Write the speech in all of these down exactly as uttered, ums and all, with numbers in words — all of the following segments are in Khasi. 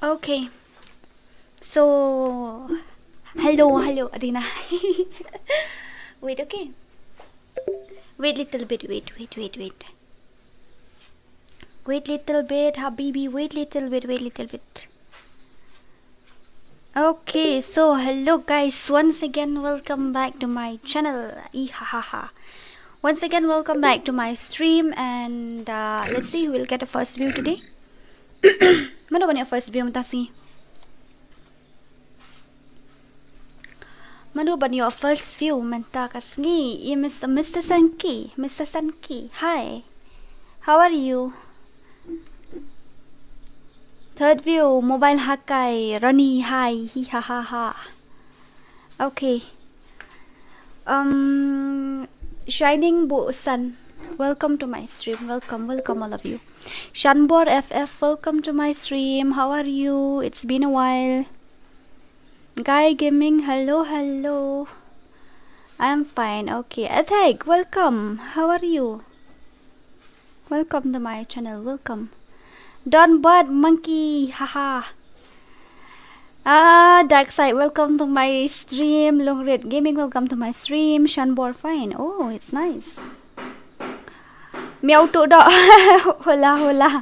Okay. So, hello, hello, Adina. Wait, okay. Wait little bit, wait, wait, wait, wait. Wait little bit, Habibi, wait little bit, wait little bit. Okay, so hello guys, once again welcome back to my channel. Ihahaha. Once again welcome back to my stream and uh, let's see who will get the first view today. Mano ban ïoh first view mynta sngi? Mano ban ïoh first view mynta ka sngi? I Mister, Mister Sanki, Mister Sanki. Hi. How are you? Third view, Mobile Hakai, Ronnie, hi, hi ha ha ha. Okay. Um, Shining Bo Sun, welcome to my stream. Welcome, welcome all of you. Shanbor F F, welcome to my stream. How are you? It's been a while. Guy Gaming, hello, hello. I'm fine. Okay. Athek, welcome. How are you? Welcome to my channel. Welcome. Don Bad Monkey, haha. Ah, Dark Side, welcome to my stream. Longrit Gaming, welcome to my stream. Shanbor, fine. Oh, it's nice. Miau tu dok. Hola, hola.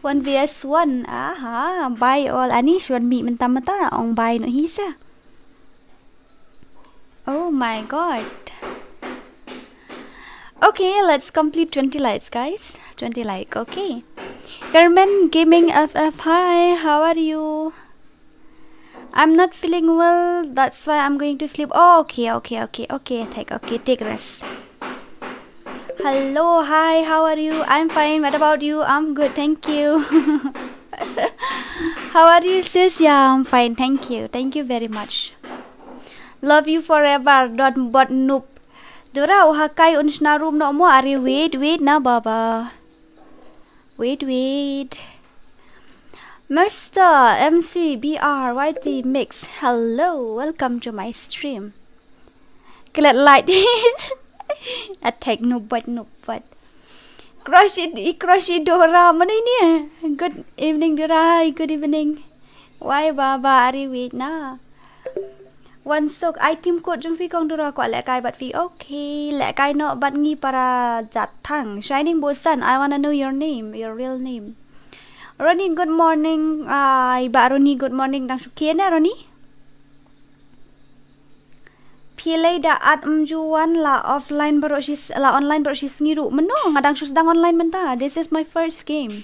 One V S one. Aha, bye all. Ani shuan mi mentah-mentah. Ong bye no hisa. Oh my god. Okay, let's complete twenty likes, guys. Twenty like, okay. Carmen Gaming F F, hi, how are you? I'm not feeling well, that's why I'm going to sleep. Oh, okay, okay, okay, okay, take, okay, take rest. Hello, hi, how are you? I'm fine, what about you? I'm good, thank you. How are you, sis? Yeah, I'm fine, thank you. Thank you very much. Love you forever, Don Bad Noob. Dora, u Hakai un shna room noh mo, are, wait, wait na baba. Wait, wait. Mister M C B R Y T Mix, hello, welcome to my stream. Klet light. Attack, no but, no but. Crush it, i crush it, Dora. Mana ini eh? Good evening, Dora. Hi, good evening. Why, baba, are, wait na. Wan suk, ai tim kot jong phi kong Dora, kwah lehkai bad phi. Okay, lehkai noh bad ngi para jat thang. Shining Bo Sun, I wanna know your name, your real name. Ronnie, good morning. Ai, ba Ronnie, good morning. Dang shu kien eh, Ronnie? Phi lei da at mjuan la offline baroh shi s-, la online baroh shi sngi ruh. Mano, nga dang shu sdang online mynta. This is my first game.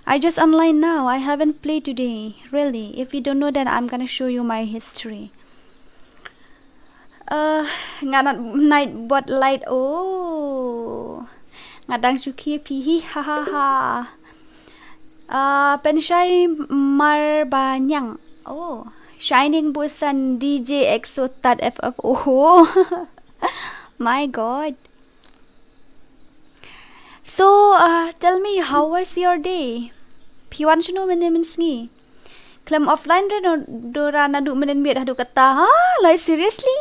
I just online now. I haven't played today. Really. If you don't know, then I'm gonna show you my history. Uh, nga nat night bot light. Oh. Nga dang shu kien phi hi ha ha ha. Uh, Penshai Marbanyang. Oh. Shining Bo Sun D J X O Tad F F. Oh. My God. So, uh, tell me, how was your day? Phi wan shano mynne mynsngi? Khlem offline re no Dora naduh mynne miet haduh kata. Ha, like, seriously?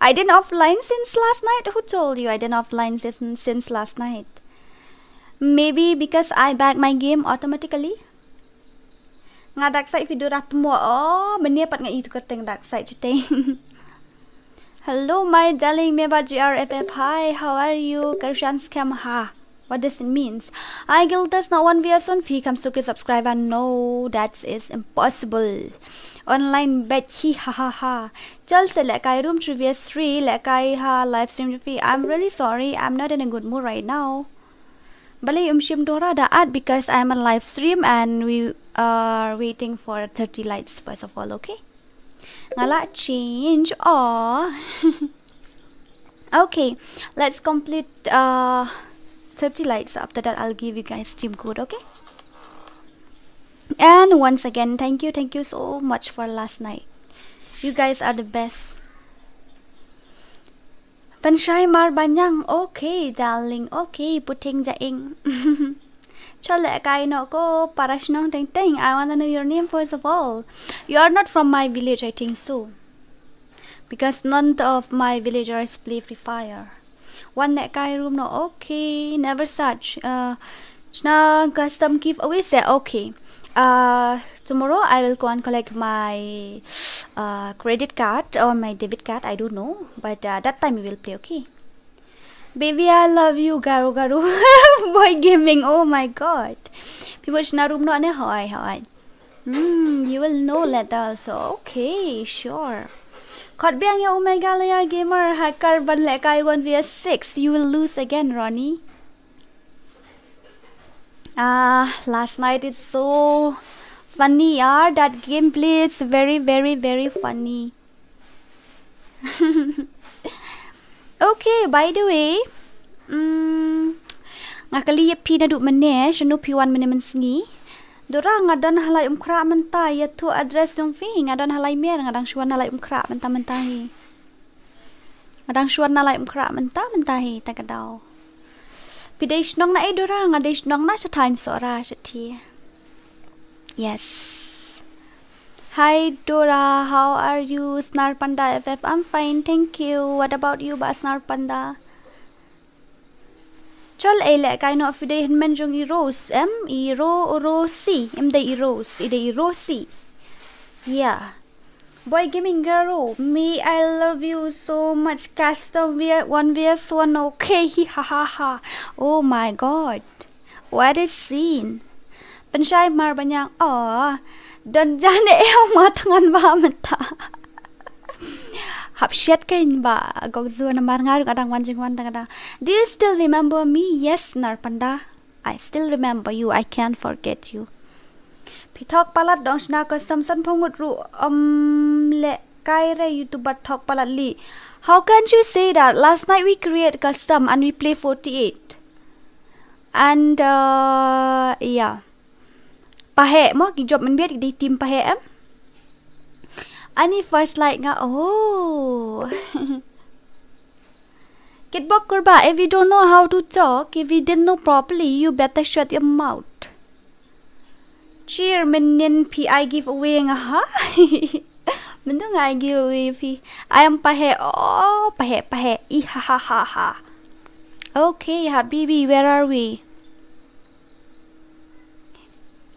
I didn't offline since last night. Who told you I didn't offline since, since last night? Maybe because I back my game automatically. Nga Dark Side phi Dora tmo. Oh, mynne pat nga i tu kyrteng Dark Side chuteng. Hello, my darling, me ba G R F F. Hi, how are you? Karshan scam ha. What does it means? I guild test not one V S one phi kam suki subscriber. No, that is impossible. Online bet hi ha ha ha. Chal se lehkai room three V S three, lehkai ha live stream phi. I'm really sorry. I'm not in a good mood right now. Balei um shim Dora da at because I'm on live stream and we are waiting for thirty likes first of all, okay? Nga lah change. Oh. Okay, let's complete uh thirty likes. After that, I'll give you guys team code, okay? And once again, thank you, thank you so much for last night. You guys are the best. Penshai Marbanyang, okay, darling, okay, Puting Jaing. Chale kai no ko, para shnong teng teng. I wanna know your name first of all. You are not from my village, I think so. Because none of my villagers play Free Fire. One net kai room no, okay, never search. Uh, shna custom giveaway se, okay. Uh, tomorrow I will go and collect my uh, credit card or my debit card. I don't know, but uh, that time we will play. Okay. Baby, I love you, Garo Garo. Boy Gaming, oh my god. Phi bud shna room noh ne? Hoi, hoi. Hmm, you will know later also. Okay, sure. Khot biang ïa u Meghalaya Gamer Hacker ban lehkai one v six. You will lose again, Ronnie. Ah, last night it's so funny, yaar. That gameplay, it's very, very, very funny. Okay, by the way, mm, nga kylli ïa phi naduh mynne, shano phi wan mynne mynsngi. Dora, nga don ha Laitumkhrah mynta, ïathuh address jong phi, nga don ha Laimer, nga dang shu wan ha Laitumkhrah mynta mynta hi. Nga dang shu wan ha Laitumkhrah mynta mynta hi, ta ka daw. Phi dei shnong na ei, Dora? Nga dei shnong na sha thaiñ Sohra shatei. Yes. Hi Dora, how are you? Snar Panda F F, I'm fine, thank you. What about you, Bah Snar Panda? Chol, ei lehkai noh phi dei hynmen jong i Rose, em? I Ro, Rosie, em dei i Rose, i dei i Rosie. Yeah. Boy Gaming Garo, me, I love you so much. Custom one v one, okay, hi ha ha ha. Oh my god. What a scene. Pynshai mar banyang. Oh. Don jan e ma thngan ba mynta. Hap shet kein ba gok zu namar nga ruh nga dang wan jingwan dang dang. Do you still remember me? Yes, Snar Panda. I still remember you. I can't forget you. Phi thok palat dong shna custom, san phew ngut ruh ym lehkai re YouTuber thok palat li. How can you say that? Last night we create custom and we play forty-eight. And uh, yeah. Paheh mo, ki jop mynbiet ki dei team paheh, em? Ani first like nga, oh. Kitbok Kurbah, if you don't know how to talk, if you didn't know properly, you better shut your mouth. Cheer, mynnin phi ai giveaway nga ha. Mynta nga ai giveaway phi. I am paheh, oh, paheh, paheh. I ha ha ha ha. Okay, habibi, where are we?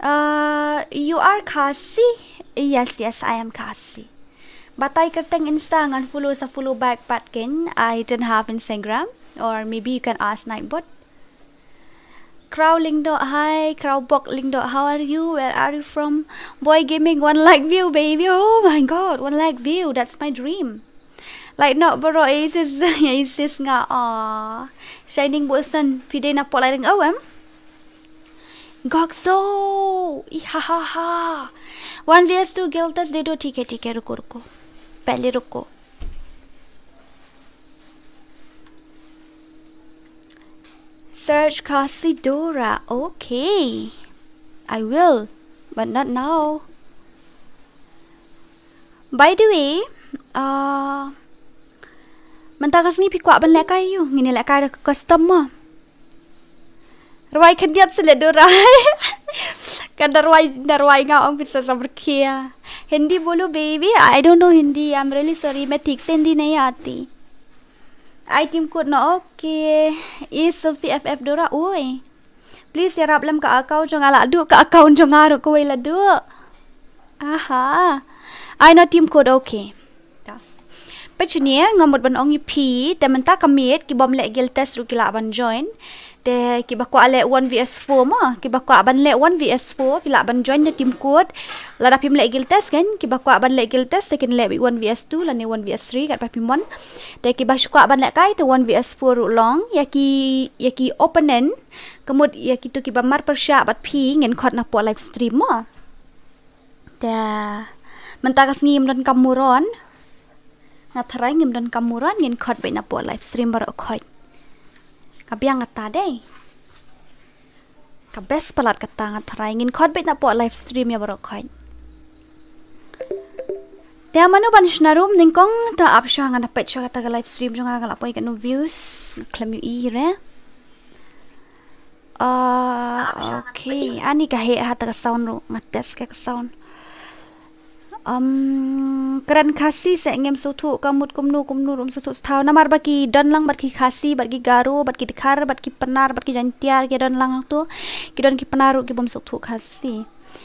Uh, you are Khasi? Yes, yes, I am Khasi. Batai kyrteng Insta ngan follow sa follow back pat ken. I don't have Instagram. Or maybe you can ask Nightbot. Crow Lingdo, hi. Crowbok Lingdo, how are you? Where are you from? Boy Gaming, one lakh view, baby. Oh my god, one lakh view. That's my dream. Like, no, bro, Isis, Isis nga, aw. Shining Wilson, phi dei na pok lai ring, oh, em? Gok so, i ha ha ha. One v two guild test de do, theek hai, theek hai, ruko, ruko. Pehle ruko. Search Khasi Dora. Okay. I will, but not now. By the way, uh, mynta ka sngi phi kwah ban lehkai ïa u? Ngin ïa lehkai da ka custom mo. Rwai khyndiat se leh Dora. Kan da rwai, da rwai nga ong phi sa sabar khia. Hindi bolo baby, I don't know Hindi. I'm really sorry. Main thik se Hindi nahi aati. Ai team code no, okay. Is Sophie F F Dora, oi. Please ïarap lem ka account jong nga la duh, ka account jong nga ruh kawei la duh. Aha. Ai no team code, okay. Peit shane, nga mut ban ong ïa phi, te mynta ka miet ki bym leh guild test ruh ki lah ban join. Te kiba kwah leh one v one mo, kiba kwah ban leh one v one, phi lah ban join na team code. Lada phim leh guild test kan, kiba kwah ban leh guild test te kin leh one v two lane one v three katba phi mon. Te kiba shu kwah ban lehkai te one v four ruh long, ïa ki, ïa ki opponent, ka mut ïa kito kiba mar pyrshah bad phi ngin khot na poh live stream mo. Te mynta ka sngi ngim don kam muron. Nga tharai ngim don kam muron, ngin khot beit na poh live stream baroh khoit. Ka biang kata dei. Ka best palat kata, nga tharai ngin khot beit na poh live stream ïa baroh khoit. Te mano ban shna room nyngkong, ta ap shuwa, ngan da peit shuwa kata ka live stream jong nga, nga la poi katno views, nga khlem ïohi re. Ah, okay. Ani ka heh ha ta ka sound ruh, nga test ka, ka sound. Um, kren Khasi seh ngim sngewthuh, ka mut kumno kumno ruh ym sngewthuh shuh. Namar ba ki don lang bad ki Khasi, bad ki Garo, bad ki Dkhar, bad ki Pnar, bad ki Jaintia ki don lang to. Ki don ki Pnar ruh ki bym sngewthuh Khasi.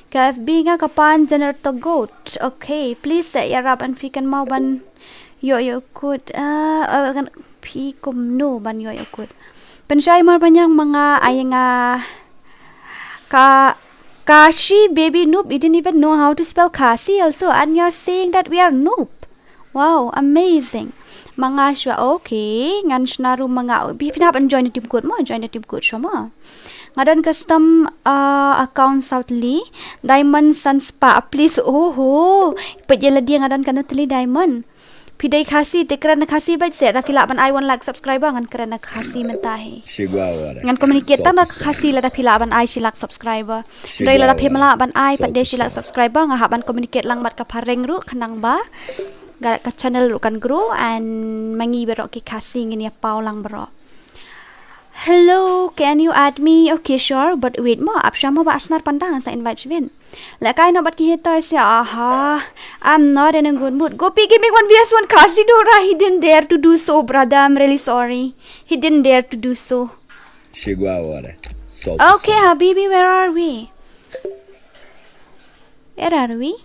Ka F B nga ka Pan Janar Togot. Okay, please sa ïarap, and phi kynmaw ban ïoh ïoh kut. Ah, ah, kan phi kumno ban ïoh ïoh kut. Pynshai mar panyang ma nga ai nga ka Khasi baby noob, you didn't even know how to spell Khasi also, and you're saying that we are noob. Wow, amazing. Ma nga shuwa, okay, ngan shna ruh ma nga. Phi, phi hap ban join the team code mo, join the team code shuwa mo. Nga don custom, uh, account Southly. Diamond san spah, please. Oho. Peit ïa lade nga don katno tylli diamond. Phi dei Khasi, te kren na Khasi beit seh. Lada phi lah ban ai one lakh subscriber ngan kren na Khasi mynta hi. Ngan communicate tang da Khasi lada phi lah ban ai shi lakh subscriber. Hynrei lada phim lah ban ai pat de shi lakh subscriber, nga hap ban communicate lang bad ka phareng ruh khnang ba ka, ka channel ruh kan grow, and ma ngi baroh ki Khasi ngin ïa paw lang baroh. Hello, can you add me? Okay, sure, but wait mo, ap shwa mo ba snar panda, ngan sa invite shibun. Lehkai noh bad ki haters ïa, aha. I'm not in a good mood. Gopi giving one V S one Khasi Dora. He didn't dare to do so, brother. I'm really sorry. He didn't dare to do so. Okay, Habibi, where are we? Where are we?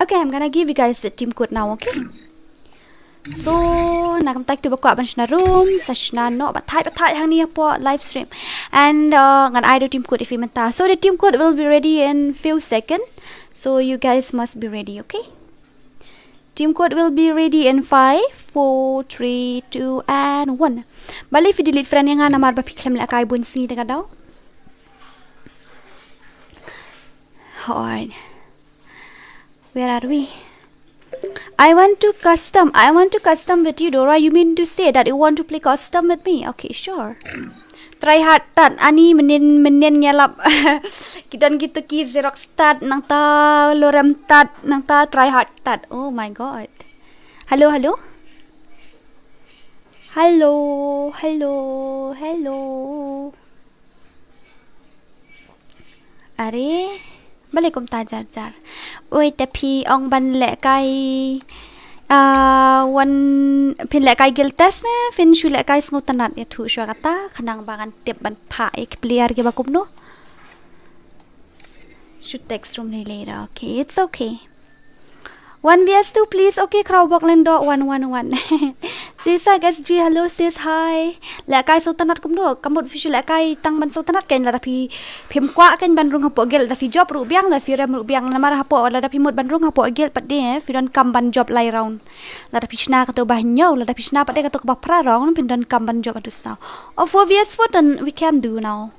Okay, I'm gonna give you guys the team code now, okay? So, na ka bynta kito ba kwah ban shna room, sa shna noh, bad thait, bad thait hangne hapoh live stream. And, uh, ngan ai da u team code ïa phi mynta. So, the team code will be ready in few second. So, you guys must be ready, okay? Team code will be ready in five, four, three, two, and one. Balei phi delete friend ïa nga namar ba phi khlem lehkai bun sngi te ka daw. Hooid. Where are we? I want to custom. I want to custom with you, Dora. You mean to say that you want to play custom with me? Okay, sure. Try hard tad. Ani mynnin, mynnin ngi lap. Ki don kito ki Xerox tad, nangta lorem tad, nangta try hard tad. Oh my God. Hello, hello. Hello, hello, hello. Are, balei kumta jar jar. Oi, te phi ong ban lehkai, ah, wan, phin lehkai guild test ne, phin shu lehkai sngewtynnat, ïathuh shuwa kata, khnang ba ngan tip ban phah ïa ki player kiba kumno. Should text room later. Okay, it's okay. One V S two, please. Okay, Khrawbok Lendo, one one one. Jisa S G, hello sis, hi. Lehkai sngewtynnat kumno, ka mut phi shu lehkai tang ban sngewtynnat kan, lada phi, phim kwah kan ban rung hapoh guild, lada phi job ruh biang, lada phi rem ruh biang, namar hapoh, lada phi mut ban rung hapoh guild pat de, eh, phi donkam ban job lai round. Lada phi shna kato ba hynñiew, lada phi shna pat de kato kaba phra round, phi donkam ban job haduh saw. Oh, four V S four, then we can do now.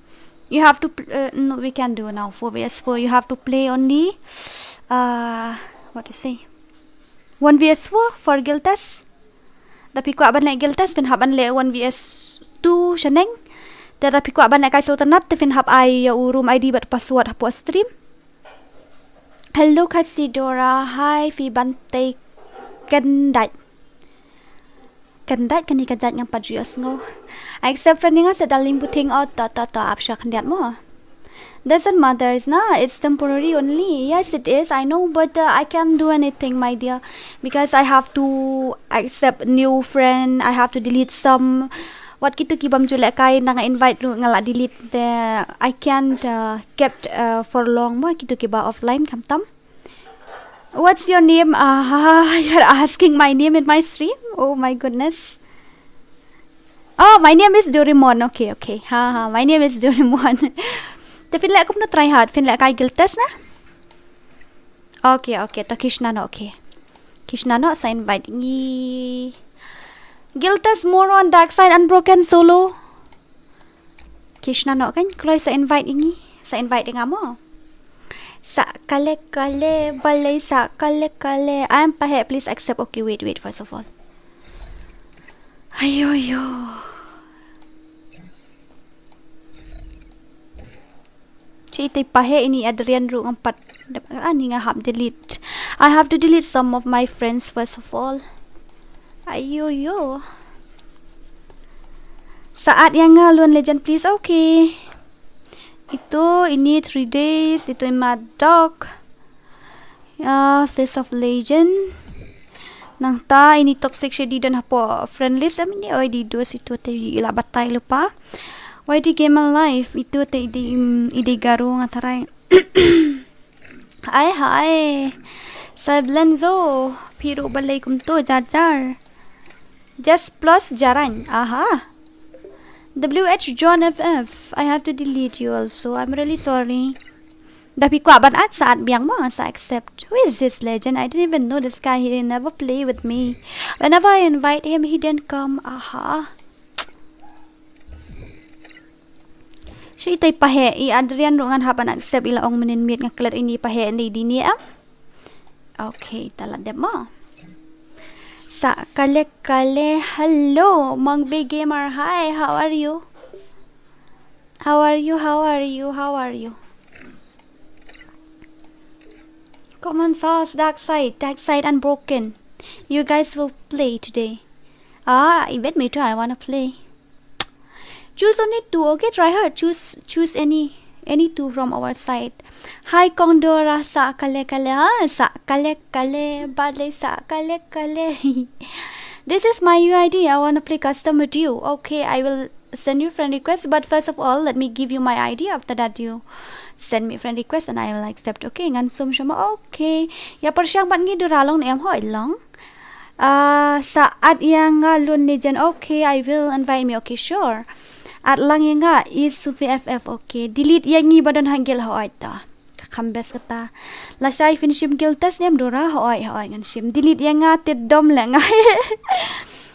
You have to pl-, uh, no, we can do now. Four V S four, you have to play only, uh, what to say? One V S four for guild test. Da phi kwah ban leh guild test, phin hap ban leh one V S two shaneng. Te da phi kwah ban lehkai sngewtynnat, te phin hap ai ïa u room I D bad password hapoh stream. Hello, Khasi Dora. Hi, phi ban tei khyndait. Khyndait kane ka jait ngam pat ju ïohsngew. Accept friend ïa nga seh darling Buting, oh, to, to, to, ap shuwa khyndiat mo. Doesn't matter, it's not, it's temporary only. Yes, it is, I know, but, uh, I can't do anything, my dear, because I have to accept new friend, I have to delete some. Wat kito ki bym ju lehkai na nga invite ruh nga la delete, te I can't, uh, kept, uh, for long mo, kito kiba offline khamtam. What's your name? Ah, you're asking my name in my stream? Oh my goodness. Oh, my name is Doraemon. Okay, okay. Ha, ha, my name is Doraemon. Te phin leh kumno try hard? Phin lehkai guild test na? Okay, okay. To khie shna noh, okay. Khie shna noh, sa invite ngi. Guild test, Moron, Dark Side, Unbroken, Solo. Khie shna noh kan, kloi sa invite ïa ngi. Sa invite ïa nga mo. Sa kale kale, balei sa kale kale. I'm Paheh, please accept. Okay, wait, wait, first of all. Ayo, yo. Citi Paheh, ini Adrian ruh ngam pat. Ani nga hap delete. I have to delete some of my friends first of all. Ayo, yo. Sa add ïa nga Lone Legend, please. Okay. Ito, ini three days. Ito in Mad Dog. Ah, Face of Legend. Nangta ini Toxic Shady don hapoh friend list. Em, ini oi di dos ito te i la batai lypa. Y D Gamer Live ito te i dei, mm, i dei Garo nga tharai. Hi, hi. Sadlenzo, phi ruh balei kumto jar jar. Just plus jarain. Aha. W H John F F, I have to delete you also. I'm really sorry. Da phi kwah ban add sa add biang mo, sa accept. Who is this legend? I didn't even know this guy. He never play with me. Whenever I invite him, he didn't come. Aha. Shu itai pahe i Adrian ruh ngan hap ban accept, i la ong mynnin miet nga klet ini pahe ni di ni am. Okay, ta la dep mo. Sa kale kale, hello, Mangbe Gamer, hi, how are you? How are you? How are you? How are you? Come on fast, Dark Side, Dark Side Unbroken. You guys will play today. Ah, even me too, I wanna play. Choose only two, okay? Try hard. Choose choose any any two from our side. Hi Kongdora, sa kale kale, ha? Sa kale kale, bale sa kale kale. This is my U I D. I wanna play custom with you. Okay, I will send you friend request, but first of all, let me give you my I D. After that, you send me friend request and I will accept. Okay, ngan sum shoma. Okay. Ya persiang bat ngi duralong ne em hoi long. Ah, sa add ïa nga lun ni jen. Okay, I will invite me. Okay, sure. Add lang ïa nga is Sufi F F. Okay, delete ïa ngi ba don hangel hoi ta. Ka kham best kata. La shai fin shim guild test ne em Dora, hoi hoi ngan shim. Delete ïa nga te dom le nga.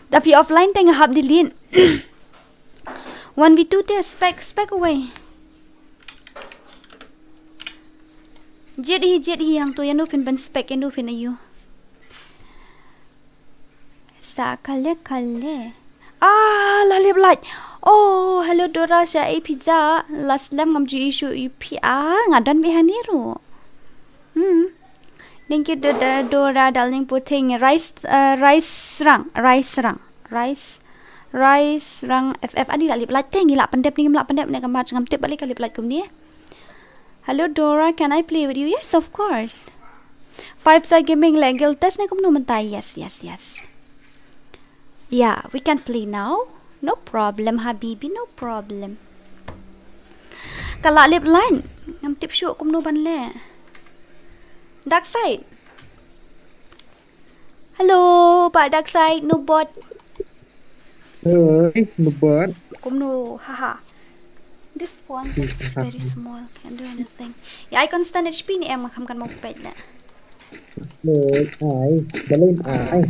Da phi offline te nga hap delete. One v two te spec spec away. Jet hi jet hi hangto ïa nu phin ban spec ïa nu phin ayu. Sa kale kale. Ah, la lip light. Oh, hello Dora, sha ei pizza. Last lem ngam ju issue yu pi a nga don bi hani ru. Hmm. Thank you Dora, Dora darling puting rice uh, rice rang, rice rang, rice rice rang F F ani la lip light teng ila pendep ni ngam la pendep ne ka mat ngam tip balik ka lip light kumni. Hello Dora, can I play with you? Yes, of course. Five star gaming le guild test ne kumno mynta? Yes, yes, yes. Yeah, we can play now. No problem, habibi, no problem. Ka la lip line. Ngam tip shuh kumno ban le. Dark side. Hello, Pak Dark side, no bot. Oi, no bot. Kumno, haha. This font is very small, can't do anything. Ya, ai constant H P ni em kham kan mau pet na. Oi, ai, balin ai.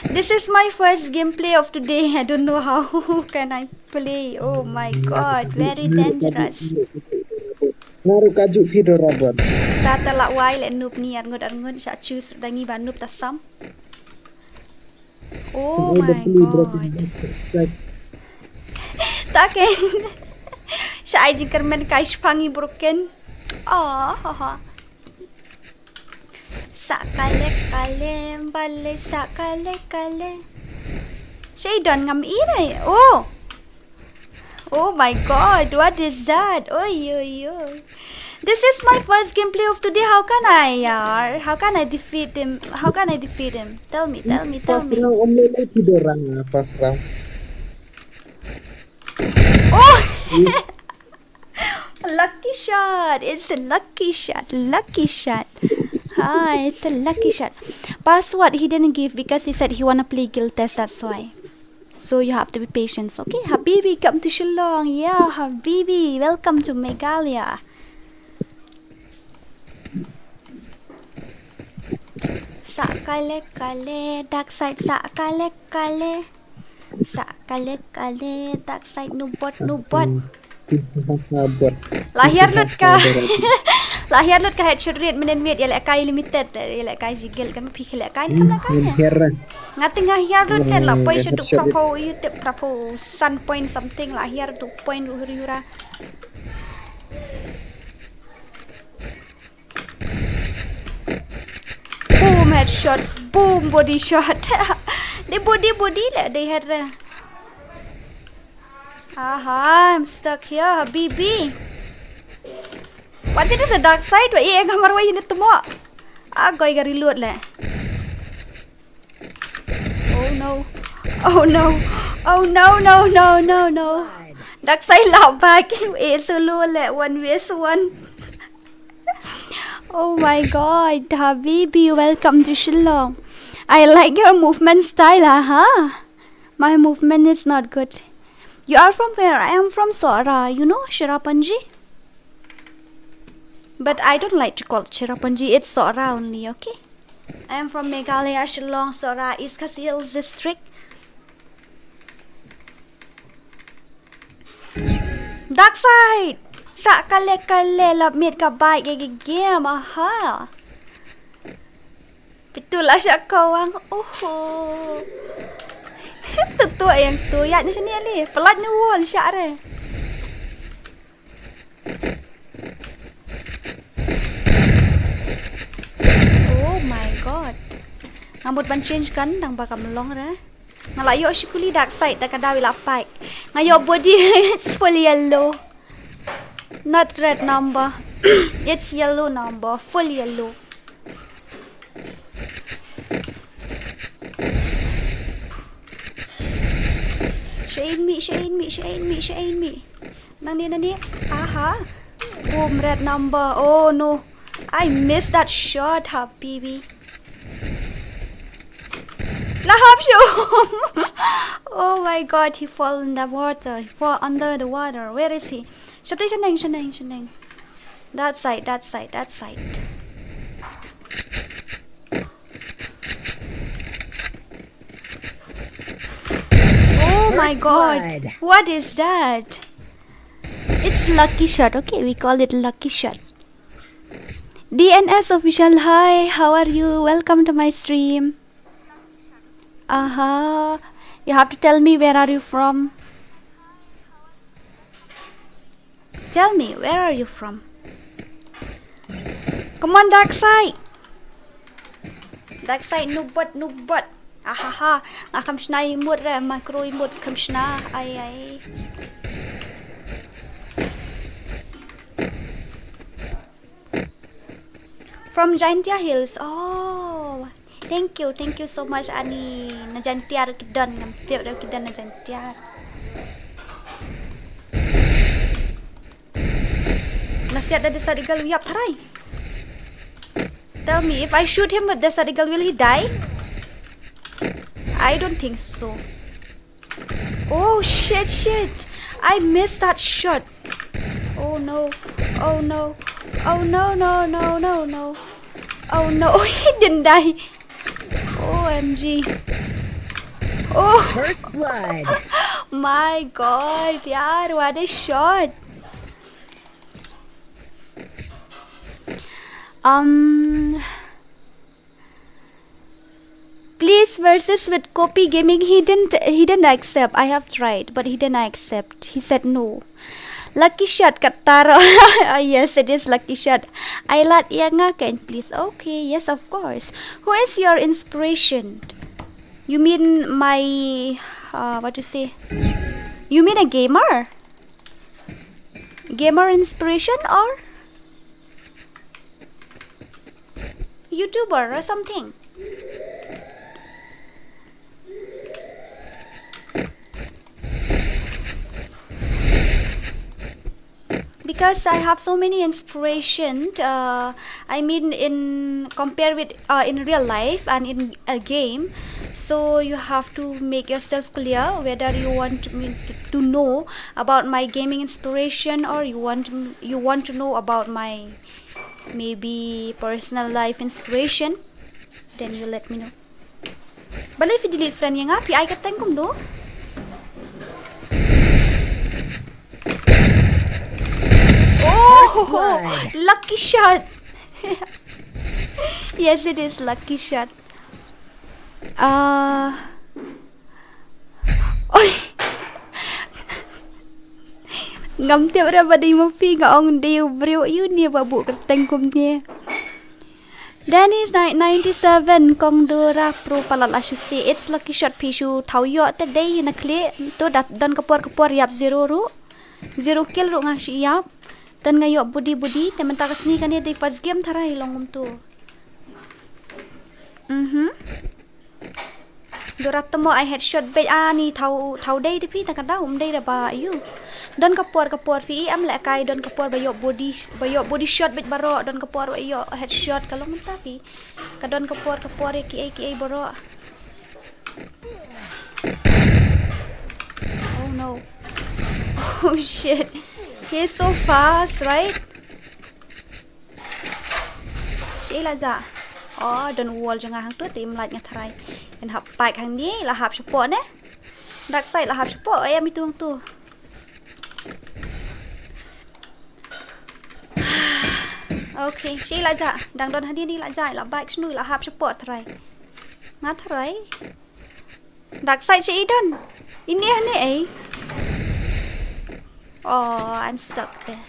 This is my first gameplay of today. I don't know how can I play. Oh my god, very dangerous. Naru kaju video robot. Tata la wai le noob ni arngut arngut sha choose dangi ba noob tasam. Oh my god. Taken. Sha ai jingkyrmen kai shpangi broken. Oh, ha ha. Sa kale kale bale sa kale kale. Sha i don ngam i rai. Oh. Oh my god, what is that? Oi oi oi. This is my first gameplay of today. How can I, yaar? How can I defeat him? How can I defeat him? Tell me, tell me, tell me. Pasrang om lele ti dorang ah, pasrang. Oh! Lucky shot. It's a lucky shot. Lucky shot. Hi, it's a lucky shot. Password he didn't give because he said he wanna play guild test, that's why. So you have to be patient, okay? Habibi, come to Shillong. Yeah, Habibi, welcome to Meghalaya. Sa kale kale, dark side sa kale kale. Sa kale kale, dark side nubot nubot. Nubot. La hiar lut ka. La hiar lut ka headshot rate mynnin miet ïa lehkai limited, ïa lehkai jigil kan phi lehkai kan lehkai. Nga te nga hiar lut kan la poi sha duk prapo ïu tip prapo san point something la hiar duk point ruh huri hura. Boom headshot, boom body shot. Dei body body le dei head re. Aha, I'm stuck here, habibi. What is the dark side? Wa i eng hamar wa ini temo. Ah, goi ga reload le. Oh no. Oh no. Oh no no no no no. Dark side la bak. Eh solo le one v one. Oh my god, Habibi, welcome to Shillong. I like your movement style, haha. My movement is not good. You are from where? I am from Sohra. You know Cherrapunji? But I don't like to call it Cherrapunji. It's Sohra only, okay? I am from Meghalaya, Shillong, Sohra, East Khasi Hills District. Dark side. Sa kale kale lap mit ka bai ge ge game, aha. Pitul asya kawang. Uhu. Tu tu yang tu ya ni sini ali. Pelat ni wall sya re. Oh my god. Nga mut ban change gun dang ba kam long re. Nga la ïoh shikuli dark side da ka daw ila pack. Nga ïoh body, it's full yellow. Not red number. It's yellow number. Full yellow. Shane me, Shane me, Shane me, Shane me. Nang ni, nang ni. Aha. Boom, red number. Oh no. I missed that shot, Habibi. Lahab Shum. Oh my god, he fall in the water. He fall under the water. Where is he? Shatei shaneng, shaneng, shaneng. That side, that side, that side. Oh my god. What is that? It's lucky shot. Okay, we call it lucky shot. D N S official, hi, how are you? Welcome to my stream. Aha. You have to tell me where are you from. Tell me, where are you from? Come on, dark side. Dark side, noob bot, noob bot. Ahaha. Nga kham shna emote re, micro emote kham shna. Ai, ai. From Jaintia Hills. Oh. Thank you, thank you so much, ani. Na Jaintia ruh ki don, ngam tip ruh ki don na Jaintia. Nasiat da Desert Eagle u ïap tharai. Tell me, if I shoot him with Desert Eagle, will he die? I don't think so. Oh shit, shit. I missed that shot. Oh no. Oh no. Oh no, no, no, no, no. Oh no. He didn't die. O M G. Oh. First blood. My god, yaar, what a shot. Um, please versus with Copy Gaming. He didn't, he didn't accept. I have tried, but he didn't accept. He said no. Lucky shot, Kataro. Ah, yes, it is lucky shot. Ai lad ïa nga kan, please. Okay, yes, of course. Who is your inspiration? You mean my, uh, what to say? You mean a gamer? Gamer inspiration or YouTuber or something? Because I have so many inspiration, uh, I mean, in compare with, uh, in real life and in a game, so you have to make yourself clear whether you want me to, to know about my gaming inspiration or you want, you want to know about my maybe personal life inspiration. Then you let me know. Balei phi delete friend ïa nga, phi ai kyrteng kumno? Oh, lucky shot. Yes, it is lucky shot. Ah. Oi. Ngam tip re ba dei ma phi, nga ong dei u briew ïu ne ba buh kyrteng kumne. Danny ninety-seven, Kong Dora Pro palat la shu si. It's lucky shot, phi shu thaw ïoh te dei na khlieh. To da don ka por ka por ïap zero ruh. Zero kill ruh nga shu ïap. Don nga ïoh budi budi, te mynta ka sngi kane dei first game tharai long kumto. Mhm. Dora Temo, I headshot bad, ani thaw, thaw dei te phi, ta ka daw um dei da ba ïu. Don ka por ka por phi i, em lehkai don ka por ba ïoh body, ba ïoh body shot beit baroh, don ka por ba ïoh headshot, ka long mynta phi. Ka don ka por ka por ïa kiei kiei baroh. Oh no. Oh shit. He's so fast, right? Shi la ja. Oh, don wall jong nga hangtu te im lait nga tharai. Ngan hap paik hangne, la hap shapoh ne. Dark side la hap shapoh, eh, mi tu hangtu. Okay, shi la ja. Dang don hangne ni la ja, la baik shnu la hap shapoh tharai. Nga tharai. Dark side shi i don. Ini hangne eh. Oh, I'm stuck there.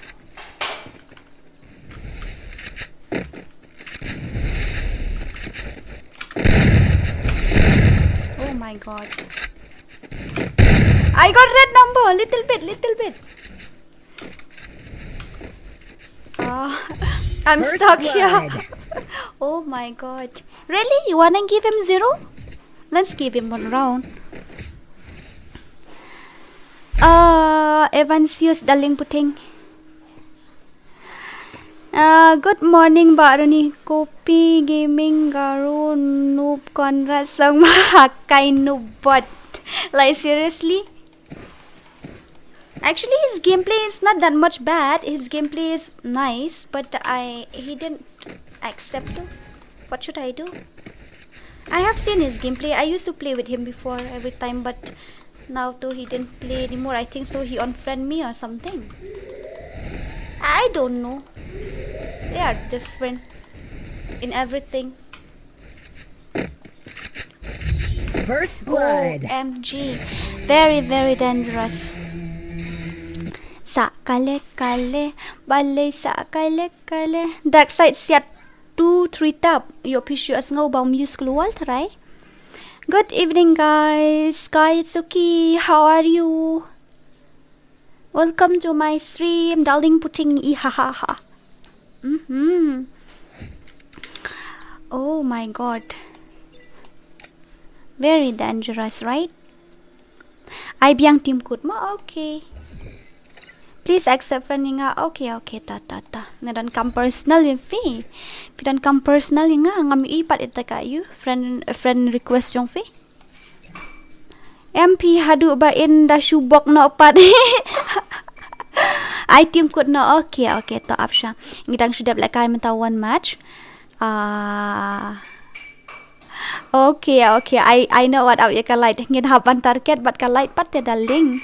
Oh my god. I got red number, little bit, little bit. Ah, I'm First stuck here. Blood. Oh my god. Really? You wanna give him zero? Let's give him one round. Uh, Evansius Darling Puting. Uh, good morning, Bah Roni. Kopi Gaming Garo Noob Conrad Sangma Hakai Noob Bot. Like, seriously? Actually, his gameplay is not that much bad. His gameplay is nice, but I he didn't accept to. What should I do? I have seen his gameplay. I used to play with him before every time, but now too he didn't play anymore. I think so he unfriend me or something. I don't know. They are different in everything. First blood. O M G. Very, very dangerous. Sa kale kale, balei sa kale kale. Dark side siat two three tap. Yo pishu asngo bam use global try. Good evening, guys. Guys, Suki, how are you? Welcome to my stream, darling Puting, ihahaha. Mm-hmm. Oh my god. Very dangerous, right? Ai biang team code mo, okay. Please accept friend nga, okay, okay, ta, ta, ta. Nga don kam personal ïa phi. Phi don kam personal ïa nga, ngam i pat ita ka you. Friend, friend request jong phi. M P haduh ba in da shu bok noh pat. Ai team code noh. Okay, okay, to ap sha. Ngi dang shu dep lehkai mynta one match. Ah. Okay, okay. I, I know what up ïa ka light. Ngin hap ban target bad ka light pat te darling.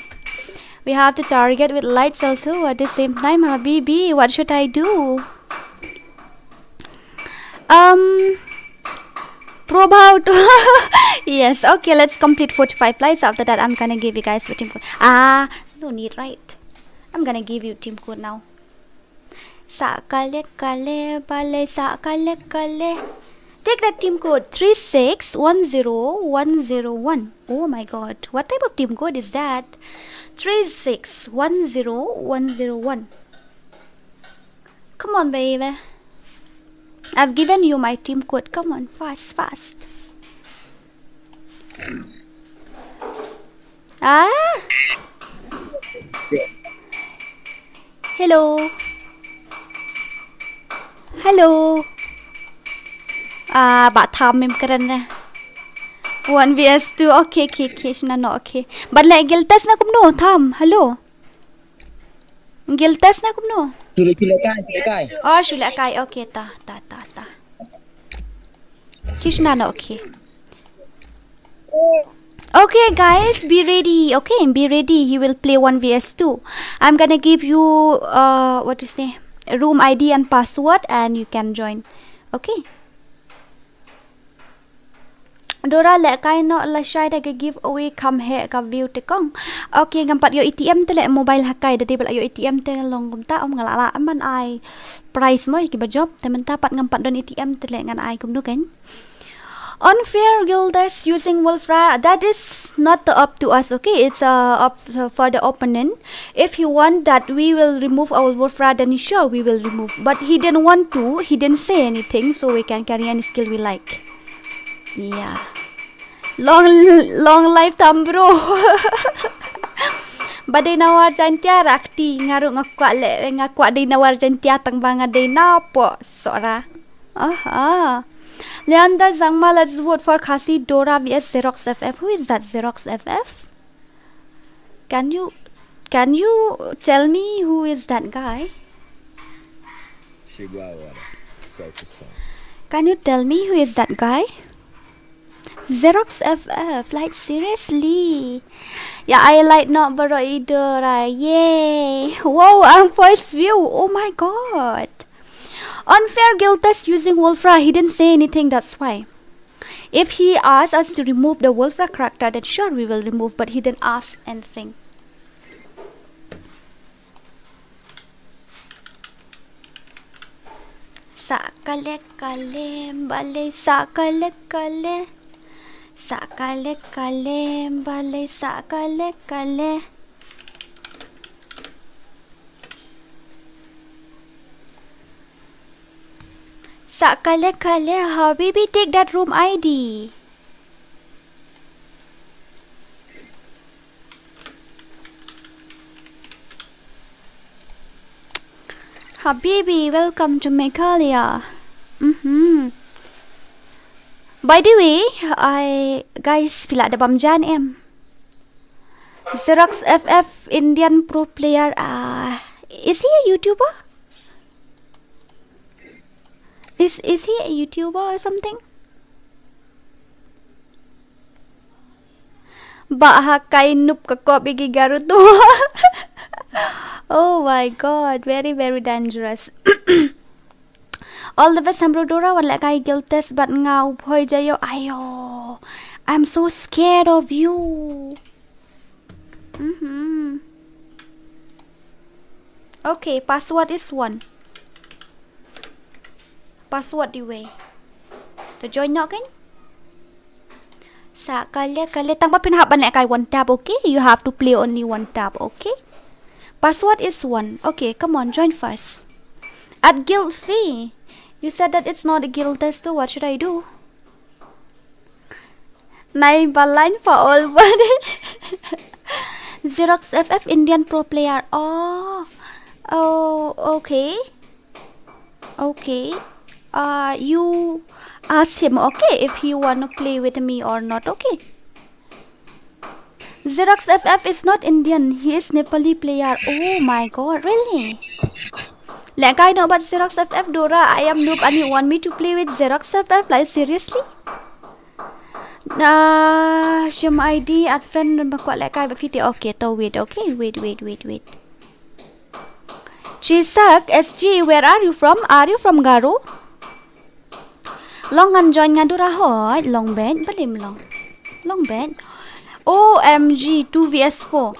We have to target with lights also at the same time, habibi. What should I do? Um, Probha to. Yes, okay, let's complete forty-five lights. After that, I'm gonna give you guys a team code. Ah, no need, right? I'm gonna give you team code now. Sa kale kale, balei sa kale kale. Take that team code three six one zero one zero one. Oh my god, what type of team code is that? Three six one zero one zero one. Come on, baby. I've given you my team code. Come on, fast, fast. Ah? Hello. Hello. Ah, ba tham mim kren na. One V S two. Okay, okay, okay. Shna no, okay. But like, gil test na kumno tham. Hello. Gil test na kumno? Shu leh kai, shu leh kai. Oh, shu leh kai. Okay, ta, ta, ta, ta. Kishna na, okay. Okay, guys, be ready. Okay, be ready. He will play one V S two. I'm gonna give you, uh, what to say, room I D and password, and you can join. Okay. Dora leh kai noh lashai da ka giveaway kham heh ka view te kong. Okay, ngam pat ïoh A T M te leh mobile ha kai da dei ba la ïoh A T M te long kumta ym nga la lah ban ai prize mo ïa kiba jop te mynta pat ngam pat don A T M te leh ngan ai kumno kan. Unfair guild test using Wolfra, that is not up to us, okay? It's uh, up for the opponent. If he want that we will remove our Wolfra, then sure we will remove. But he didn't want to, he didn't say anything, so we can carry any skill we like. Yeah. Long long life tam bro. Ba dei na War Jaintia rakti, nga ruh nga kwah leh, nga kwah dei na War Jaintia tang ba nga dei na pok Sohra. Aha. Leander Zangma, let's vote for Khasi Dora V S Xerox F F. Who is that Xerox F F? Can you, can you tell me who is that guy? Shigwawara, Sokusan. Can you tell me who is that guy? Xerox F F, like, seriously? Yeah, I like not Baro Idora. Yay. Wow, I'm first view. Oh my god. Unfair guild test using Wolfra. He didn't say anything, that's why. If he asks us to remove the Wolfra character, then sure we will remove, but he didn't ask anything. Sa kale kale bale sa kale kale. Sa kale kale bale sa kale kale. Sa kale kale, Habibi, take that room I D. Habibi, welcome to Meghalaya. Mm-hmm. By the way, I, guys, phi lah da bam jan em? Xerox F F Indian pro player. Uh, is he a YouTuber? Is is he a YouTuber or something? Ba ha kai nup ka kop igi garu tu. Oh my god, very very dangerous. All the best, Hambro Dora, wat leh kai guild test bad nga u Bhoi Jayo. Ayo, I'm so scared of you. Mm-hmm. Okay, password is one. Password di wei. To join nok kan? Sa kale kale tang ba phin hap ban leh kai one tap, okay? You have to play only one tap, okay? Password is one. Okay, come on, join first. At guild fee. You said that it's not a guild test, so what should I do? Nai balai pa all body. Xerox F F Indian pro player. Oh. Oh, okay. Okay. Uh, you ask him, okay, if he wanna play with me or not, okay? Xerox F F is not Indian. He is Nepali player. Oh my god, really? Leh kai no, but Xerox F F Dora, I am noob and you want me to play with Xerox F F? Like, seriously? Nah, shim I D, add friend, ba kwah leh kai, but fiti. Okay, to wait, okay? Wait, wait, wait, wait. Chisak S G, where are you from? Are you from Garo? Long ngan join nga Dora hoi, long bad, balim long. Long bad. O M G, two V S four.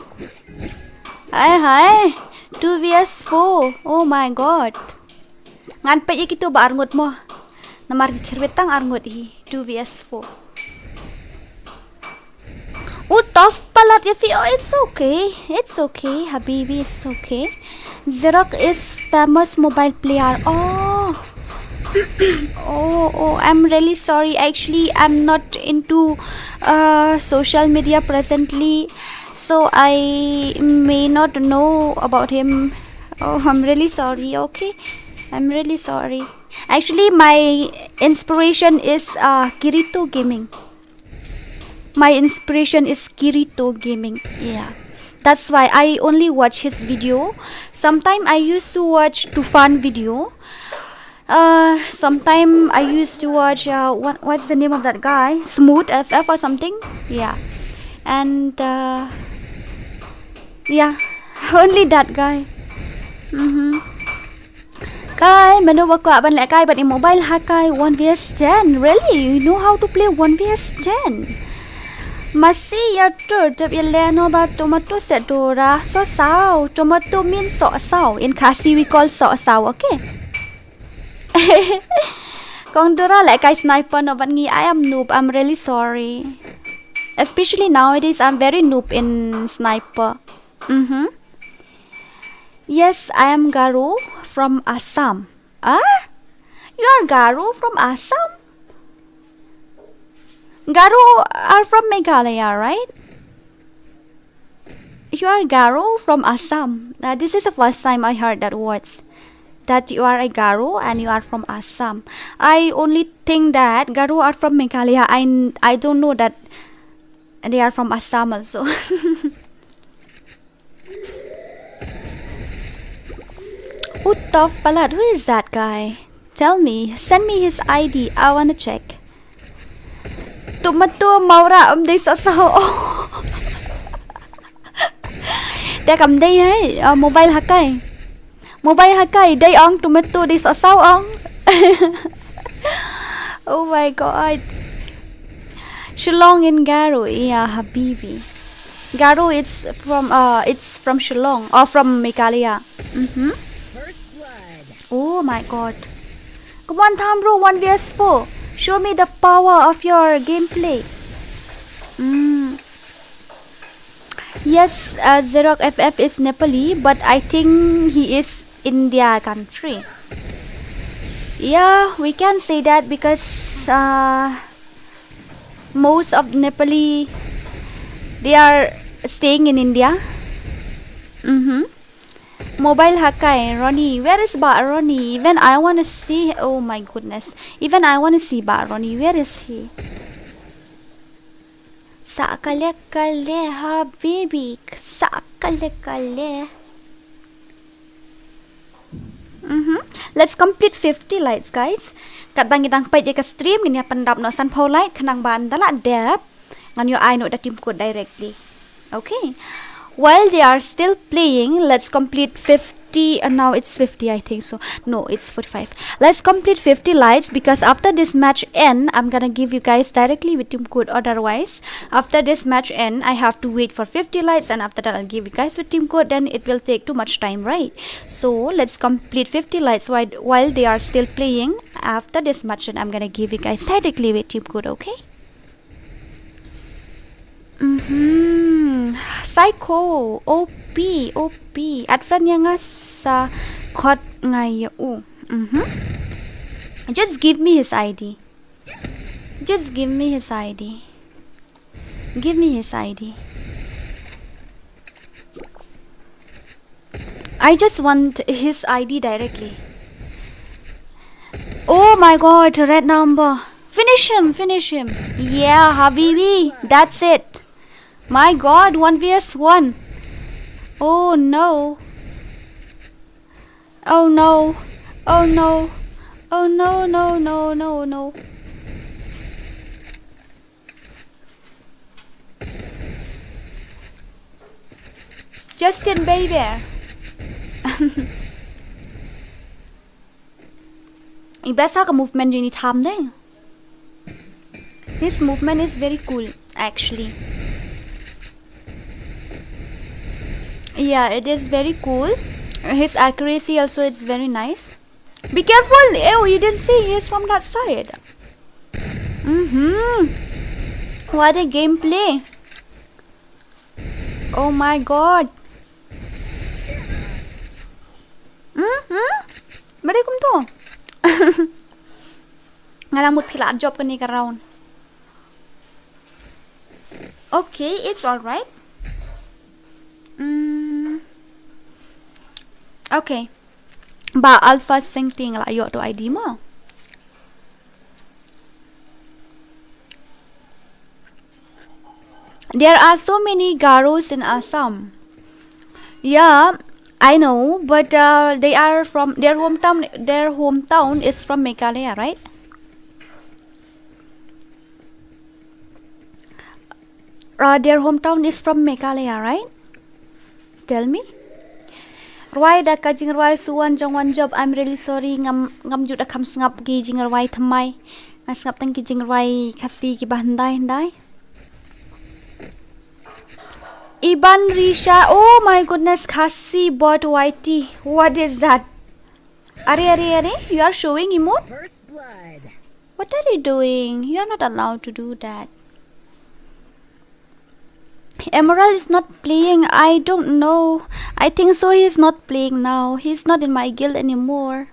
Hai hai, two V S four. Oh my god. Ngan peit ïa kitu ba arngut mo. Namar ki khyrwit tang arngut hi, two V S four. U tough palat ïa phi, oh, it's okay. It's okay, Habibi, it's okay. Xerox is famous mobile player. Oh. Oh, oh, I'm really sorry. Actually, I'm not into uh, social media presently, so I may not know about him. Oh, I'm really sorry, okay? I'm really sorry. Actually, my inspiration is uh, Kirito Gaming. My inspiration is Kirito Gaming. Yeah. That's why I only watch his video. Sometime I used to watch Tufan video. Uh, sometime I used to watch uh, what what's the name of that guy? Smooth F F or something? Yeah. And uh, yeah, only that guy. Mm-hmm. Kai, mano ba kwah ban leh kai bad i mobile ha kai one V S ten. Really? You know how to play one V S ten? Masi ya tur tep ya leno ba tomato set dora so sao. Tomato means so sao. In Khasi we call so sao, okay? Kong Dora leh kai sniper no bad ngi, I am noob. I'm really sorry. Especially nowadays, I'm very noob in sniper. Mm-hmm. Yes, I am Garo from Assam. Ah? You are Garo from Assam? Garo are from Meghalaya, right? you are Garo from Assam. Uh, this is the first time I heard that words. That you are a Garo and you are from Assam. I only think that Garo are from Meghalaya. I, I don't know that they are from Assam also. Utof Palat, who is that guy? Tell me, send me his I D. I wanna check. Tomato Maura, um, dei sa sa. Oh. Dei kam dei hai, uh, mobile hakai. Mobile hakai, dei ong tomato dei sa sa ong. Oh my god. Shillong in Garo, yeah, habibi. Garo, it's from, uh, it's from Shillong or from Meghalaya. Mm-hmm. Oh my god. Come on, Thamro, one v s four. Show me the power of your gameplay. Mm. Yes, uh, Zerok F F is Nepali, but I think he is India country. Yeah, we can say that because, uh, most of Nepali, they are staying in India. Mm-hmm. Mobile hakai, Ronnie. Where is Bah Ronnie? Even I wanna see. Oh my goodness. Even I wanna see Bah Ronnie. Where is he? Sa kale kale, habibi. Sa kale kale. Mhm. Let's complete fifty likes, guys. Katba ngi dang peit ïa ka stream, ngin ïa pyndap noh sanphew like, khnang ba ynda la dep ngan ïoh ai noh da team code directly. Okay. While they are still playing, let's complete fifty, and now it's fifty, I think so. No, it's forty-five. Let's complete fifty likes, because after this match end, I'm gonna give you guys directly with team code. Otherwise, after this match end, I have to wait for fifty likes, and after that, I'll give you guys with team code. Then it will take too much time, right? So let's complete fifty likes while, while they are still playing. After this match end, I'm gonna give you guys directly with team code, okay? Mhm. Psycho, O P, O P. Add friend ïa nga sa khot nga ïa u. Mhm. Just give me his I D. Just give me his I D. Give me his I D. I just want his I D directly. Oh my god, red number. Finish him, finish him. Yeah, habibi, that's it. My god, one v s one. Oh no. Oh no. Oh no. Oh no, no, no, no, no. Justin Bieber. I best ha ka movement jong i Tham de. His movement is very cool, actually. Yeah, it is very cool. His accuracy also is very nice. Be careful! Oh, you didn't see, he's from that side. Mm-hmm. What a gameplay. Oh my god. Mm-hmm. Bari kumto. Nga dang mut phi lah jop kane ka round. Okay, it's alright. Mm. Okay. Bah Alpha Sengting la ïoh to I D mo. There are so many Garos in Assam. Yeah, I know, but uh, they are from their hometown. Their hometown is from Meghalaya, right? Uh, their hometown is from Meghalaya, right? Tell me. Rwai da ka jingrwai Suwan jong Wan Jop. I'm really sorry. Ngam, ngam ju da kham sngap ki jingrwai thymmai. Nga sngap tang ki jingrwai Khasi kiba hyndai hyndai. Iban Risha. Oh my goodness, Khasi bot Y T. What is that? Are, are, are, you are showing emote? First blood. What are you doing? You are not allowed to do that. Emerald is not playing. I don't know. I think so. He's not playing now. He's not in my guild anymore.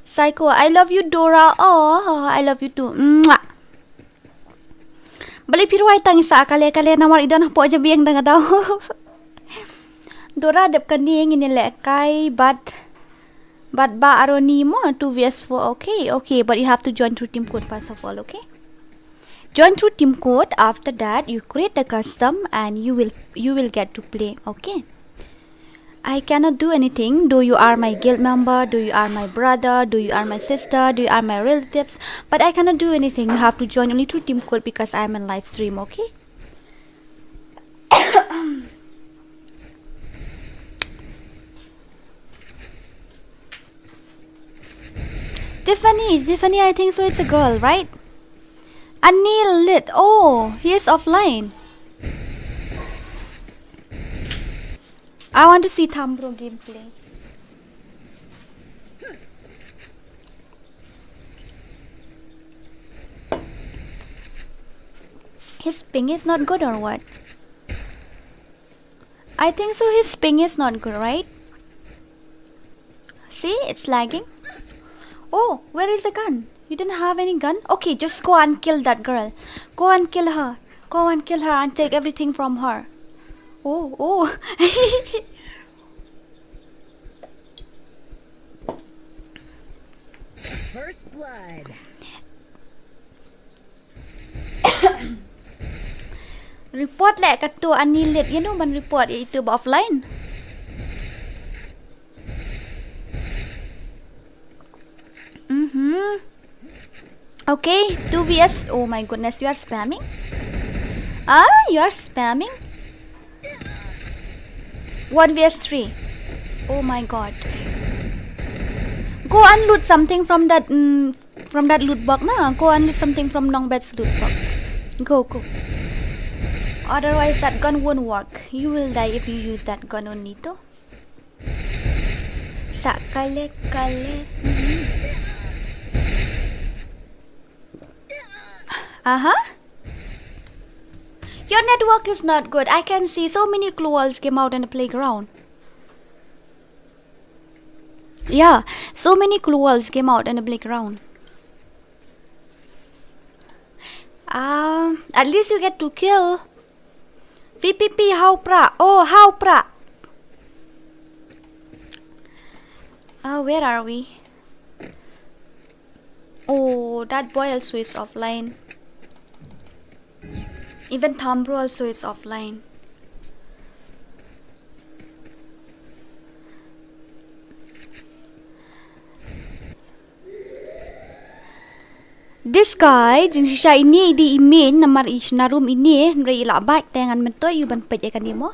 Psycho, I love you, Dora. Oh, I love you too. Mwah. Balei phi rwai tang i Sa Kale Kale namar i don hapoh jabieng dang daw. Dora dep kane ngin leh kai bad, bad ba Aroni mo two V S four. Okay, okay, but you have to join through team code first of all, okay? Join through team code. After that, you create the custom and you will, you will get to play, okay? I cannot do anything. Though you are my guild member, though you are my brother, though you are my sister, though you are my relatives, but I cannot do anything. You have to join only through team code because I am in live stream, okay? Tiffany, Tiffany, I think so. It's a girl, right? Anil Lit. Oh, he is offline. I want to see Thambro gameplay. His ping is not good or what? I think so. His ping is not good, right? See, it's lagging. Oh, where is the gun? You didn't have any gun? Okay, just go and kill that girl. Go and kill her. Go and kill her and take everything from her. Oh, oh. First blood. Report leh katu Anil Lit. Ïa no ban report, ïa itu ba offline. Mhm. Okay, two V S. Oh my goodness, you are spamming. Ah, you are spamming. One V S three. Oh my god. Go and loot something from that, mm, from that loot box na. Go and loot something from Nongbet's loot box. Go, go. Otherwise, that gun won't work. You will die if you use that gun only, to. Sa kale kale. Aha. Your network is not good. I can see so many gloo walls came out in the playground. Yeah, so many gloo walls came out in the playground. Um, at least you get to kill. V P P, how pra? Oh, how pra? Uh, where are we? Oh, that boy also is offline. Even Thambro also is offline. This guy, jingshisha ine i dei i main, namar i shna room ine, hynrei i lah back te ngan myntoi ïa u ban peit ïa kane mo.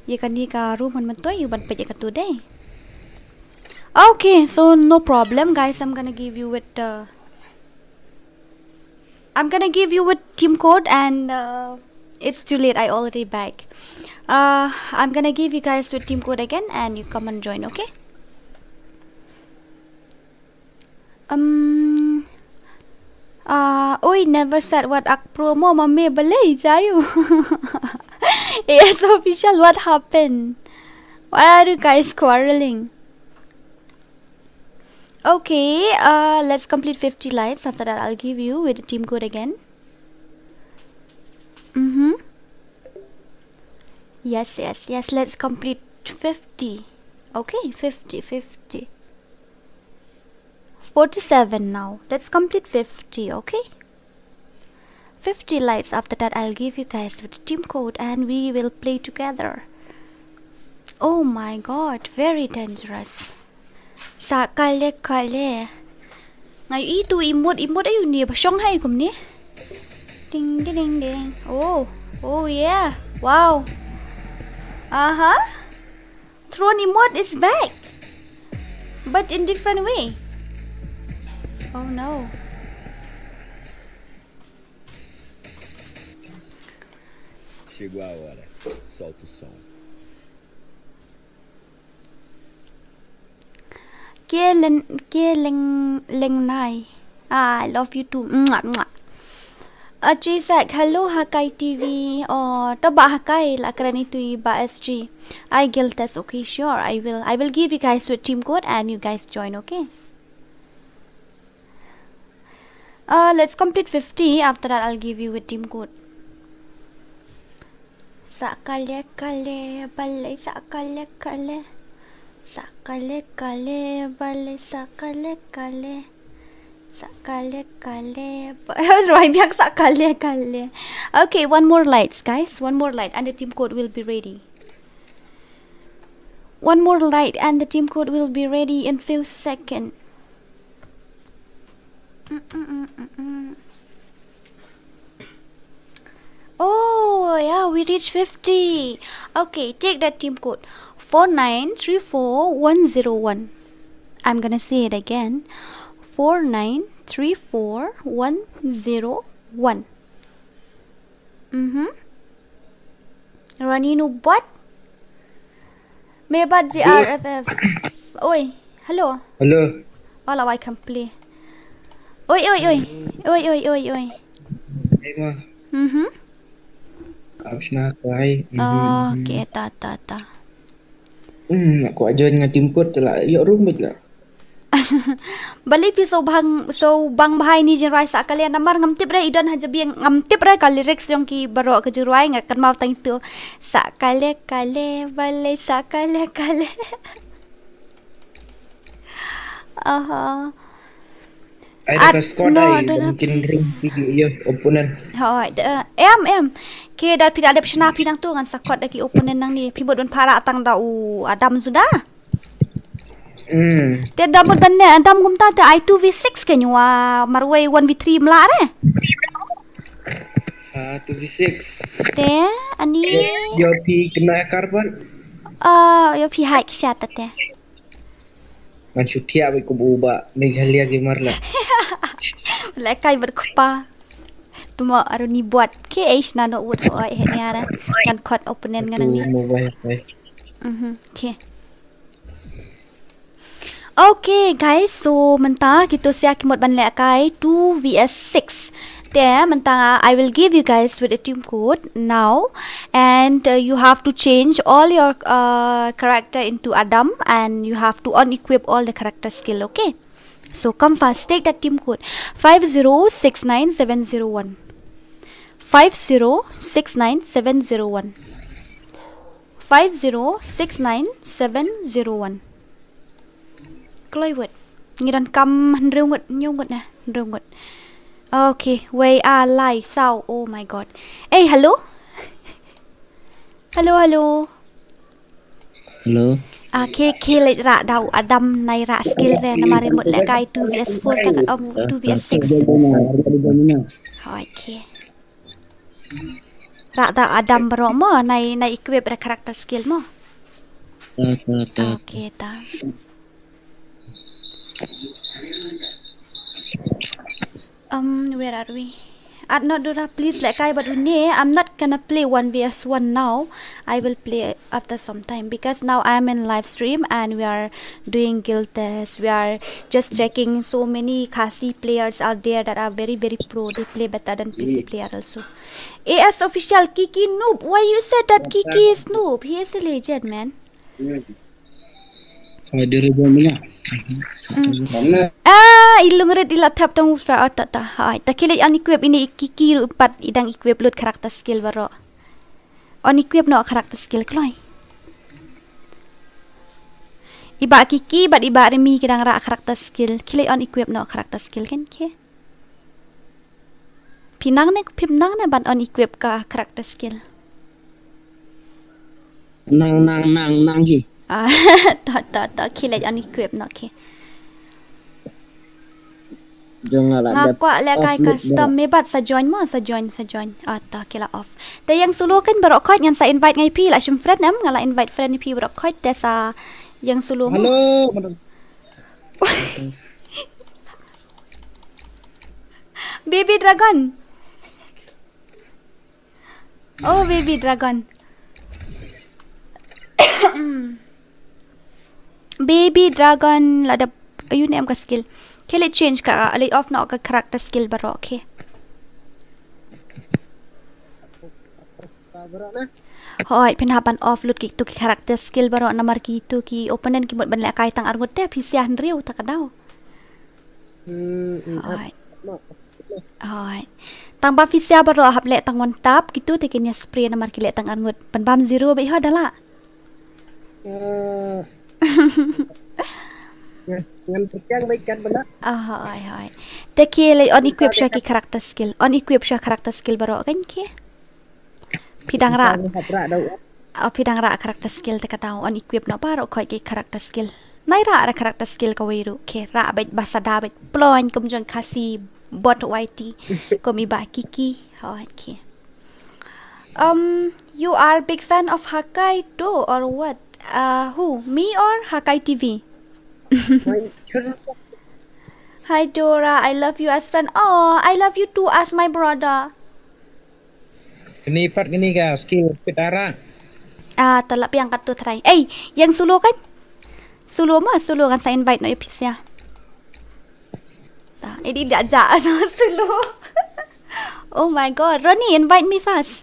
Ïa kane ka room ngan myntoi ïa u ban peit ïa katu dei. Okay, so no problem, guys. I'm gonna give you with, uh, I'm gonna give you with team code and, uh, it's too late. I already back. Uh, I'm gonna give you guys with team code again and you come and join, okay? Um, uh, oi, never said what ak pro mo mame balei jayu. Yes, official, what happened? Why are you guys quarreling? Okay, uh, let's complete fifty lives. After that, I'll give you with the team code again. Mm-hmm. Yes, yes, yes. Let's complete fifty. Okay, fifty, fifty. Forty-seven now. Let's complete fifty, okay? Fifty lives. After that, I'll give you guys with the team code and we will play together. Oh my god, very dangerous. Sa kale kale. Nga ïohi tu emote, emote aïu ne ba shong ha i kumne. Ding ding ding ding. Oh, oh yeah. Wow. Aha. Throne emote is back. But in different way. Oh no. Chegou a hora. Solta o som. Ke len, ke leng, leng nai. Ah, I love you too. Mwah, mwah. Achisak, hello Hakai T V. Oh, to ba Hakai la kren itu i ba S G. I guild test, okay, sure. I will, I will give you guys with team code and you guys join, okay? Uh, let's complete fifty. After that, I'll give you a team code. Sa kale kale, balei sa kale kale. Sa kale kale, balei sa kale kale. Sa kale kale, ba-, rwai biang sa kale kale. Okay, one more lights, guys. One more light and the team code will be ready. One more light and the team code will be ready in few second. Mm, mm, mm, mm, mm. Oh, yeah, we reached fifty. Okay, take that team code. Four nine three four one zero one. I'm gonna say it again. Four nine three four one zero one. Mhm. Rani Nubat. Mebat G R F F. Oi, hello. Hello. Wala wai kam pli. Oi, oi, oi. Oi, oi, oi, oi. Hey, ma. Mhm. Ap shna kai. Mhm, mhm. Okay, ta, ta, ta. Hmm, aku aja dengan tim kot lah. Yok room baik lah. Balei phi sngewbang, sngewbang bha ïa ine i jingrwai sa kale namar ngam tip re i don ha jabieng, ngam tip re ka lyrics jong ki baroh ka jingrwai, nga kynmaw tang itu. Sa kale kale, balei sa kale kale. Aha. Ai da ka squad ai, mungkin ring ki, ïa, opponent. Hooid, em, em. Ki da phi da dep shna phi nangtu ngan sa kot da ki opponent nangne, phi mut ban para tang da u Adam suda. Hmm. Te da mut ban ne Adam kumta te ai two v six ke, ngi wan marwei one v three mla re. Ah, two v six. Te ani. Ïa phi kena karbon. Ah, ïa phi hai kisha ta te. Ngan shu thiah bad kum u ba Meghalaya Gamer la. Lehkai bad kpa. Tuma aru ni buat ke eish nano wut o ai henia ra. Ngan kot opponent ngan ni. Mobile. Mhm. Okay. Okay guys, so mynta kito sia ki mut ban lehkai two v six. Te mynta I will give you guys with a team code now, and uh, you have to change all your uh, character into Adam, and you have to unequip all the character skill, okay? So come fast, take that team code, five zero six nine seven zero one. Five zero six nine seven zero one. Five zero six nine seven zero one. Kloi wut. Ngi donkam hynriew ngut, hynñiew ngut ne, hynriew ngut. Okay, wei, ar, lai, saw. Oh my god. Eh, hello? Hello, hello. Hello. Ah, ki, ki leh rah da u Adam, nai rah skill re namar i mut lehkai two v four kan, um, two v six. Hooid, ki. Rah da u Adam baroh mo, nai, nai equip re character skill mo. Ta, ta, ta. Okay, ta. Um, where are we? At not Dora, please lehkai bad une. I'm not gonna play one v one now. I will play after some time because now I'm in live stream and we are doing guild test. We are just checking, so many Khasi players are there that are very, very pro. They play better than P C player also. A S official, Kiki noob. Why you said that Kiki is noob? He is a legend, man. Hai, dia reda mena. Hmm. Ah, i lungrit i la thap tang u fra, oh, ta, ta. Hai, ta khie leit unequip, ine i Kiki ruh pat i dang equip lut character skill baroh. Unequip noh character skill kloi. I Bah Kiki bad i Bah Remi ki dang rah character skill. Khie leit unequip noh character skill kan, khie. Phi nang ne, phim nang ne ban unequip ka character skill? Nang, nang, nang, nang hi. Ah, ta, ta, ta, khie leit unequip noh, khie. Jong nga la dep. Nga kwah lehkai custom, me bad sa join mo, sa join, sa join. Ah, ta, khie la off. Te ïeng solo kan baroh khoit, ngan sa invite ngai phi, la shim friend em, nga la invite friend phi baroh khoit, te sa ïeng solo mo. Hello, madam. Baby dragon. Oh, baby dragon. Baby dragon, la dep, ayu ne em ka skill. Khie leit change ka, leit off noh ka character skill baroh, okay. Hooid, phin hap ban off lut kitu ki character skill baroh namar kitu ki opponent ki mut ban lehkai tang arngut te, phi sia hynriew ta ka daw. Hmm, hmm. Hooid. Hooid. Tang ba phi sha baroh hap leh tang one tap, kito te kin ïa spray namar ki leh tang arngut. Pynbam zero beit ho da lah. Hmm. Ngan pyrshang beit kan bala. Ah, hooid, hooid. Te ki leh unequip sha ki character skill. Unequip sha character skill baroh kan ki. Phi dang rah. Hap rah daw. Oh, phi dang rah character skill te kata unequip noh baroh khoit ki character skill. Nai rah da character skill kawei ruh. Ki rah beit ba sa da beit ploin kum jong Khasi bot Y T. Kum i Bah Kiki. Hooid ki. Um, you are big fan of Hakai too, or what? Uh, who? Me or Hakai T V? Hi Dora, I love you as friend. Oh, I love you too as my brother. Kini pat kini ka skill pit ara. Ah, talap yang kat tu try. Eh, yang solo kan? Solo mah, solo kan sa invite no episia. Ta, ini dia aja solo. Oh my god, Ronnie, invite me first.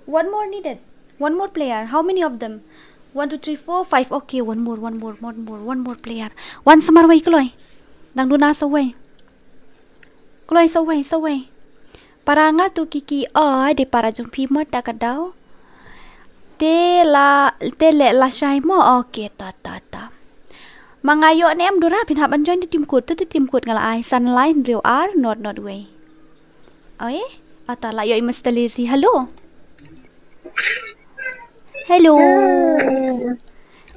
One more needed. One more player. How many of them? One, two, three, four, five. Okay, one more, one more, one more, one more player. One samar wei kloi. Dang duna sa wei. Kloi sa wei, sa wei. Para nga tu Kiki, oh, de para jong phi mo ta ka daw. Te la, te le la shai mo, okay, ta, ta, ta. Ma nga ïoh ne em Dora, phin hap ban join the team code, tu the team code nga la ai, san lai hynriew ar, not, not wei. Oi, ata la ïoh i Mister Lazy. Hello. Hello.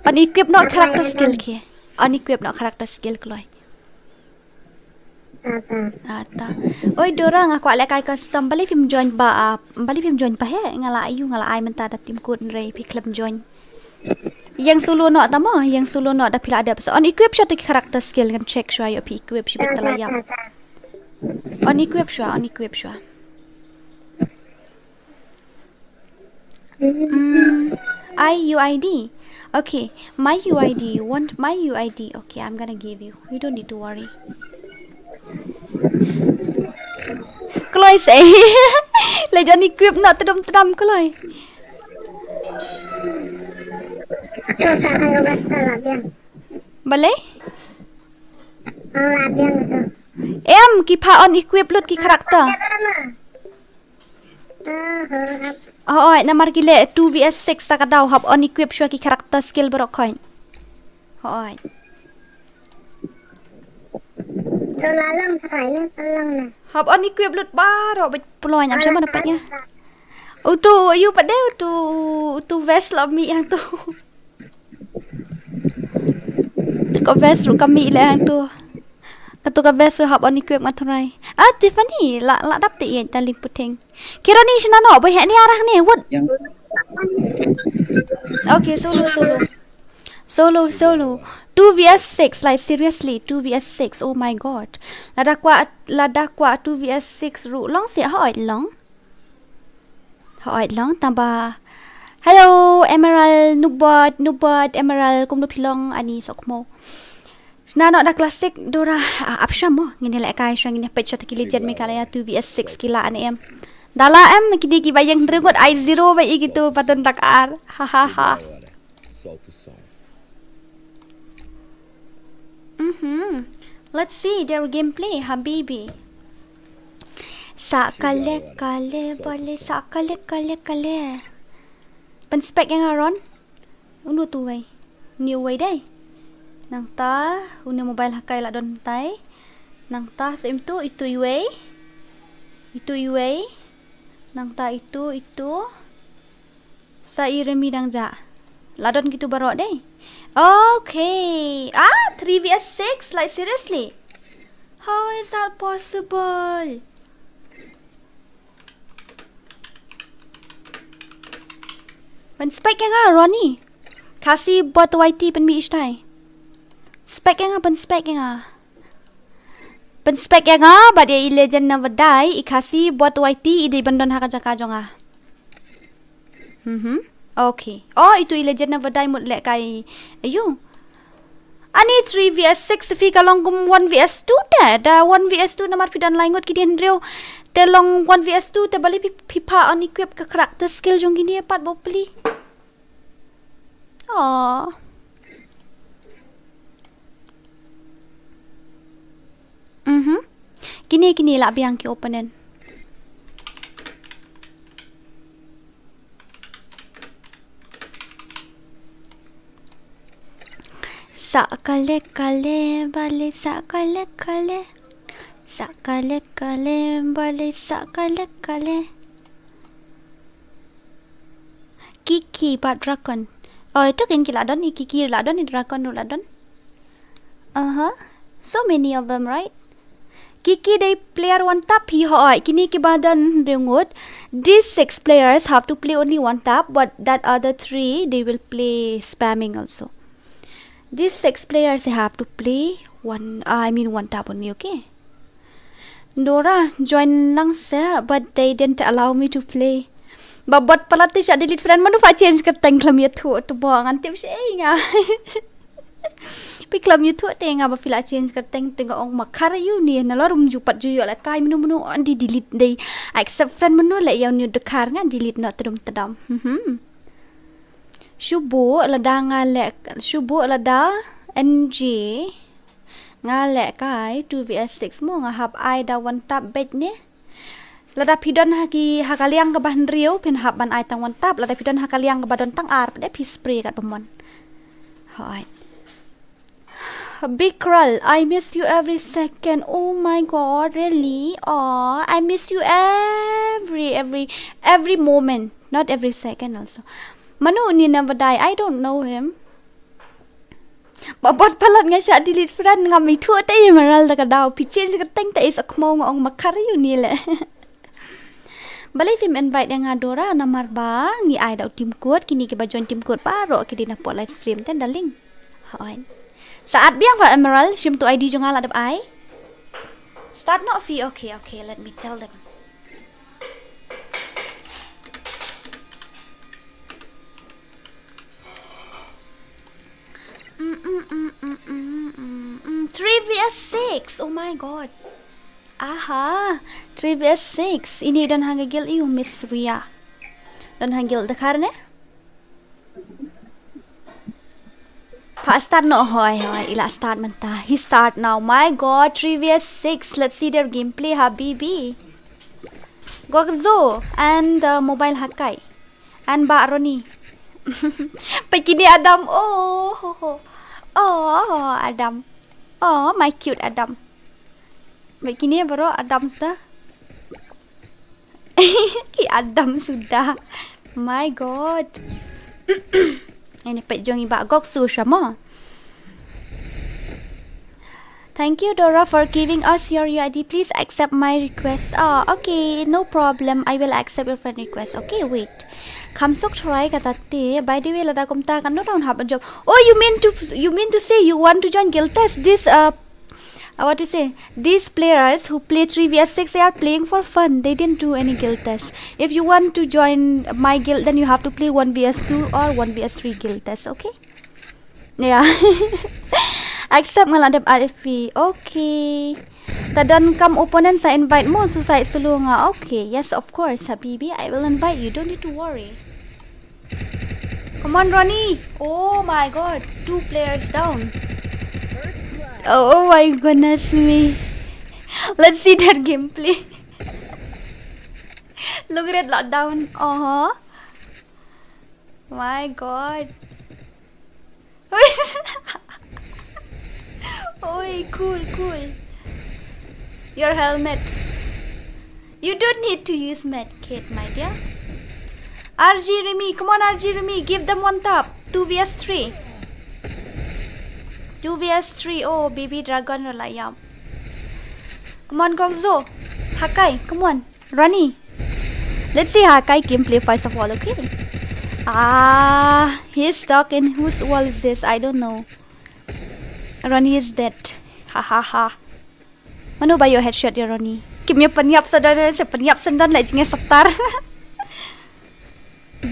Unequip noh character skill ki. Unequip noh character skill kloi. Ata. Oi Dora nga kwah leh kai custom bali phim join ba, ah, bali phim join ba he nga la ayu nga la ai mynta da team code re phi khlem join. Yang solo noh tamo, yang solo noh da phi la dep. So unequip sha tu ki character skill ngan check shwa ïoh phi equip shi bit la ïap. Unequip shwa, unequip shwa. Mm, I U I D. Okay, my U I D. You want my U I D? Okay, I'm gonna give you. You don't need to worry. Kloi sei. Leh jan equip noh tedom tedom kloi. Balei? Em, ki pha unequip lut ki character. Hooid, namar ki leh two V S six ta ka daw hap unequip shwa ki character skill baroh khoit. Hooid. Hap unequip lut baroh beit ploin am shama dapat ïa. Utu, yu pat de utu, utu vest la mih hangtu. Ka vest ruh ka mih leh hangtu. Katu ka vest ruh hap unequip nga tharai. Ah, Tiffany, la, la dap te ïa ta ling puting. Kirani shna no, boy hani arah ni, what? Okay, solo, solo. Solo, solo. Two V S six, like seriously, two V S six. Oh my god. Lada kwah, lada kwah two V S six ruh long sih, hooid long. Hooid long tang ba. Hello Emerald, Nubot, Nubot, Emerald, kumno phi long ani sokmo. Shna noh da classic Dora, ah, ap shwa mo, ngin ïa leh kai shwa ngin ïa peit shwa ta ki legend Meghalaya two V S six ki la ani em. Da la em kine kiba ïeng hynriew ngut ai zero ba i kitu patun tak ar. Ha ha ha. Mhm. Let's see their gameplay, habibi. Sa kale kale bale, sa kale kale kale. Pynspek ïa nga Ron. Unu tu wei. Ni uwei dei. Nangta une mobile ha kai la don tai. Nangta sa im tu itu iwei. Itu iwei. Nangta itu itu. Sa i Remi dang ja. La don kitu baroh dei. Okay. Ah, three V S six, like seriously. How is that possible? Pynspek ïa nga Ronnie. Khasi bot Y T pynmih ishtai. Spek ïa nga, pynspek ïa nga. Pynspek ïa nga bad ïa i legend na vadai i Khasi bot Y T i dei ban don ha ka jaka jong nga. Mhm. Okay. Oh, itu i legend na vadai mut leh kai. Ayu. Ani three V S six phi ka long kum one V S two te. Da one V S two namar phi don lai ngut ki dien hynriew. Te long one V S two te bali phi pha unequip ka character skill jong kine pat bopli. Oh. Kine kine lah biang ki opponent. Sa kale kale bale sa kale kale. Sa kale kale bale sa kale kale. Kiki bad Dragon. Oh, ito kin ki lah don, i Kiki lah don, i Dragon ruh lah don. Uh-huh. So many of them, right? Kiki dei player one tap hi, hooid, kine kiba don hynriew ngut. These six players have to play only one tap, but that other three, they will play spamming also. These six players, they have to play one, uh, I mean one tap only, okay? Dora, join lang seh, but they didn't allow me to play. Ba bot palat te sha delete friend, mano pha change kyrteng khlem ïathuh te ba ngan tip sha ei nga. Phi khlem ïathuh te nga ba phi la change kyrteng te nga ong makhar ïa une, nalor um ju pat ju ïoh lehkai, mano mano ong di delete, dei accept friend, mano leh ïa une u dkhar, nga delete noh tdum tdam. Mhm. Shu buh lada nga leh, shu buh lada N J. Nga lehkai two V S six mo, nga hap ai da one tap beit ne. Lada phi don ha ki, ha ka liang kaba hynriew phin hap ban ai tang one tap, lada phi don ha ka liang kaba don tang ar pat de phi spray katba mon. Hooid. Big Kral, I miss you every second. Oh my God, really? Oh, I miss you every, every, every moment. Not every second also. Mano une naba dei, I don't know him. Ba bot palat nga shah delete friend, ngam ithuh te ïa Emerald da ka daw. Phi change kyrteng te is a khmaw, nga ong makhar ïa une leh. Balei phim invite ïa nga Dora, namar ba ngi ai da u team code, kine kiba join team code baroh ki dei na pdeng live stream te, darling. Hooid. Sa add biang pha Emerald, shim tu I D jong nga la dep ai. Start noh phi, okay, okay, let me tell them. Mm, mm, mm, mm, mm, mm, mm. Three V S six. Oh my God. Aha. Three V S six. Ine don ha ka guild ïa u Miss Ria. Don ha ka guild dkhar ne? Pha start noh, hooid, hooid. I la start mynta. He start now. My God, three V S six. Let's see their gameplay, habibi. Gokzo and the mobile Hakai. And Bah Ronnie. Peit kine Adam. Oh, ho, ho. Oh, Adam. Oh, my cute Adam. Peit kine baroh Adam suda. Ki Adam suda. My God. Ini peit jong i Bah Goksu sha mo. Thank you, Dora, for giving us your U I D. Please accept my request. Ah, okay, no problem. I will accept your friend request. Okay, wait. Kham suk try kata te. By the way, lada kumta kan no round hap job. Oh, you mean to, you mean to say you want to join Guild Test? This, uh, uh, what to say? These players who play three V S six, they are playing for fun. They didn't do any guild test. If you want to join my guild, then you have to play one V S two or one V S three guild test, okay? Yeah. Accept nga la dep R F P. Okay. Ta don kam opponent sa invite mo, suicide solo nga. Okay, yes, of course, habibi. I will invite you. Don't need to worry. Come on, Ronnie. Oh my God. Two players down. Oh, oh my goodness me. Let's see their gameplay. Look at it lockdown. Uh-huh. My God. Oi, cool, cool. Your helmet. You don't need to use med kit, my dear. R G Remy, come on, R G Remy, give them one tap. Two V S three. Two V S three. Oh, baby dragon ruh la ïap. Come on, Gokzo. Hakai, come on. Ronnie. Let's see Hakai gameplay first of all, okay? Ah, he's stuck in whose wall is this? I don't know. Ronnie is dead. Ha ha ha. Mano ba ïoh headshot ïa Ronnie? Kim ïa pynïap sa don, sa pynïap sa don la jingïasaktar.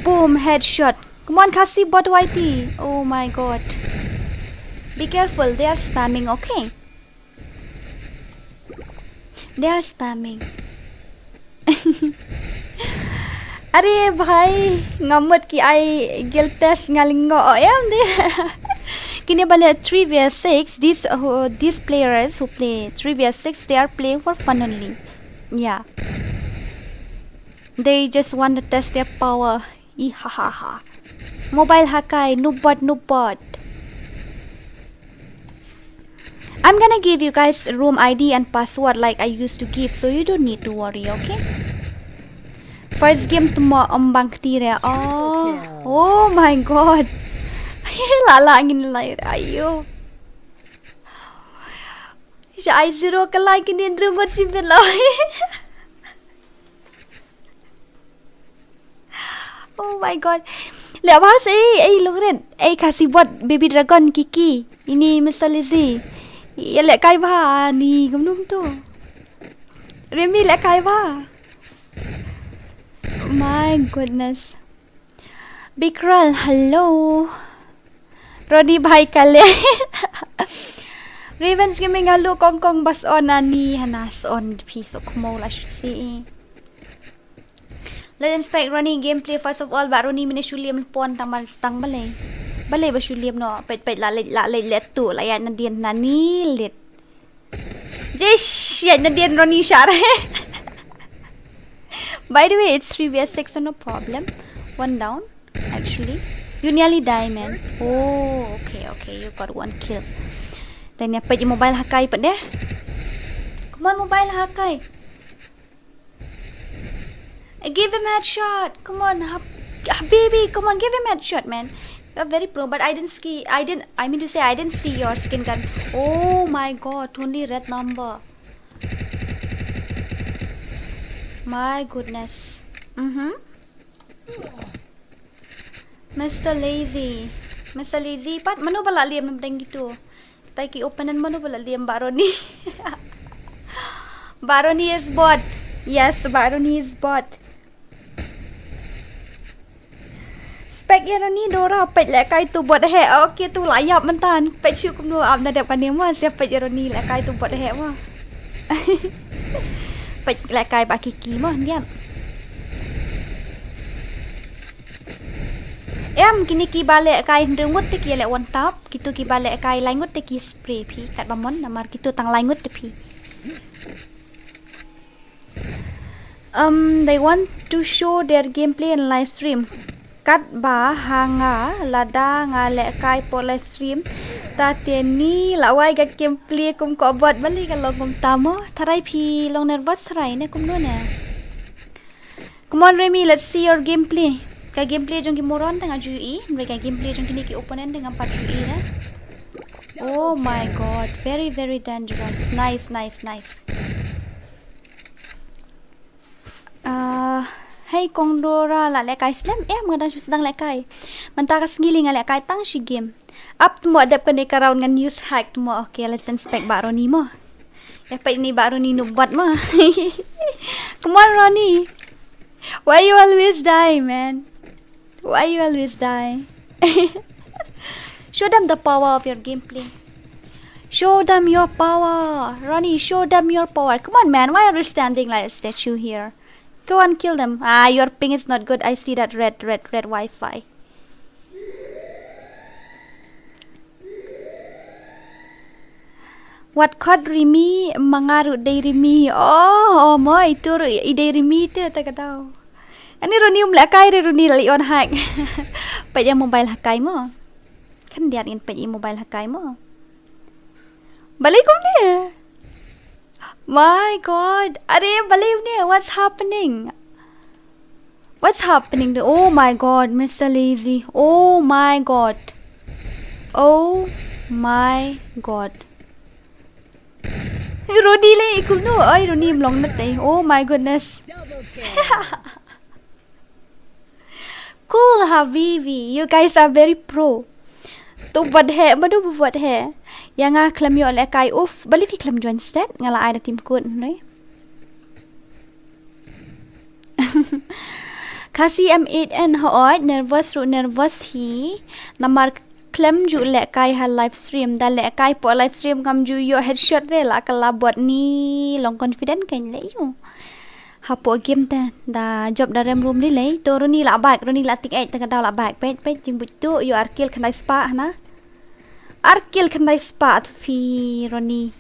Boom, headshot. Come on, Khasi bot Y T. Oh my God. Be careful, they are spamming, okay? They are spamming. Are bhai, nga mut ki ai guild test nga lyngngoh, oh, em de. Kine ba leh three v six, these, uh, who, these players who play three v six, they are playing for fun only. Yeah. They just want to test their power. Ihahaha. Mobile Hakai, noob bot, noob bot. I'm gonna give you guys room I D and password like I used to give, so you don't need to worry, okay? First game to mo ombang ktire. Oh, oh my god. La la ngin lai ayo. Sha ai zero ka lai kini ndru ngot simbin lai. Oh my god. Leh bha sa ei, ei lungret. Ei Khasi bot, Baby Dragon, Kiki. Ini Mister Lizzy. Ïa leh kai bha ni gumnum tu. Remi leh kai bha. My goodness. Bikral, hello. Rodi bhai kale. Revenge Gaming, hello kong kong bas on ani hana son phi sok mo la shu si. Let's inspect Ronnie gameplay first of all, ba Ronnie mine shu liam pon tang ban tang balei. Balei ba shu liam no, pet pet la le la le le tu la ya na dien na ni lit. Jish, ya na dien Ronnie share. By the way, it's three v six, so no problem. One down, actually. You nearly die, man. Oh, okay, okay, you got one kill. Then ya pet mobile Hakai pet deh. Come on, mobile Hakai. Give him headshot. Come on, Hab- Habibi. Come on, give him headshot, man. You're very pro, but I didn't ski. I didn't. I mean to say, I didn't see your skin gun. Oh my god, only red number. My goodness. Mm-hmm. Mister Lazy. Mister Lazy, pat mano ba la liam na bdeng gitu. Tai ki opponent mano ba la liam Baroni. Baroni is bot. Yes, Baroni is bot. Spek ya Roni Dora pek leh kai tu bot he. Okay tu la yap mentan. Pek chu kumno am na dep kane ma sia pek ya Roni leh kai tu bot he ma. Pek leh kai ba ki ki ma ndian. Em kini ki ba leh kai hynriew ngut te ki leh one tap, kitu ki ba leh kai lai ngut te ki spray phi kat ba mon namar kitu tang lai ngut te phi. Um, they want to show their gameplay in live stream. Kat ba ha nga lada nga leh kai por live stream. Ta te ni la wai ga gameplay kum ko bot bali ga long kum tamo. Tharai phi long nervous rai ne kum no ne. Come on, Remy, let's see your gameplay. Ka gameplay jong ki moron tang aju i, mereka gameplay jong kini ki opponent tang pat aju i na. Oh my god, very very dangerous. Nice, nice, nice. Ah, hey kong Dora la leh kai slem eh, mengdang shu sedang leh kai. Mentara sengili nga leh kai tang shi game. Ap tu mo dep kane ka round ngan use hack tu mo. Okay, let's inspect Baroni mo. Ya pek ni Baroni nubat mo. Come on, Ronnie. Why you always die, man? Why you always die? Show them the power of your gameplay. Show them your power. Ronnie, show them your power. Come on, man. Why are you standing like a statue here? Go and kill them. Ah, your ping is not good. I see that red, red, red Wi-Fi. Wat khot Rimi, ma nga ruh dei Rimi. Oh, oh, mo, itu ruh i dei Rimi te, ta ka dau. Ani Roni um leh kai re Roni leh on hack. Peit ïa mobile ha kai mo. Kan diat ngin peit ïa mobile ha kai mo. Balei kumne? My God. Are, balei kumne? What's happening? What's happening? Oh my God, Mister Lazy. Oh my God. Oh my God. Roni le ikul no. Ai, Roni mlong na te. Oh my goodness. Cool, habibi. You guys are very pro. Tu bad he, madu bu bad he. Ïa nga khlem ïoh leh kai, uf, balei phi khlem join stet, nga la ai da team code, ne? Khasi M eight N hooid, nervous ruh nervous hi. Namar khlem ju leh kai ha live stream, da leh kai po live stream ngam ju ïoh headshot re la ka la bot ni long confident kan leh ïoh. Hapoh game te da jop da rem room lei lei. To Roni la back, Roni la tik eh, te ka daw la back. Peit, peit, jingbuit tu, ïoh ar kill khyndai spah hana. Ar kill khyndai spah phi Ronnie.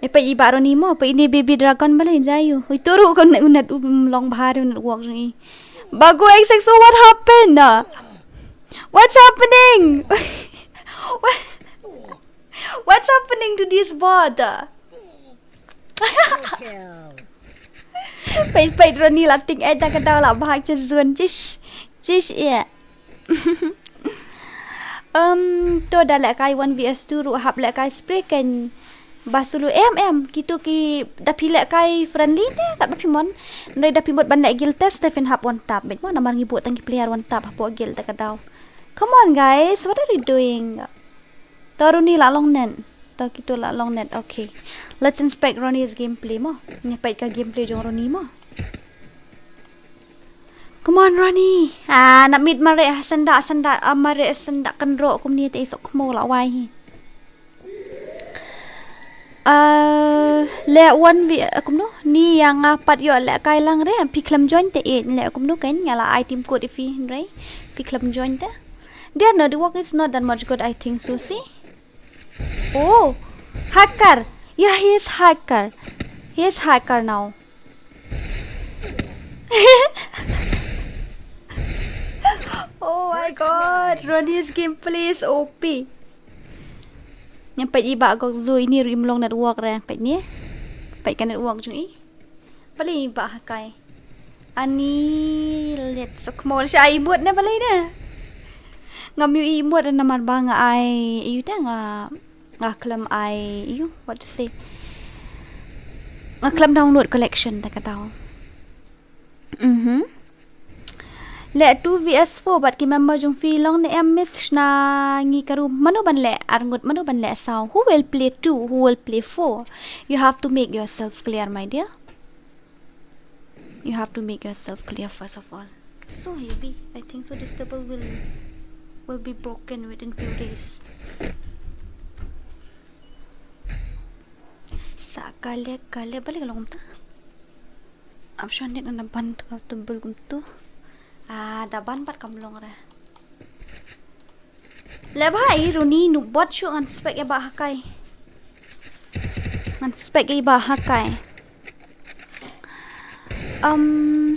E pa i ba Ronnie mo, pa ini baby dragon bale jayu. Hui turu kon unet um long bahari unet walk ni. Bagu X X O, what happened? What's happening? What, what's happening to this bot? Peit peit Ronnie la ting eh da ka daw la bhag cha zone chish. Chish eh. Um, to da lehkai one v two ruh hap lehkai spray kan ba sulu em em kitu ki da phi lehkai friendly te kat ba phi mon. Nrei da phi mut ban leh guild test te phin hap one tap bit mo namar ngi buh tang ki player one tap hapoh guild da ka daw. Come on guys, what are you doing? To Ronnie la long net. To kitu la long net. Okay. Let's inspect Ronnie's gameplay mo. Ngi peit ka gameplay jong Ronnie mo. Come on Ronnie. Ah, na mid mare senda senda ah, mare senda kenro kumni te isok mo la wai hi. Ah, le one v ah, kumno ni yang nga pat yo lehkai lang re phi khlem join te e le kumno kan nga la ai team code ifi re phi khlem join te. There no, the work is not that much good, I think so, see? Oh, hacker. Yeah, he is hacker. He is hacker now. Oh my god, Ronnie's gameplay is O P. Nyam peit i ba gok zui ni rim long network re peit ni. Peit ka network jong i. Bale i ba hakai. Ani let so kmo sha i mut ne bale ne. Ngam yu i mut namar ba nga ai yu te nga nga khlem ai yu what to say. Nga khlem download collection da ka daw. Mhm. Le two v four bad ki member jong phi long ne em miss na ngi karu mano ban le arngut mano ban le saw. Who will play two? Who will play four? You have to make yourself clear, my dear. You have to make yourself clear first of all. So heavy. I think so this table will will be broken within few days. Sa kale kale balik long ta. Am shon nek na ban ka tu bul kum tu. Ah, da ban bat kam long re. Le ba i Ronnie nu bot shu ngan spek e ba hakai. Ngan spek e ba hakai. Um,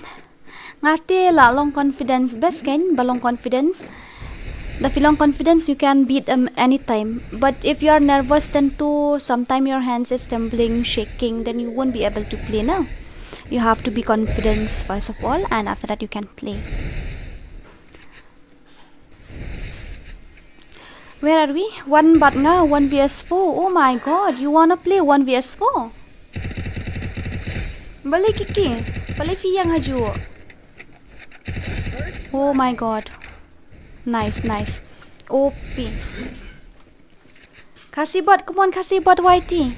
ngate la long confidence best kan ba long confidence. Da phi long confidence you can beat them anytime. But if you are nervous then too, sometimes your hands is trembling, shaking, then you won't be able to play now. You have to be confidence first of all, and after that you can play. Where are we? One bat nga, one v four. Oh my god, you wanna play one v four? Bale kiki, bale phi yang haju. Oh my god. Nice, nice. O P. Khasi bot, come on, Khasi bot Y T.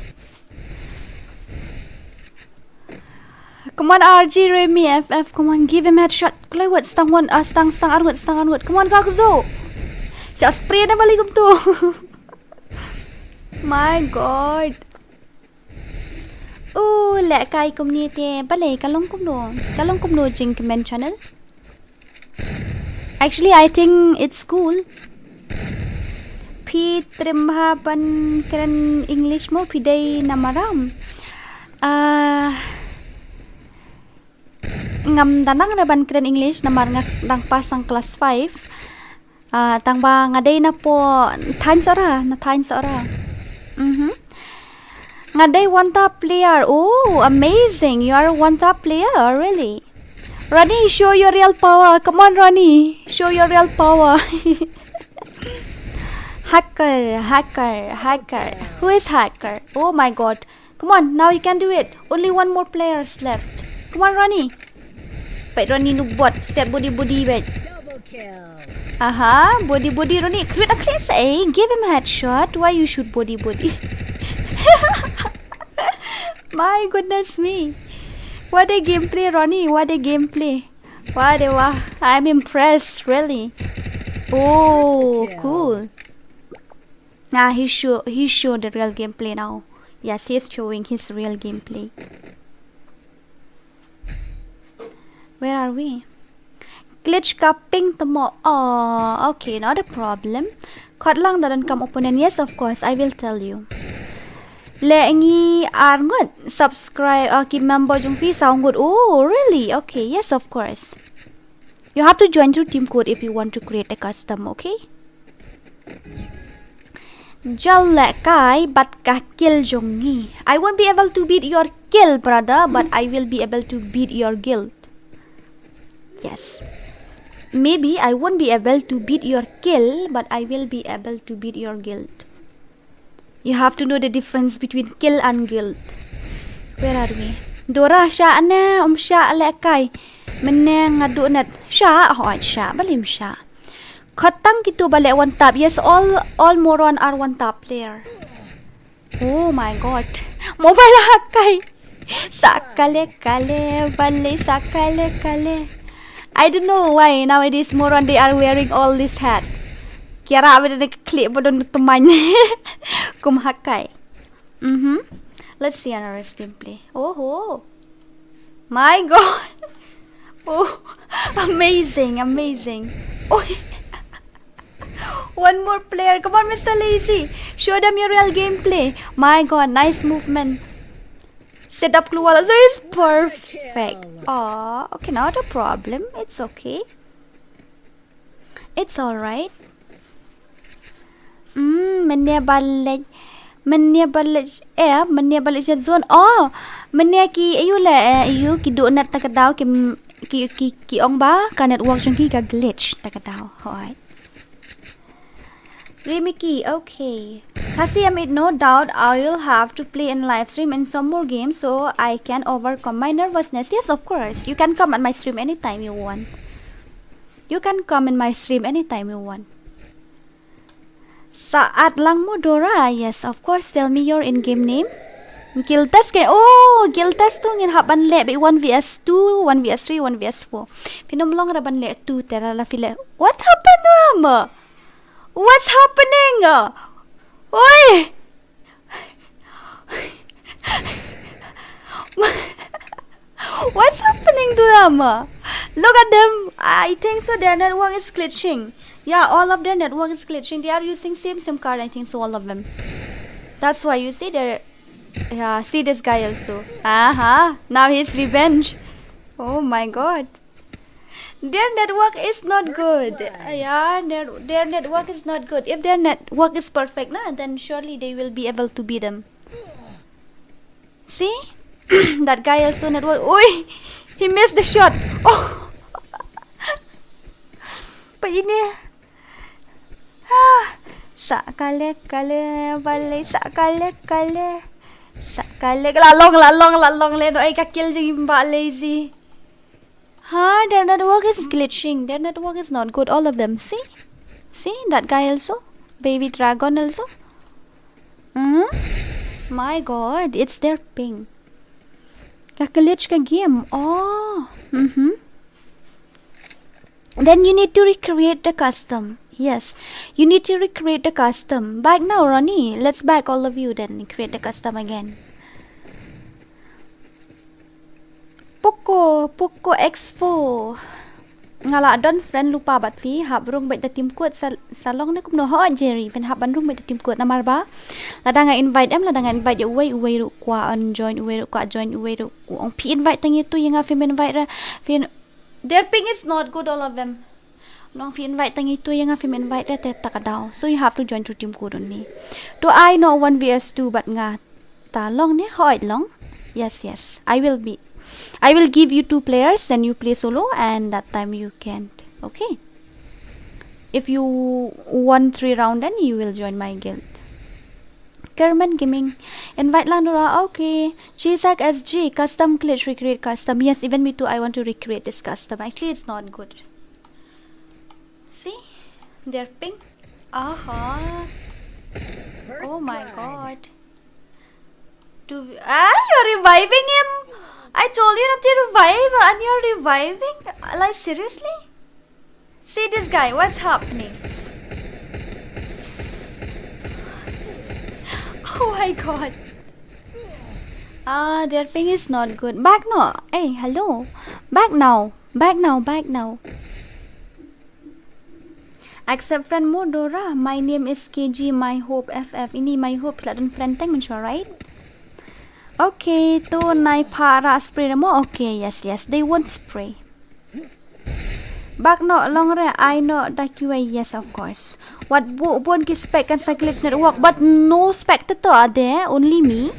Come on, R G Remy F F, come on, give him headshot. Kloi wot stang won, ah, stang, stang, arngut, stang, arngut. Come on, Gakzo. Sha spray na balik kum tu. My god. Oh, le kai kumni te, bale, ka long kumno. Ka long kumno jing comment channel. Actually, I think it's cool. Phi trim ha ban kren English mo phi dei na maram. Ah, ngam danang na ban kren English namar nga dang pass tang class five. Ah, tang ba nga dei na po thain sora, na thain sora. Mhm. Nga dei one tap player. Oh, amazing. You are a one tap player, really. Ronnie, show your real power. Come on, Ronnie. Show your real power. Hacker, hacker, hacker. Who is hacker? Oh my god. Come on, now you can do it. Only one more player is left. Come on, Ronnie. Peit Ronnie nu bot. Set body body peit. Aha, body body Ronnie. Crit a crit say. Give him a headshot. Why you shoot body body? My goodness me. What a gameplay, Ronnie. What a gameplay. What a wow. I'm impressed, really. Oh, cool. Ah, he show he showed the real gameplay now. Yes, he's showing his real gameplay. Where are we? Glitch ka ping tamo. Oh, okay, not a problem. Khot lang da donkam opponent. Yes, of course, I will tell you. Leh ngi ar ngut subscribe, uh, ki member jong phi saw ngut. Oh, really? Okay, yes, of course. You have to join through team code if you want to create a custom, okay? Jal leh kai bad ka kill jong ngi. I won't be able to beat your kill, brother, but I will be able to beat your guild. Yes. Maybe I won't be able to beat your kill, but I will be able to beat your guild. You have to know the difference between kill and guild. Where are we? Dora, shah ne, um shah leh kai. Mynne nga duh net. Shah, hooid shah, balei ym shah. Khot tang kito ba leh one tap. Yes, all, all moron are one tap player. Oh my god. Mobile hack kai. Sakale kale, balei sakale kale. I don't know why nowadays moron they are wearing all this hat. Kiara bad ne klik bodon teman. Kum hack kai. Mhm. Let's see another gameplay. Oh ho. My god. Oh, amazing, amazing. Oh. One more player. Come on, Mister Lazy. Show them your real gameplay. My god, nice movement. Setup keluar lah. So it's perfect. Aw, okay, not a problem. It's okay. It's alright. Hmm, mynne ba leh, mynne ba leh, eh, mynne ba leh zone. Oh, mynne ki, ayu leh, eh, ayu ki duh net ta ka daw ki, ki, ki, ki ong ba ka network jong ki ka glitch ta ka daw. Hooid. Remiki, okay. Khasi Amit, no doubt I will have to play in live stream in some more games so I can overcome my nervousness. Yes, of course. You can come at my stream anytime you want. You can come in my stream anytime you want. Saat lang mo Dora. Yes, of course. Tell me your in-game name. Guild test ke. Oh, guild test tu ngin hap ban leh bad one v one, two, one v three, one v four. Phin ym long ruh ban leh two te la phi leh. What happened, mama? What's happening? Oi! What's happening to them? Look at them. I think so their network is glitching. Yeah, all of their network is glitching. They are using same SIM card, I think so, all of them. That's why you see they're, yeah, see this guy also. Aha, now he's revenge. Oh my god. Their network is not good. Uh, yeah, their, their network is not good. If their network is perfect, na, then surely they will be able to beat them. See? That guy also network. Oi! He missed the shot. Oh! But ini. Ah! Sa kale kale balei, sa kale kale. Sa kale la long, la long, la long le, no, ai ka kill jing ba Lazy. Ha, their network is glitching. Their network is not good. All of them. See? See? That guy also. Baby Dragon also. Hmm? My god, it's their ping. Ka glitch ka game. Oh. Mm-hmm. Then you need to recreate the custom. Yes. You need to recreate the custom. Back now, Ronnie. Let's back all of you then. Create the custom again. Poco, Poco X four. Nga la don friend lypa bad phi, hap rung bad da team code sa, sa long ne kumno, ho Jerry, phin hap ban rung bad da team code namar ba lada nga invite em, lada nga invite ïa uwei, uwei ruh kwah un join, uwei ruh kwah join, uwei ruh kwah ong phi invite tang ïa tu ïa nga phim invite ra, phin, their ping is not good, all of them. Nong phi invite tang ïa tu ïa nga phim invite ra te ta ka daw. So you have to join through team code only. To ai no one v one bad nga. Ta long ne, hooid long. Yes, yes. I will be. I will give you two players, then you play solo, and that time you can't. Okay. If you won three round, then you will join my guild. Kerman Gaming. Invite lang Dora. Okay. Chisak S G. Custom glitch, recreate custom. Yes, even me too. I want to recreate this custom. Actually, it's not good. See? Their ping. Aha. Oh my god. Do we, ah, you're reviving him? I told you not to revive and you're reviving? Like, seriously? See this guy, what's happening? Oh my god. Ah, their ping is not good. Back no. Hey, hello. Back now. Back now, back now. Accept friend mo Dora. My name is K G My Hope F F. Ini My Hope la don friend teng mynshuwa, right? Okay, to nai para spray mo. Okay, yes, yes. They won't spray. Bak no long re, I no da kiwei, yes, of course. Wat bu bun ki spec kan sa glitch network, but no spec te to ade, only me.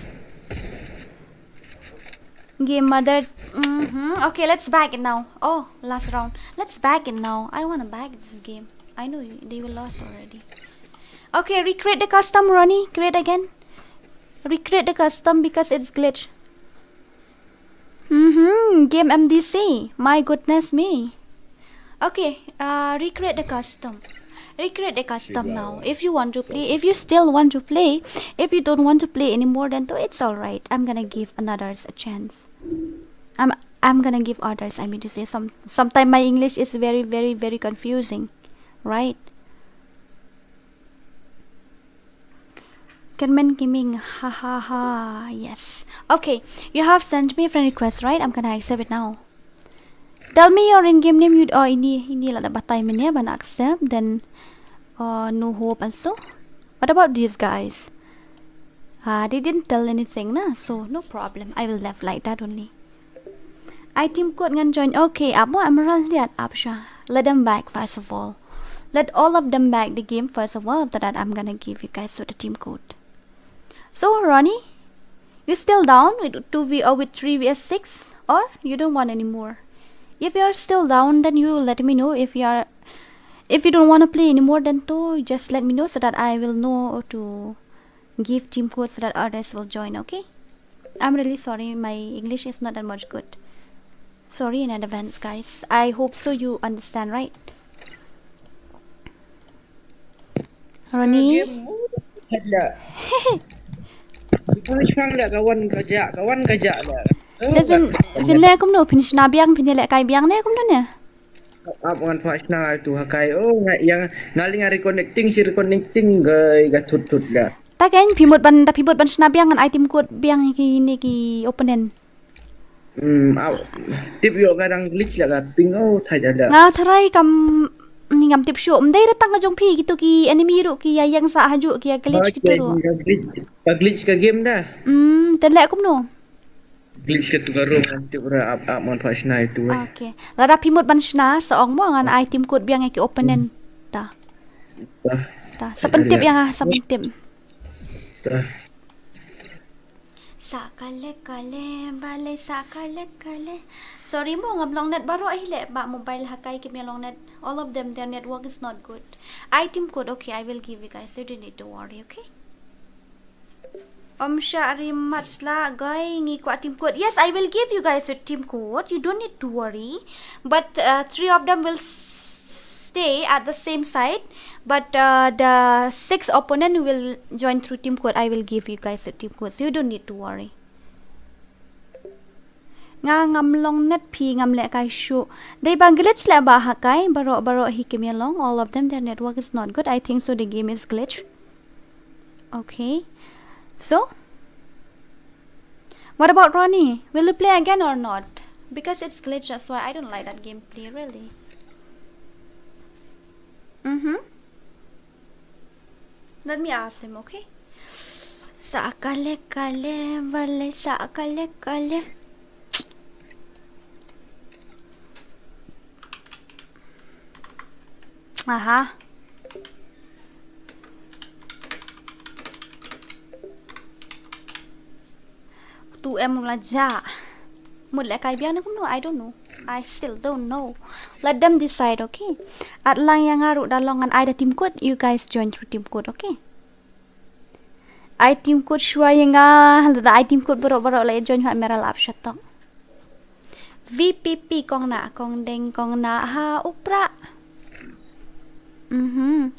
Game mother. Mm-hmm. Okay, let's back it now. Oh, last round. Let's back it now. I wanna back this game. I know you, they will lost already. Okay, recreate the custom, Ronnie. Create again. Recreate the custom because it's glitch. Mm-hmm. Game M D C. My goodness me. Okay, uh, recreate the custom. Recreate the custom now. If you want to play, if you still want to play, if you don't want to play anymore, then though it's all right. I'm gonna give another a chance. I'm I'm gonna give others. I mean to say, some sometime my English is very, very, very confusing, right? Kenmen Kiming, ha ha ha. Yes. Okay, you have sent me a friend request, right? I'm gonna accept it now. Tell me your in-game name. You, oh, ini ini la da batai mynne ban accept. Then, uh, no hope also. What about these guys? Ah, they didn't tell anything na, so no problem. I will left like that only. I team code ngan join. Okay, ap mo Emerald liat ap sha. Let them back first of all. Let all of them back the game first of all. After that, I'm gonna give you guys the team code. So, Ronnie, you still down with two v or with three v s six, or you don't want any more? If you are still down, then you let me know. If you are, if you don't want to play anymore, then to just let me know so that I will know to give team code so that others will join. Okay? I'm really sorry. My English is not that much good. Sorry in advance, guys. I hope so you understand, right? Ronnie. Hadla. Pun shang da kawan kaja, kawan kaja da. Levin, Levin le kumno phin shna biang, phin le kai biang ne kumno ne? Ap ngan pha shna tu ha kai. Oh, nga yang ngaling reconnecting, si reconnecting gai ga tut tut la. Ta kan phi mut ban, ta phi mut ban shna biang ngan ai team code biang ki ni ki opponent. Hmm, au. Tip ïoh ka dang glitch la ka ping, oh, thait ada. Nga tharai kam, ni ngam tip shuh. Mdei da tang ka jong phi, kito ki enemy ruh ki ïa ïeng sah hajuh ki ïa glitch kito ruh. Ka glitch, ka glitch ka game da. Hmm, te leh kumno? Glitch ka tu ka room, ngam tip ra ap ap mon pha shna itu. Okay. Lada phi mut ban shna sa ong mo ngan ai team code biang ïa ki opponent. Ta. Ta. Sa pyntip ïa nga, sa pyntip. Ta. Sa kale kale bale sa kale kale. Sorry mo, ngam long net baroh hi leh, ba mobile ha kai kim ïa long net. All of them, their network is not good. Ai team code, okay, I will give you guys. You don't need to worry, okay? Om shari mat sla gai ngi kwah team code. Yes, I will give you guys a team code. You don't need to worry. But uh, three of them will s- stay at the same side. But uh, the six opponent will join through team code. I will give you guys a team code, so you don't need to worry. Nga ngam long net phi ngam leh kai shuh. Dei ba glitch leh ba ha kai, baroh baroh hi kim ïa long. All of them, their network is not good. I think so the game is glitch. Okay. So, what about Ronnie? Will you play again or not? Because it's glitch, that's why I don't like that gameplay, really. Mm-hmm. Let me ask him, okay? Sa kale kale bale sa kale kale. Aha. Tu em la ja. Mut leh kai biang ne kumno, I don't know. I still don't know. Let them decide, okay? At lang ïa nga ruh da long ngan ai da team code, you guys join through team code, okay? Ai team code shuwa ïa nga, lada ai team code baroh baroh la ïa join ha Emerald ap shatok. V P P kong na, kong deng kong na ha u pra. Mhm.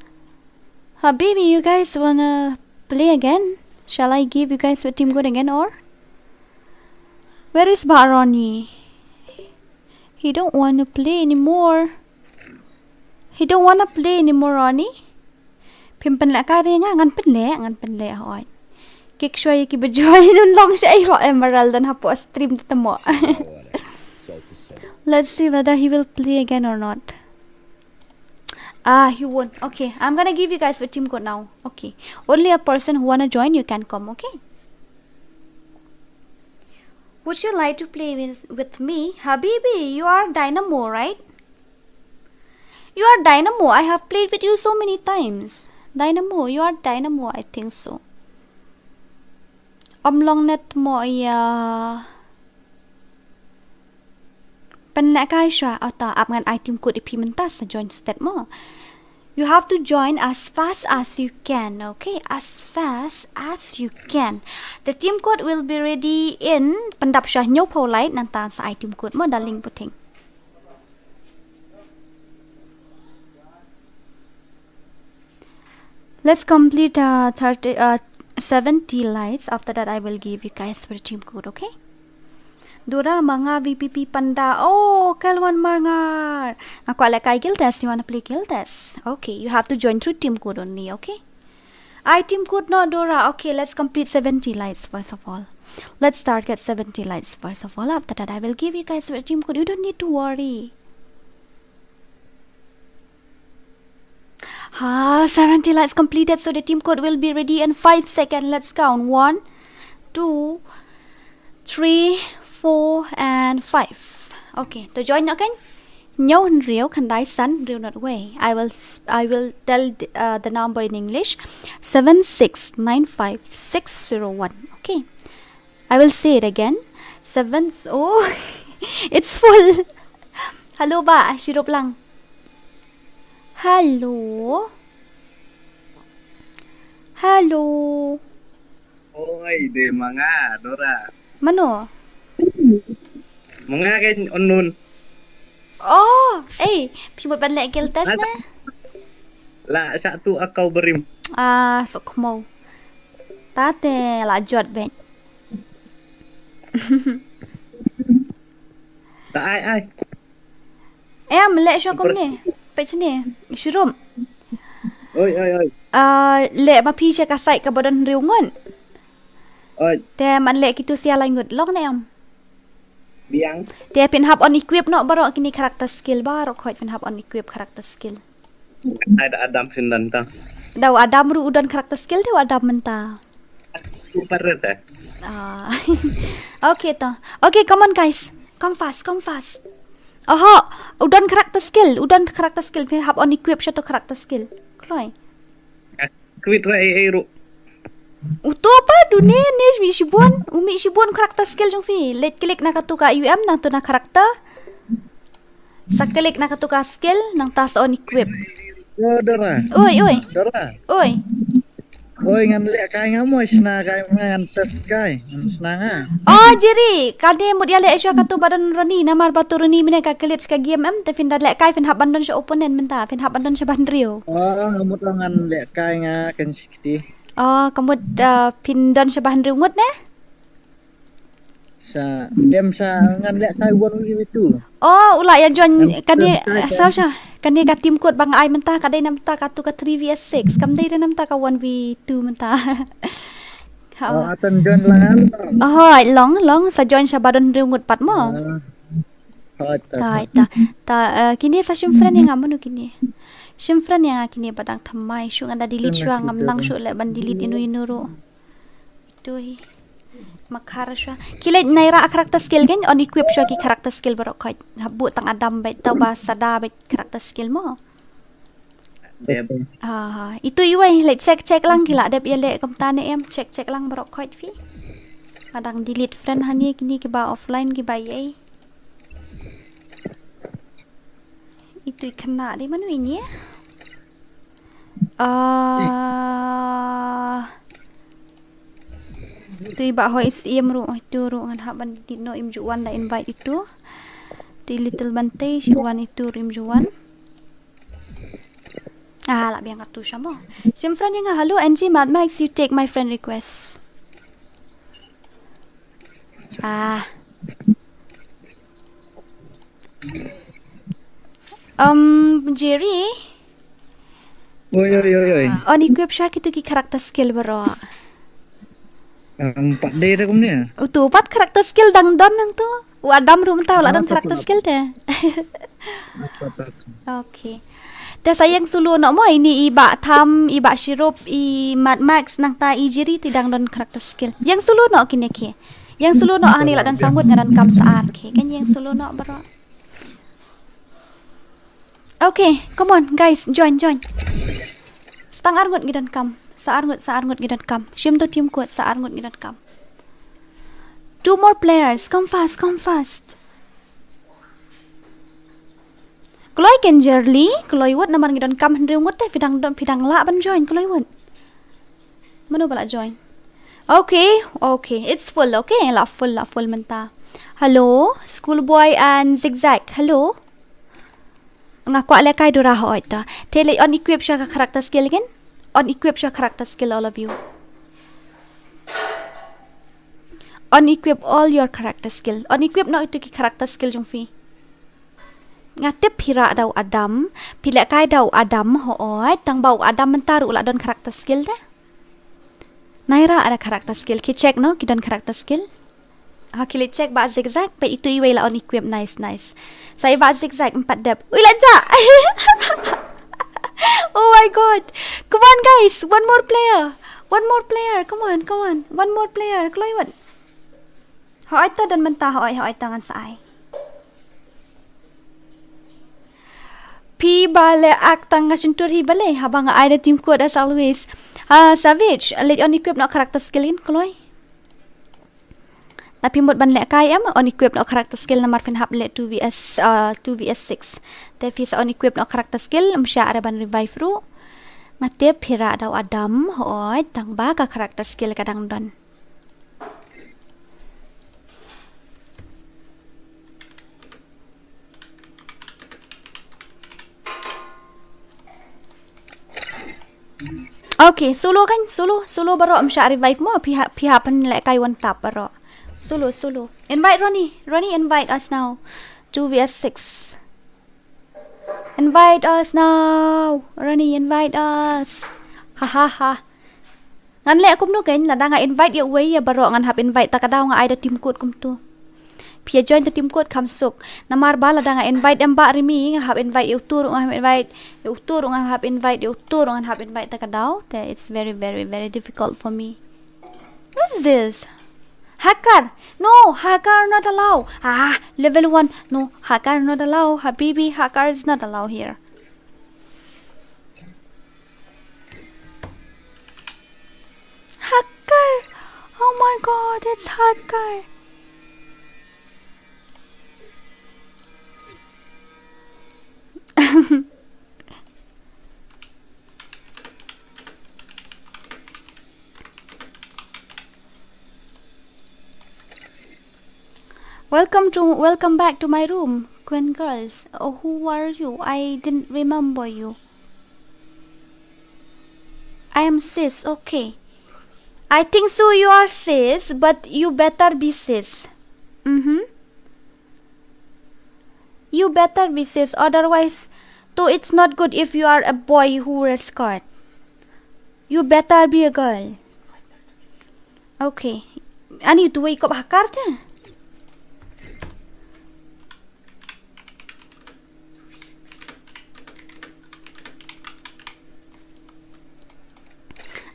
Habibi, you guys wanna play again? Shall I give you guys a team code again or? Where is Bah Ronnie? He don't wanna play anymore. He don't wanna play anymore, Ronnie. Phim pynleh ka ri nga, ngan pynleh, ngan pynleh hoi. Kik shwa ki bejoi nun long sha ai ho Emerald dan hapoh stream te mo. Let's see whether he will play again or not. Ah, you won't. Okay, I'm gonna give you guys the team code now. Okay. Only a person who wanna join, you can come, okay? Would you like to play with, with me? Habibi, you are Dynamo, right? You are Dynamo. I have played with you so many times. Dynamo, you are Dynamo, I think so. Ym long net mo ïa. Pynlehkai shuwa, ata ap ngan ai team code ïa phi mynta sa join stet mo. You have to join as fast as you can, okay? As fast as you can. The team code will be ready in, pyndap shuwa hynñiewphew lait, nangta sa ai team code mo, darling puting. Let's complete uh, thirty, uh, seventy lights. After that, I will give you guys for team code, okay? Dora, ma nga V P P panda. Oh, Kelwan Marngar. Nga kwah lehkai Guild Test. You wanna play Guild Test? Okay, you have to join through team code only, okay? Ai team code no, Dora. Okay, let's complete seventy lights first of all. Let's target seventy lights first of all. After that, I will give you guys for team code. You don't need to worry. Ah, seventy lights completed, so the team code will be ready in five seconds. Let's count. One, two, three, four, and five. Okay, to join again. Hynñiew hynriew khyndai san hynriew nod wei. I will s- I will tell the, uh, the number in English. Seven six nine five six zero one. Okay. I will say it again. Seven s- oh, it's full. Hello ba, shirup lang. Hello. Hello. Oi, de ma nga, Dora. Mano? Ma nga kan unknown. Oh, eh, phi mut ban leh Guild Test ne? La satu akau berim. Ah, sok mau. Tate la jot ben. Ta ai ai. Em, leh shuwa kumne. Peit shane. Shirup. Oi, oi, oi. Ah, leh ma phi sha ka site kaba don hynriew ngut. Oi. Te man leh kitu sia lai ngut long ne em. Biang. Te phin hap on equip noh baroh kine character skill baroh khoit phin hap on equip character skill. Ai da Adam shin don ta. Da u Adam ruh u don character skill te u Adam mynta. Super red eh. Ah. Okay to. Okay, come on guys. Come fast, come fast. Oho, u don character skill, u don character skill, phi hap on equip sha to character skill. Kloi. Quit ra ai ai ruh. Uto pa dune ne mi shibun, u mi shibun character skill jong phi. Leh klik na katu ka U M nangtu na character. Sa klik na katu ka skill nangta sa on equip. Oh, Dora. Oi, oi. Dora. Oi. Oi, ngan leh kai nga mo, shna kai nga, ngan test kai. Ngan shna nga. Oh, Jerry, kane mut ïa leh shuwa katu ba don Ronnie, namar ba tu Ronnie mynne ka glitch ka game em, te phin da leh kai phin hap ban don sha opponent mynta, phin hap ban don sha ba hynriew. Oh, nga mut ngan leh kai nga kan sikti. Oh, ka mut, uh, phin don sha ba hynriew ngut ne? Sa dem sa ngan leh kai one v two. Oh, u la ïa join. Ngan kane, subscribe, eh, sa sha. Kane ka team code ba nga ai mynta ka dei namta katu ka three v six. Kam dei re namta ka one v two mynta. Ha. Oh, atan join lang al. Oh, long, long sa join sha ba don hynriew ngut pat mo. Ah. Hoi ta. Hoi ta. Ta, eh, kine sa shim friend ïa nga mano kine. Shim friend ïa nga kine ba dang thymmai shuh, ngan da delete shuwa, ngam nang shuh leh ban delete ino ino ruh. Itu hi. Makhar shuwa. Ki leh nai ra character skill kan, on equip shuwa ki character skill baroh khoit. Hap buh tang Adam bad tau ba Sada bad character skill mo. Dep. Ha, ha. Itu iwei leh check check lang ki la dep ïa leh kumta ne em, check check lang baroh khoit phi. Nga dang delete friend hangne kine kiba offline kiba ïei. Itu i khynnah dei mano ini eh? Ah. Itu i bah hoi is im ruh, itu ruh ngan hap ban delete noh, im ju wan da invite itu. Itu i Little Bante, shi wan itu ruh im ju wan. Ah, la biang katu sha mo. Shim friend ïa nga, hello N G Mad Max, you take my friend request. Ah. Um, Jerry. Oi, oi, oi, oi. Ah, on equip sha kitu ki character skill baroh. Um, pat dei da kumne. Utu pat character skill dang don nangtu. U Adam ruh mynta u la don character skill te. Apa, apa, apa. Okay. Te sa ïeng solo noh mo, ine i Bah Tham, i Bah Shirup, i Mad Max, nangta i Jiri te dang don character skill. Ïeng solo noh kine ki. Ïeng solo noh, hangne la don saw ngut, nga donkam sa ar ki. Kan ïeng solo noh baroh. Okay, come on guys, join, join. Sa tang ar ngut ngi donkam. Sa ar ngut, sa ar ngut ngi donkam. Shim to team code, sa ar ngut ngi donkam. Two more players, come fast, come fast. Kloi Kenjerli, kloi wut, namar ngi donkam hynriew ngut te, phi dang don, phi dang lah ban join, kloi wut. Mano ba la join? Okay, okay, it's full, okay, la full, la full mynta. Hello, Schoolboy and Zigzag, hello. Nga kwah lehkai Dora hooid ta. Te leit unequip shuwa ka character skill again. Unequip shuwa character skill, all of you. Unequip all your character skill. Unequip noh ito ki character skill jong phi. Nga tip phi rah da u Adam, phi lehkai da u Adam hooid, tang ba u Adam mynta ruh u la don character skill te. Nai rah da character skill, ki check noh, ki don character skill. Ha, ki leit check Bah Zigzag, peit ito iwei la unequip, nice, nice. Sa i Bah Zigzag em pat dep. Ui, la jah. Oh my God. Come on guys, one more player. One more player, come on, come on. One more player, kloi wut. Hooid ta, don mynta, hooid, hooid ta, ngan sa ai. Phi ba leh ak tang ka shyntur hi balei, haba nga ai da team code as always. Ah, Savage, leit unequip noh character skill again, kloi. Lada phi mut ban lehkai em, unequip noh character skill namar phin hap leh two V S, uh, two V S six. Te phi sa unequip noh character skill, ym shah re ban revive ruh. Nga tip phi rah da u Adam, hooid, tang ba ka character skill ka dang don. Okay, solo kan, solo, solo baroh, ym shah revive mo, phi ha-, phi hap ban lehkai one tap baroh. Solo, solo. Invite Ronnie, Ronnie, invite us now. Two V S six. Invite us now. Ronnie, invite us. Ha ha ha. Ngan leh kumno kan, lada nga invite ïa uwei ïa baroh ngan hap invite ta ka daw, nga ai da team code kumto. Phi ïa join da team code kham suk. Namar ba lada nga invite em Bah Rimi, nga hap invite ïa uto ruh, nga hap invite ïa uto ruh, nga hap invite ïa uto ruh, ngan hap invite ta ka daw. Te, it's very, very, very difficult for me. What's this? Hacker! No, hacker not allow. Ah, level one. No, hacker not allow. Habibi, hacker is not allow here. Hacker! Oh my God, it's hacker! Welcome to, welcome back to my room, Queen Girls. Oh, who are you? I didn't remember you. I am sis, okay. I think so you are sis, but you better be sis. Mm-hmm. You better be sis, otherwise, though it's not good if you are a boy who wears skirt. You better be a girl. Okay. Ani tu wei kop hakar te.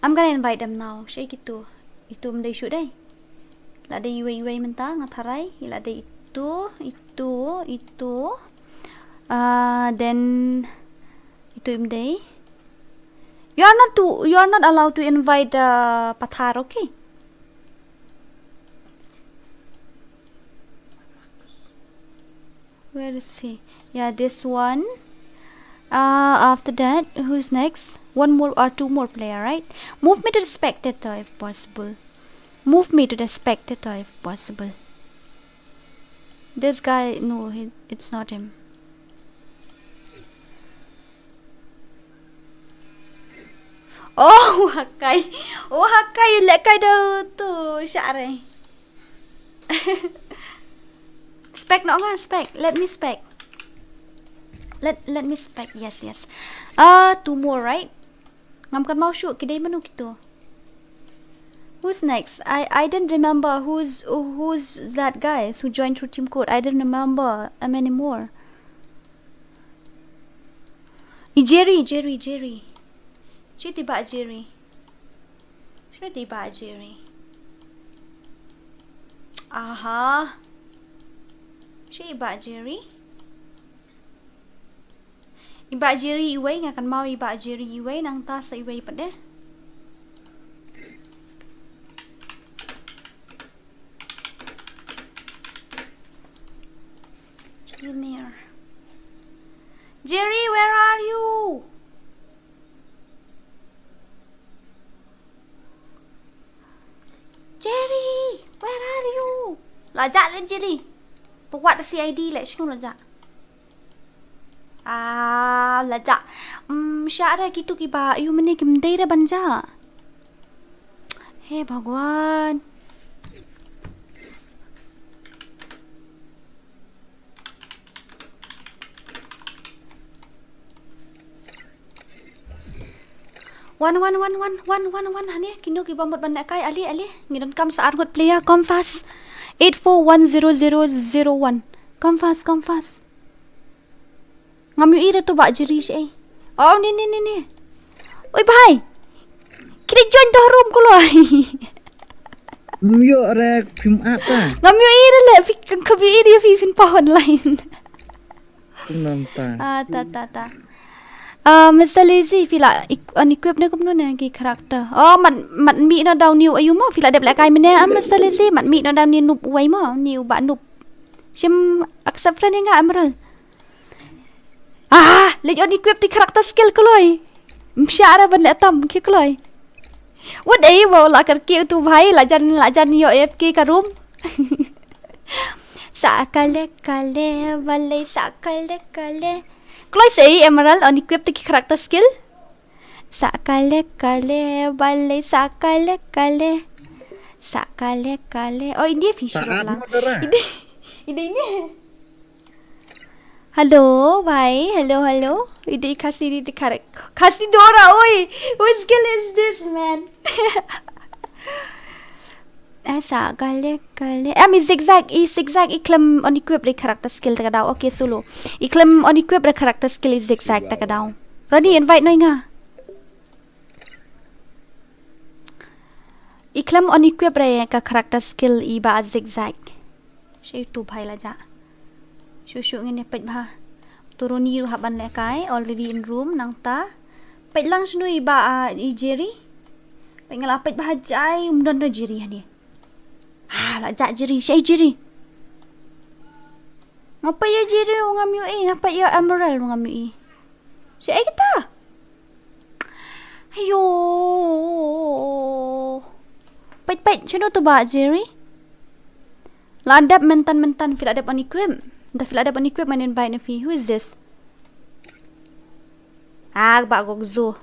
I'm gonna invite them now. Shei kitu. Itu mendai shu dai. La dei iwei iwei mynta nga tharai. La dei itu, itu, itu. Ah, then itu im dei. You are not to, you are not allowed to invite the pathar, okay? Where is he? Yeah, this one. Uh, after that, who's next? One more or two more player, right? Move me to the spectator if possible. Move me to the spectator if possible. This guy, no, he, it's not him. Oh, hakai. Oh, hakai, lehkai da tu, share. Spec noh nga, spec. Let me spec. Let, let me spec. Yes, yes. Ah, two more, right? Ngam kan mau shu, ki dei mano kitu. Who's next? I, I didn't remember who's, who's that guys who joined through team code. I didn't remember him anymore. I Jerry, Jerry, Jerry. Shi te i Bah Jerry. Shi te i Bah Jerry. Aha. Shi i Bah Jerry. I Bah Jerry iwei, nga kynmaw i Bah Jerry iwei, nangta sa iwei pat de. Come here. Jerry, where are you? Jerry, where are you? La jah re Jerry. Pynwad C I D leh shano la jah. Ah, la jah. Hmm, shah re kitu kiba ïoh mynne kim dei re ban jah. He Bhagwan. One, one, one, one, one, one, one, hane, kino kiba mut ban lehkai, ale, ale. Ngi donkam sa arngut player, come fast. Eight four one zero zero zero one. Come fast, come fast. Ngam ïohi re tu Bah Jerry shi. Oh, ni, ni, ni, ni. Oi, bhai. Ki dei join to room kloi. Ym ïoh re phim ap ta. Ngam ïohi re leh, phi, ka, ka ïohi re phi phin pa online. Kum nang ta. Ah, ta, ta, ta. Ah, Mister Lazy, phi la eq-, unequip ne kumno ne ki character. Oh, mat, mat mih noh da une u aïu mo, phi la dep lehkai mynne, ah, Mister Lazy, mat mih noh da une u noob uwei mo, une u Bah Noob. Shim accept friend ïa nga Emerald. Ah, leit unequip te character skill kloi. Ym shah re ban leh tam ki kloi. Wat ei ba la kyrkieh utu bhai, la jan, la jan ïoh A F K ka room. Sa kale kale, balei sa kale kale. Kloi sa ei Emerald, unequip te ki character skill. Sa kale kale, balei sa kale kale. Sa kale kale. Oh, ini phi Sa shuruh ad lang. Mo dara. Ini, ini, ini. Hello, bhai. Hello, hello. Ini Khasi, ini Kharek. Khasi Dora, oi. Whose skill is this, man? Eh, sa kale kale. Em, i zigzag, i zigzag, i khlem unequip re character skill ta ka daw. Okay, solo. I khlem unequip re character skill i zigzag ta ka daw. Rani invite noh ïa nga. I khlem unequip re ka character skill i Bah Zigzag. Shi tu bhai la jah. Shu shu ngin ïa peit bha. Tu Roni ruh hap ban lehkai, already in room nangta. Peit lang shano i Bah, ah, i Jerry. Peit nga la peit bha jai, um don re Jerry hangne. Ah, la jah Jerry, shi Jerry. Nga peit ïa Jerry ruh ngam ïohi, nga peit ïa Emerald ruh ngam ïohi. Shi kita. Ayo. Peit, peit, shano tu Bah Jerry? La dep mynta, mynta, phi la dep unequip. Da phi la dep unequip ngan invite na phi. Who is this? Ah, Bah Gokzo.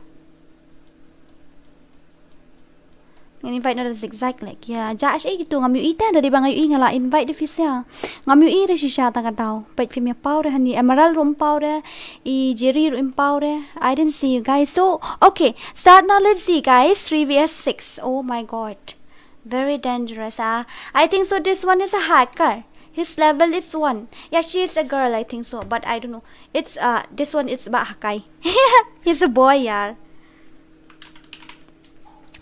Ngan invite noh da Zigzag leh. Ïa, jah shi kitu ngam ïohi te, da dei ba nga ïohi nga la invite da phi sha. Ngam ïohi re shisha ta ka daw. Peit phim ïa paw re hangne, Emerald ruh ym paw re, i Jerry ruh ym paw re. I didn't see you guys. So, okay, start now. Let's see, guys. Three v s six. Oh my God. Very dangerous. Ah, I think so this one is a hacker. His level is one. Yeah, she is a girl, I think so, but I don't know. It's, uh, this one is Bah Hakai. He's a boy, yaar.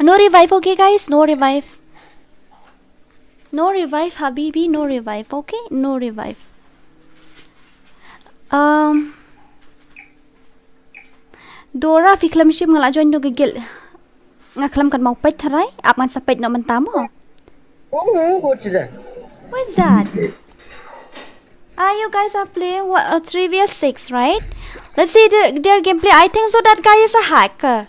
No revive, okay, guys? No revive. No revive, habibi, no revive, okay? No revive. Um, Dora, phi khlem shim nga la join noh ka guild. Nga khlem kan mau peit tharai, ap ngan sa peit noh mynta mo. Oh, what's that? What's that? Ah, you guys are playing what, uh, three v s six, right? Let's see their, their gameplay. I think so that guy is a hacker.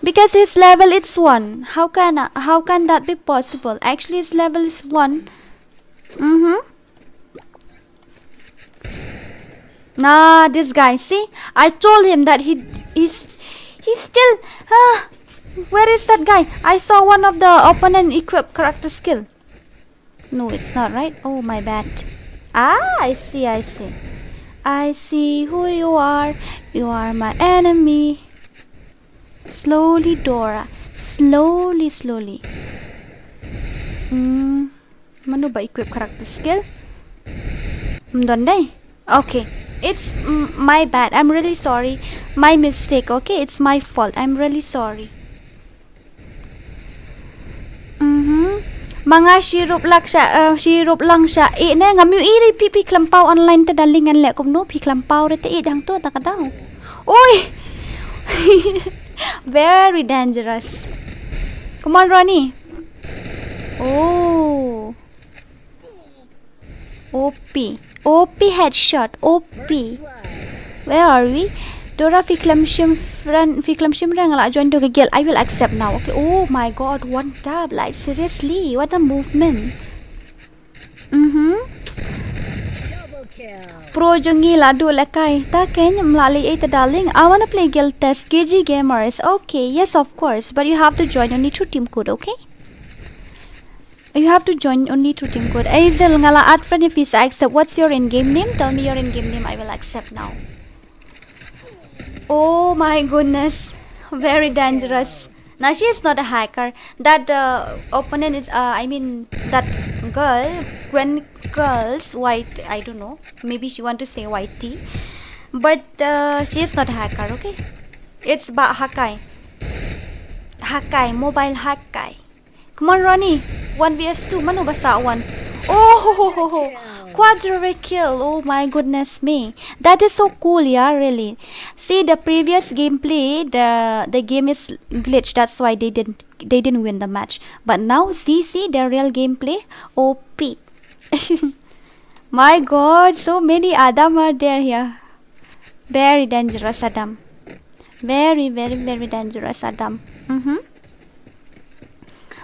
Because his level it's one. How can I, how can that be possible? Actually, his level is one. Mm-hmm. Nah, this guy. See, I told him that he, he's, he's still. Ah, where is that guy? I saw one of the opponent equip character skill. No, it's not right. Oh, my bad. Ah, I see, I see. I see who you are. You are my enemy. Slowly, Dora. Slowly, slowly. Hmm. Mano ba equip character skill? Ym don dei. Okay. It's mm, my bad. I'm really sorry. My mistake, okay? It's my fault. I'm really sorry. Mhm. Manga shirup lak sha, uh, shirup lang sha. Eh, ne, ngam ïohi ri phi phi khlem paw online te darling ngan leh kumno phi khlem paw re te eh hangto ta ka daw. Oi. Very dangerous. Come on, Ronnie. Oh. O P. O P headshot. O P. Where are we? Dora phi khlem shim friend, phi khlem shim rang la join to ka guild. I will accept now. Okay. Oh my god, one tap. Like seriously, what a movement. Mhm. Pro jong ngi la duh lehkai. Ta keiñ ym lah leh ei te darling. I wanna play guild test. K G gamers. Okay, yes of course. But you have to join only through team code, okay? You have to join only through team code. Azel, nga la add friend if you accept. What's your in-game name? Tell me your in-game name. I will accept now. Oh my goodness. Very dangerous. Now she is not a hacker. That uh, opponent is, uh, I mean, that girl, Gwen Girls, White, I don't know. Maybe she want to say Y T. But uh, she is not a hacker, okay? It's Bah Hakai. Hakai, mobile Hakai. Come on, Ronnie. One v s two. Mano ba sah one? Oh, ho, ho, ho, ho. Quadra kill. Oh my goodness me. That is so cool, yeah, really. See the previous gameplay, the the game is glitched. That's why they didn't they didn't win the match. But now, see, see the real gameplay. O P. My God, so many Adam are there here. Very dangerous Adam. Very, very, very dangerous Adam. Mm-hmm.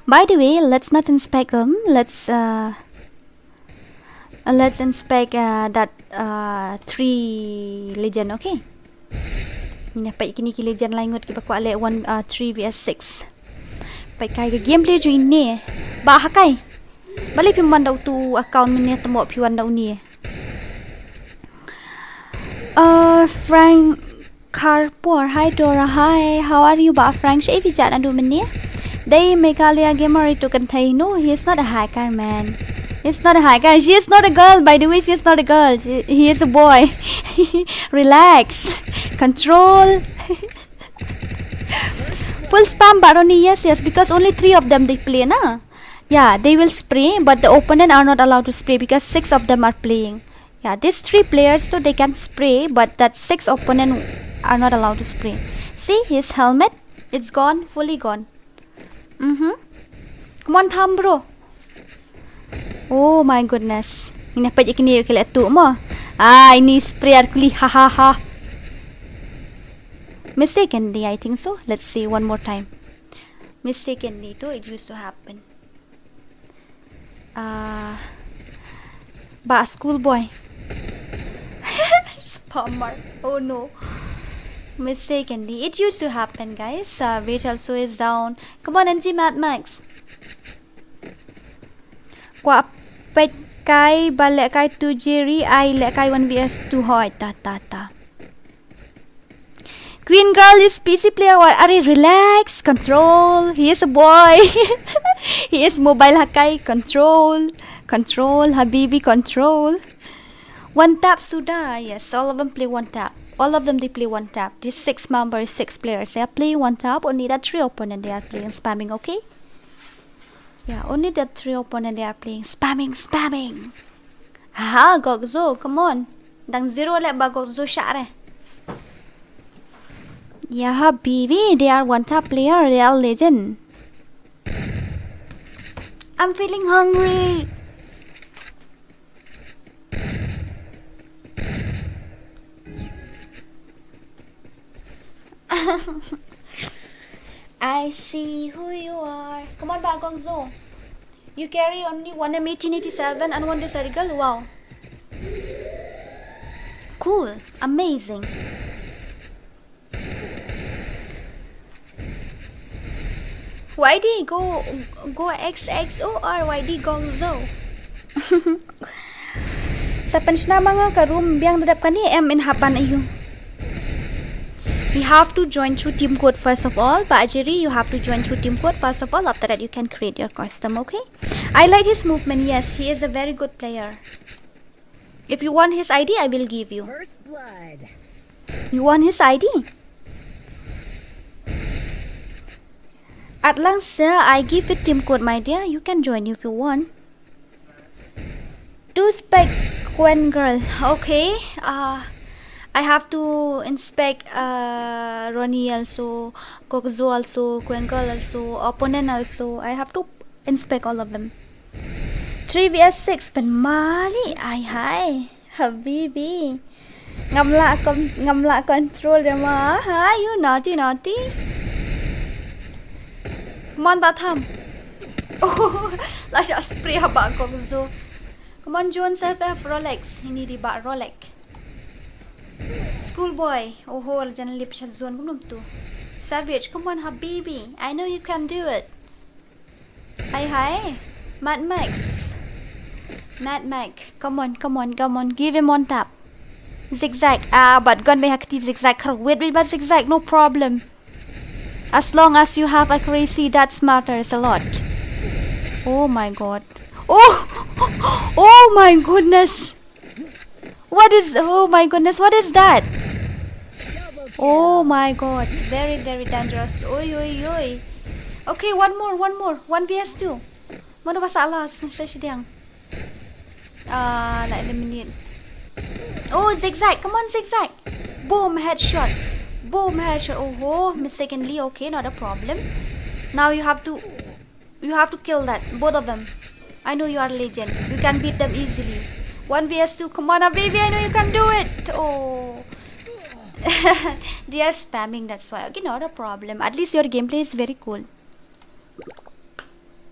By the way, let's not inspect them. Let's uh, uh, let's inspect uh, that uh, three legend, okay? Ngin ïa peit kine ki legend lai ngut kiba kwah leh one uh, three v s six. Peit kai ka gameplay jong ine. Bah Hakai. Balei phim wan da utu account mynne, te mo phi wan da une. Uh, Frank Karpor, hi Dora, hi. How are you, Bah Frank? Shaei phi jah naduh mynne? Dei Meghalaya Gamer itu kynthei. No, he is not a hacker, man. He's not a hacker. She is not a girl, by the way. She is not a girl. She, he is a boy. Relax. Control. Full spam Bah Ronnie, yes, yes, because only three of them they play, na? Yeah, they will spray, but the opponent are not allowed to spray because six of them are playing. Yeah, these three players, so they can spray, but that six opponent are not allowed to spray. See, his helmet, it's gone, fully gone. Mm-hmm. Come on, Tham, bro. Oh my goodness. Ngin ïa peit ïa kine ïa ki leh tuh mo. Ah, ini spray ar kuli, ha ha ha. Mistakenly, I think so. Let's see one more time. Mistakenly tu, it used to happen. Uh, Bah schoolboy. Spammer. Oh no. Mistakenly. It used to happen, guys. Uh, wait, also is down. Come on, N G Mad Max. Kwah peit kai ba lehkai tu Jerry, ai lehkai one v s two hoi, ta, ta, ta. Queen girl is P C player, what? Are, relax, control. He is a boy. He is mobile Hakai, control. Control, Habibi, control. One tap suda, yes, all of them play one tap. All of them, they play one tap. These six members, six players, they are playing one tap. Only that three opponent they are playing, spamming, okay? Yeah, only that three opponent they are playing. Spamming, spamming. Ha, Gokzo, come on. Dang zero leh ba Gokzo shah re. Ya habibi, they are one tap player, they are legend. I'm feeling hungry. I see who you are. Come on, Bah Gokzo. You carry only one M eighteen eighty-seven and one Desert Eagle. Wow. Cool. Amazing. Y D go, go X X O R, Y D Gokzo. Sa pynshna ma nga ka room biang da dep kane, em, in hapan ayu. You have to join through team code first of all. Bah Jerry, you have to join through team code first of all. After that, you can create your custom, okay? I like his movement. Yes, he is a very good player. If you want his I D, I will give you. First blood. You want his I D? At lang sir, I give it team code, my dear. You can join if you want. To spec Quen girl. Okay. Uh, I have to inspect uh, Ronnie also, Kokzo also, Quen girl also, opponent also. I have to inspect all of them. Three v six pen mali ai hai. Habibi. Ngam lah ngam lah control dia ma. Hai, you naughty naughty. Come on, Batham. Oh, la sha spray ha ba Kokzo. Come on, Jones F F, Rolex. Ini di ba Rolex. Schoolboy. Oh, ho, jan lip sha zone kumnum tu. Savage, come on, Habibi. I know you can do it. Hi, hi. Mad Max. Mad Max. Come on, come on, come on. Give him on tap. Zigzag. Ah, but gun may hakti zigzag. Wait, wait, but zigzag. No problem. As long as you have accuracy, that matters a lot. Oh my god. Oh! Oh my goodness. What is, oh my goodness, what is that? Oh my god, very, very dangerous. Oi, oi, oi. Okay, one more, one more. One v two. Mano ba sa alas, sa sidiang. Ah, na eliminate. Oh, zigzag. Come on, zigzag. Boom, headshot. Boom, headshot. Oh, ho, mistakenly. Okay, not a problem. Now you have to you have to kill that, both of them. I know you are a legend. You can beat them easily. One v two. Come on, baby. I know you can do it. Oh. They are spamming, that's why. Okay, not a problem. At least your gameplay is very cool.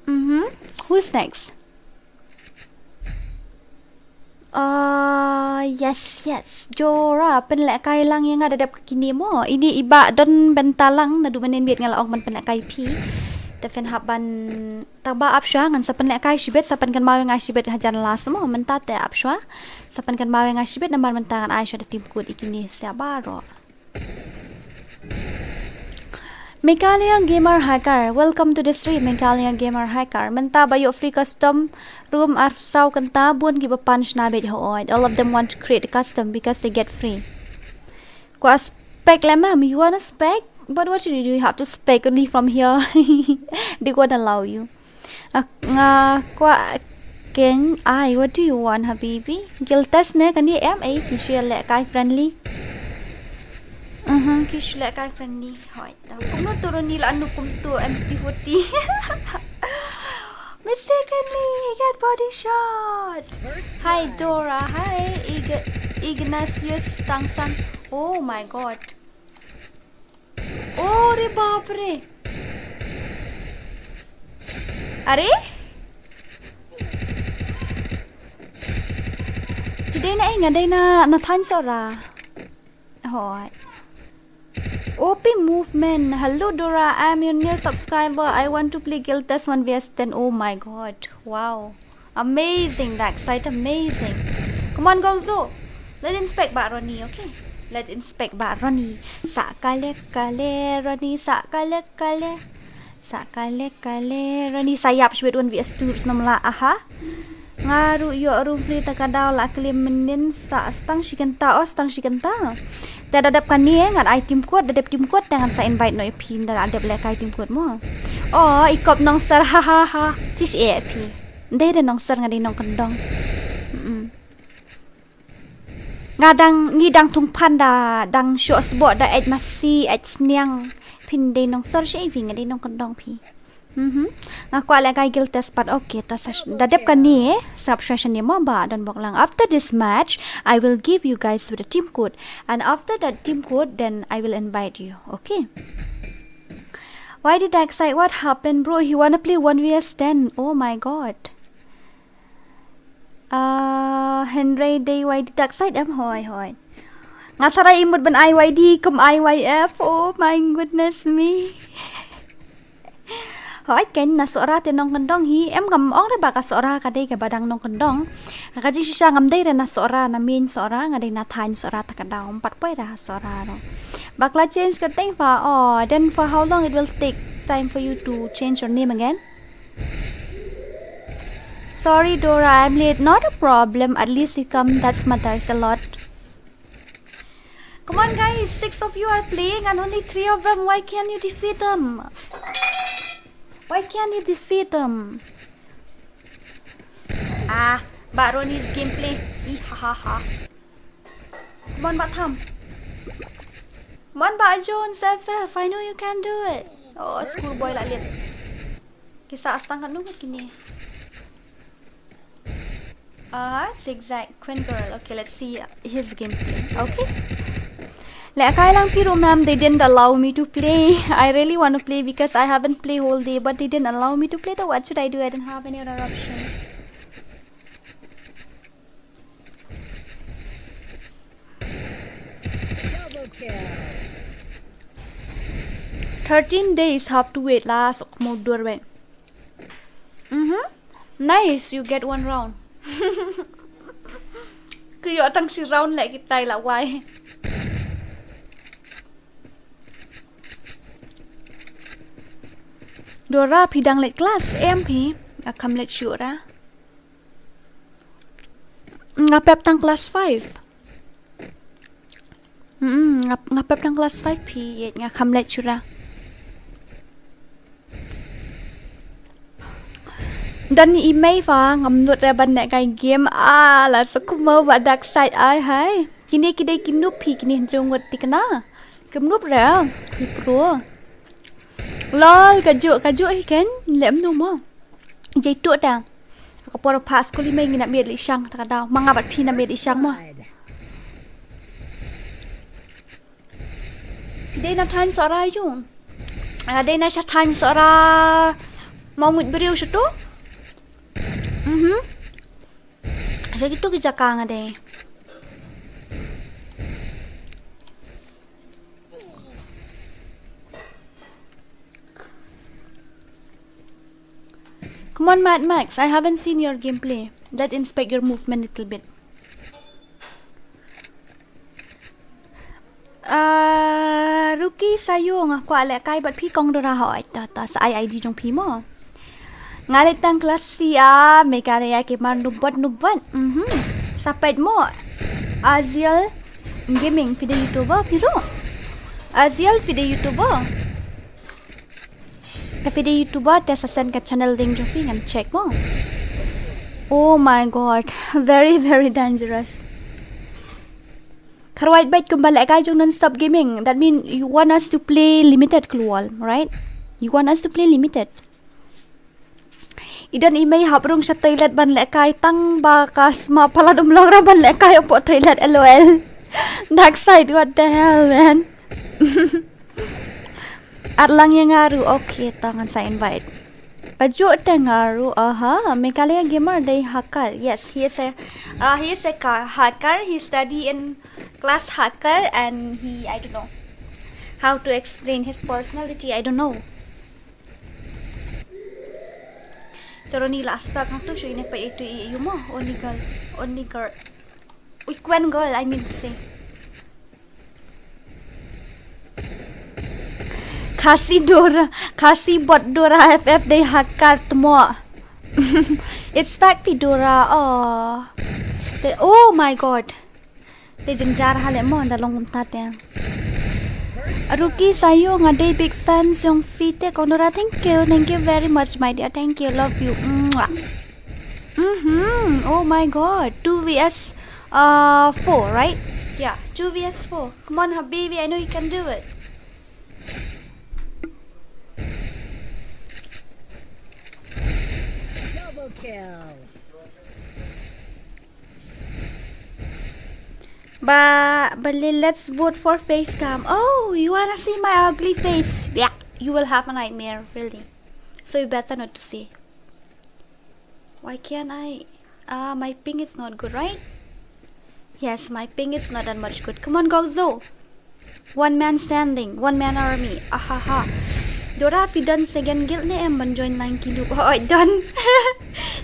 Mm-hmm. Who's next? Ah, yes, yes. Dora, pynlehkai lang ïa nga da dep kine mo. Ini iba don bynta lang naduh mynnin bit nga la ong ban pynlehkai phi. Te phin hap ban tang ba ap shuwa ngan sa pynlehkai shibit, sa pynkynmaw ïa nga shibit hajan last mo. Mynta te ap shuwa. Sa pynkynmaw ïa nga shibit namar mynta ngan ai shuwa da team code ïa kine sa baroh. Meghalaya Gamer Hacker, welcome to the stream, Meghalaya Gamer Hacker. Mynta ba ïoh free custom room arphew saw kynta, bun kiba pan shna beit hooid. All of them want to create a custom because they get free. Kwah spec leh ma'am, you wanna spec? But what should you do? You have to spec only from here. They won't allow you. Ak-, nga kwah khein ai, what do you want, habibi? Guild test ne kane em, eh, ki shu lehkai friendly. Mhm, ki shu lehkai friendly. Hooid. Kumno tu Ronnie la noob kumto M P forty. Mistakenly, he got body shot. Hi Dora, hi Ig- Ignatius Tangsan. Oh my god. Oh, re bap re. Are? Ki dei na ei, nga dei na, na thaiñ Sohra. Hooid. O P Movement. Hello Dora, I am your new subscriber. I want to play Guild Test one v one. Oh my god. Wow. Amazing, Darkseid, amazing. Come on, Gongzo. Let's inspect ba Ronnie, okay? Let's inspect ba Ronnie. Sa kale kale, Ronnie, sa kale kale. Sa kale kale, Ronnie, sa ïap shibit one v two snem la, aha. Nga ruh ïoh room free ta ka daw la klim mynnin sa stang shi kynta, oh, stang shi kynta. Te da dep kane, ngan ai team code, da dep team code, te ngan sa invite noh ïa phi, da dep lehkai team code mo. Oh, i kop nongsor, ha ha ha. Tish eh phi. Dei da nongsor nga dei nongkyndong. Mm-mm. Nga dang, ngi dang thung phan da, dang shoh sboh da ej masi, ej sniang. Phin dei nongsor shi phi, nga dei nongkyndong phi. Mhm. Nga kwah lehkai Guild Test pat, okay, ta sa da dep kane, sngap shuwa shane mo ba don bok lang. After this match, I will give you guys with a team code. And after that team code, then I will invite you. Okay. Why did Darkseid? What happened, bro? He wanna play one v one? Oh my god. Ah, hynrei dei Y D Darkseid em, hooid, hooid. Nga sa rai imut ban ai Y D kum ai Y F. Oh my goodness me. Hooid, khein na Sohra te nongkyndong hi, em ngam ong re ba ka Sohra ka dei kaba dang nongkyndong. Ka jingshisha ngam dei re na Sohra, na main Sohra, nga dei na thaiñ Sohra ta ka daw, ym pat poi re ha Sohra ruh. Bakla change ka teng pha, oh, then for how long it will take time for you to change your name again? Sorry, Dora, I'm late. Not a problem. At least you come. That's matters a lot. Come on, guys. Six of you are playing and only three of them. Why can't you defeat them? Why can't you defeat them? Ah, Bah Ronnie's gameplay. Ih, ha, ha, ha. Come on, Bah Tham. Come on, Bah Jones F F. I know you can do it. Oh, schoolboy la lit. Ki sah stang katno ngut kine? Ah, Zigzag Queen Girl. Okay, let's see his gameplay. Okay. Lehkai lang phi ruh, ma'am, they didn't allow me to play. I really want to play because I haven't played whole day, but they didn't allow me to play. So what should I do? I don't have any other option. Double kill. Thirteen days have to wait la, sok mo dur ben. Mhm. Nice, you get one round. Ki ïoh tang shi round leh kita la wai. Dora, phi dang leit klas em phi? Nga kham leit shuh ra. Nga pep tang klas five. Hmm, nga, nga pep tang klas five phi, nga kham leit shuh ra. Don i mei fa, ngam nud re ban lehkai game. Ah, la sa kumno ba Dark Side ai hai. Kine ki dei ki noob phi, kine hynriew ngut thikna. Kim noob re, ki pro. Lol, ka juh, ka juh hi ken, lem no mo. Jai tu ta. Ka por pha skul i mei ngi na miet li shang, ta ka daw. Ma nga bad phi na miet li shang mo. Dei na thaiñ Sohra ïa u. Ah, dei na sha thaiñ Sohra Mawngwit Briew sha tu. Mhm. Sha kitu ki jaka nga dei. Come on, Mad Max. I haven't seen your gameplay. Let's inspect your movement little bit. Ah, Ruki Sayo, nga kwah lehkai bad phi kong Dora, hooid, ta, ta, sa ai I D jong phi mo. Nga leit tang klas three ah, Meghalaya gamer, noob bad, noob bad. Mhm. Sa peit mo. Aziel Gaming, phi dei YouTuber, phi ruh. Aziel, phi dei YouTuber. If phi dei YouTuber, te sa send ka channel link jong phi ngan check mo. Oh my God, very, very dangerous. Kharwait bait kumba lehkai jong Non-Stop Gaming. That mean you want us to play limited klwal, right? You want us to play limited. I don i mei hap rung sha toilet ban lehkai, tang ba ka sma palat um long ra ban lehkai hapoh toilet, lol. Dark Side, what the hell, man? At lang ïa nga ruh, okay, ta ngan sa invite. Ka juh te nga ruh, aha, Meghalaya Gamer dei hacker. Yes, he is a, uh, he is a car, hacker. He study in class hacker and he, I don't know how to explain his personality, I don't know. Te Ronnie la stuck hangtu shu ine pa itu i, ïa mo, only girl, only girl. Ui, Quen girl, I mean to say. Khasi Dora, Khasi bot Dora F F dei hacker tmo. It's fake phi Dora. Oh. Te, oh my God. Te jynjar ha le mo, da long kumta te. Ruki Sayo, nga dei big fan jong phi te kong Dora. Thank you, thank you very much, my dear. Thank you, love you. Mwah. Mhm. Oh my God. Two V S, uh, four, right? Yeah, two V S four. Come on, habibi, I know you can do it. Double kill. Ba, Balil, let's vote for face cam. Oh, you wanna see my ugly face? Yeah, you will have a nightmare, really. So you better not to see. Why can't I? Ah, my ping is not good, right? Yes, my ping is not that much good. Come on, Gokzo. One man standing, one man army. Ahaha. Dora, phi don second guild ne em ban join line ki noob? Hooid, don.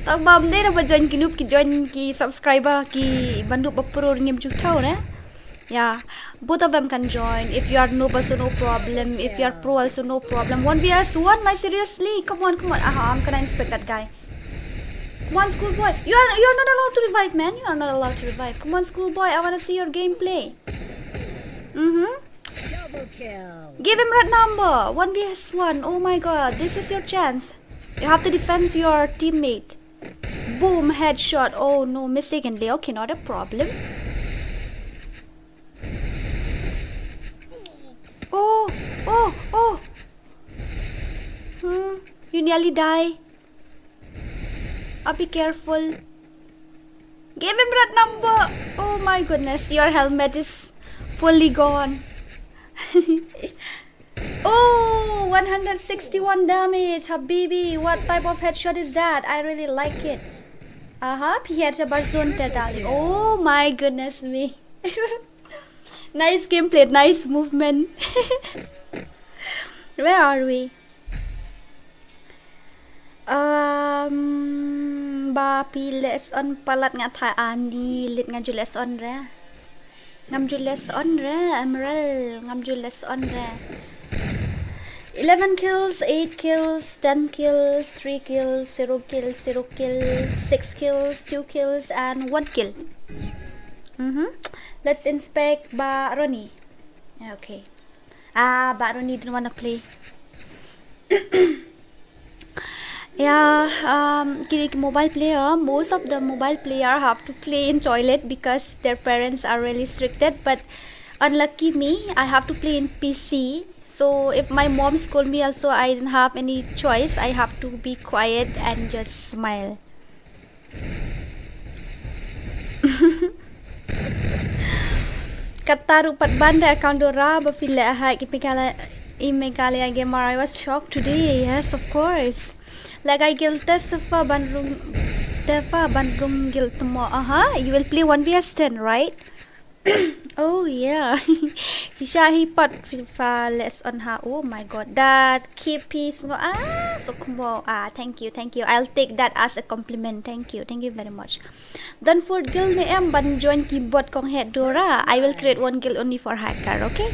Tang bam dei na ba join ki noob, ki join ki subscriber, ki ba noob ba pro ngim ju thaw ne. Yeah, both of them can join. If you are noob also no problem. If you are pro also no problem. One v one, like, seriously. Come on, come on. Aha, I'm gonna inspect that guy. Come on, schoolboy. You are, you are not allowed to revive, man. You are not allowed to revive. Come on, schoolboy. I wanna see your gameplay. Mm-hmm. Double kill. Give him red number. One v one. Oh my god. This is your chance. You have to defend your teammate. Boom, headshot. Oh no, mistakenly. Okay, not a problem. Oh, oh, oh. Hmm, you nearly die. Uh, be careful. Give him red number. Oh my goodness, your helmet is fully gone. Oh, one hundred sixty-one damage, Habibi. What type of headshot is that? I really like it. Aha, P H Barzun Tedali. Oh my goodness me. Nice gameplay, nice movement. Where are we? Um, ba phi leh on palat nga tha ani lit ngam ju leh on re. Ngam ju leh on re, Emerald, ngam ju leh on re. Eleven kills, eight kills, ten kills, three kills, zero kills, zero kills, six kills, two kills, and one kill. Mm-hmm. Let's inspect Ba Ronnie. Okay. Ah, Ba Ronnie didn't wanna play. Yeah, um, ki, ki mobile player, most of the mobile player have to play in toilet because their parents are really restricted. But unlucky me, I have to play in P C. So if my mom scold me also, I didn't have any choice. I have to be quiet and just smile. Kata ruh pat ban da account Dora ba phi leh hack i Meghalaya, i Meghalaya Gamer. I was shocked today. Yes, of course. Like I guilt test fa ban rung, te fa ban rung guilt mo. Aha, you will play one v one, right? Oh yeah. Kisha hi pat fa leh on ha. Oh my god. That K P sngo. Ah, so kumbo. Ah, thank you, thank you. I'll take that as a compliment. Thank you, thank you very much. Don Ford Guild ne em ban join keyboard kong het Dora. I will create one guild only for hacker, okay?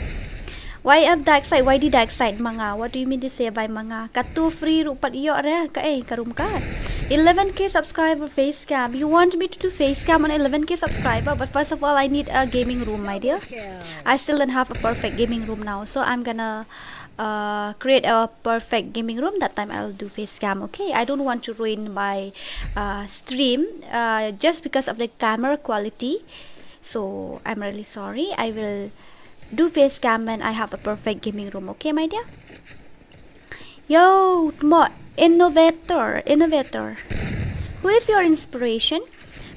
Y F Dark Side, Y D Dark Side, manga. What do you mean to say by manga? Katu free ruh pat ïoh re, ka eh, ka room ka. Eleven K subscriber face cam. You want me to do face cam on eleven K subscriber, but first of all, I need a gaming room, my dear. I still don't have a perfect gaming room now, so I'm gonna uh, create a perfect gaming room. That time I'll do face cam, okay? I don't want to ruin my uh, stream uh, just because of the camera quality. So I'm really sorry. I will do face cam when I have a perfect gaming room, okay, my dear? Yo, mo innovator, innovator. Who is your inspiration?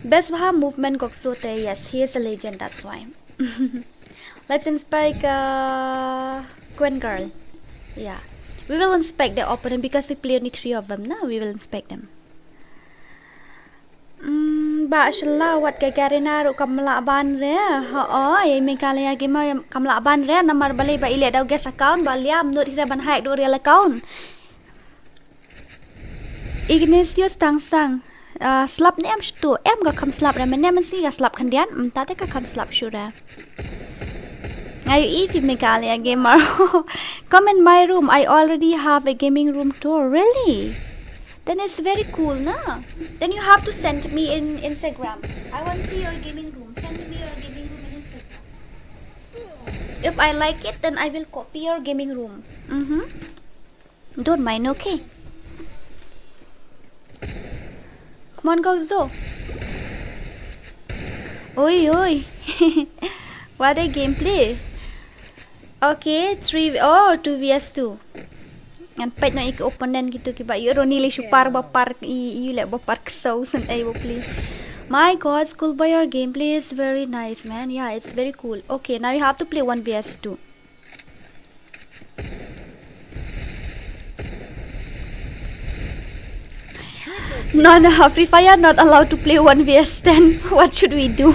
Best bha movement gokso te, yes, he is a legend, that's why. Let's inspect uh, Gwen Girl. Yeah. We will inspect the opponent because we play only three of them now. We will inspect them. Mm, ba shala wat ka Garena ruh kam lah ban re. Ha o, i Meghalaya Gamer kam lah ban re. Namar balei ba i leh da u guest account ba liam nud hi re ban hack da u real account. Ignatius Tangsang. Uh, slap ne em shuh tu. Em ka kham slap re, mynne mynsi ka slap khyndiat. Mynta te ka kham slap shuh re. Are you Evie Meghalaya Gamer? Come in my room. I already have a gaming room tour. Really? Then it's very cool, na? Then you have to send me in Instagram. I want to see your gaming room. Send me your gaming room in Instagram. If I like it, then I will copy your gaming room. Mm-hmm. Don't mind, okay? Come on, go, Zo. Oi, oi. What a gameplay. Okay, three, oh, two v two. Ngan peit noh ïa ki opponent kito kiba ïoh Ronnie lei shu par ba par i, i leh ba par ksew shen ei ba pli. My god, schoolboy, your gameplay is very nice, man. Yeah, it's very cool. Okay, now you have to play one v two. No, no, Free Fire not allowed to play one v ten. What should we do?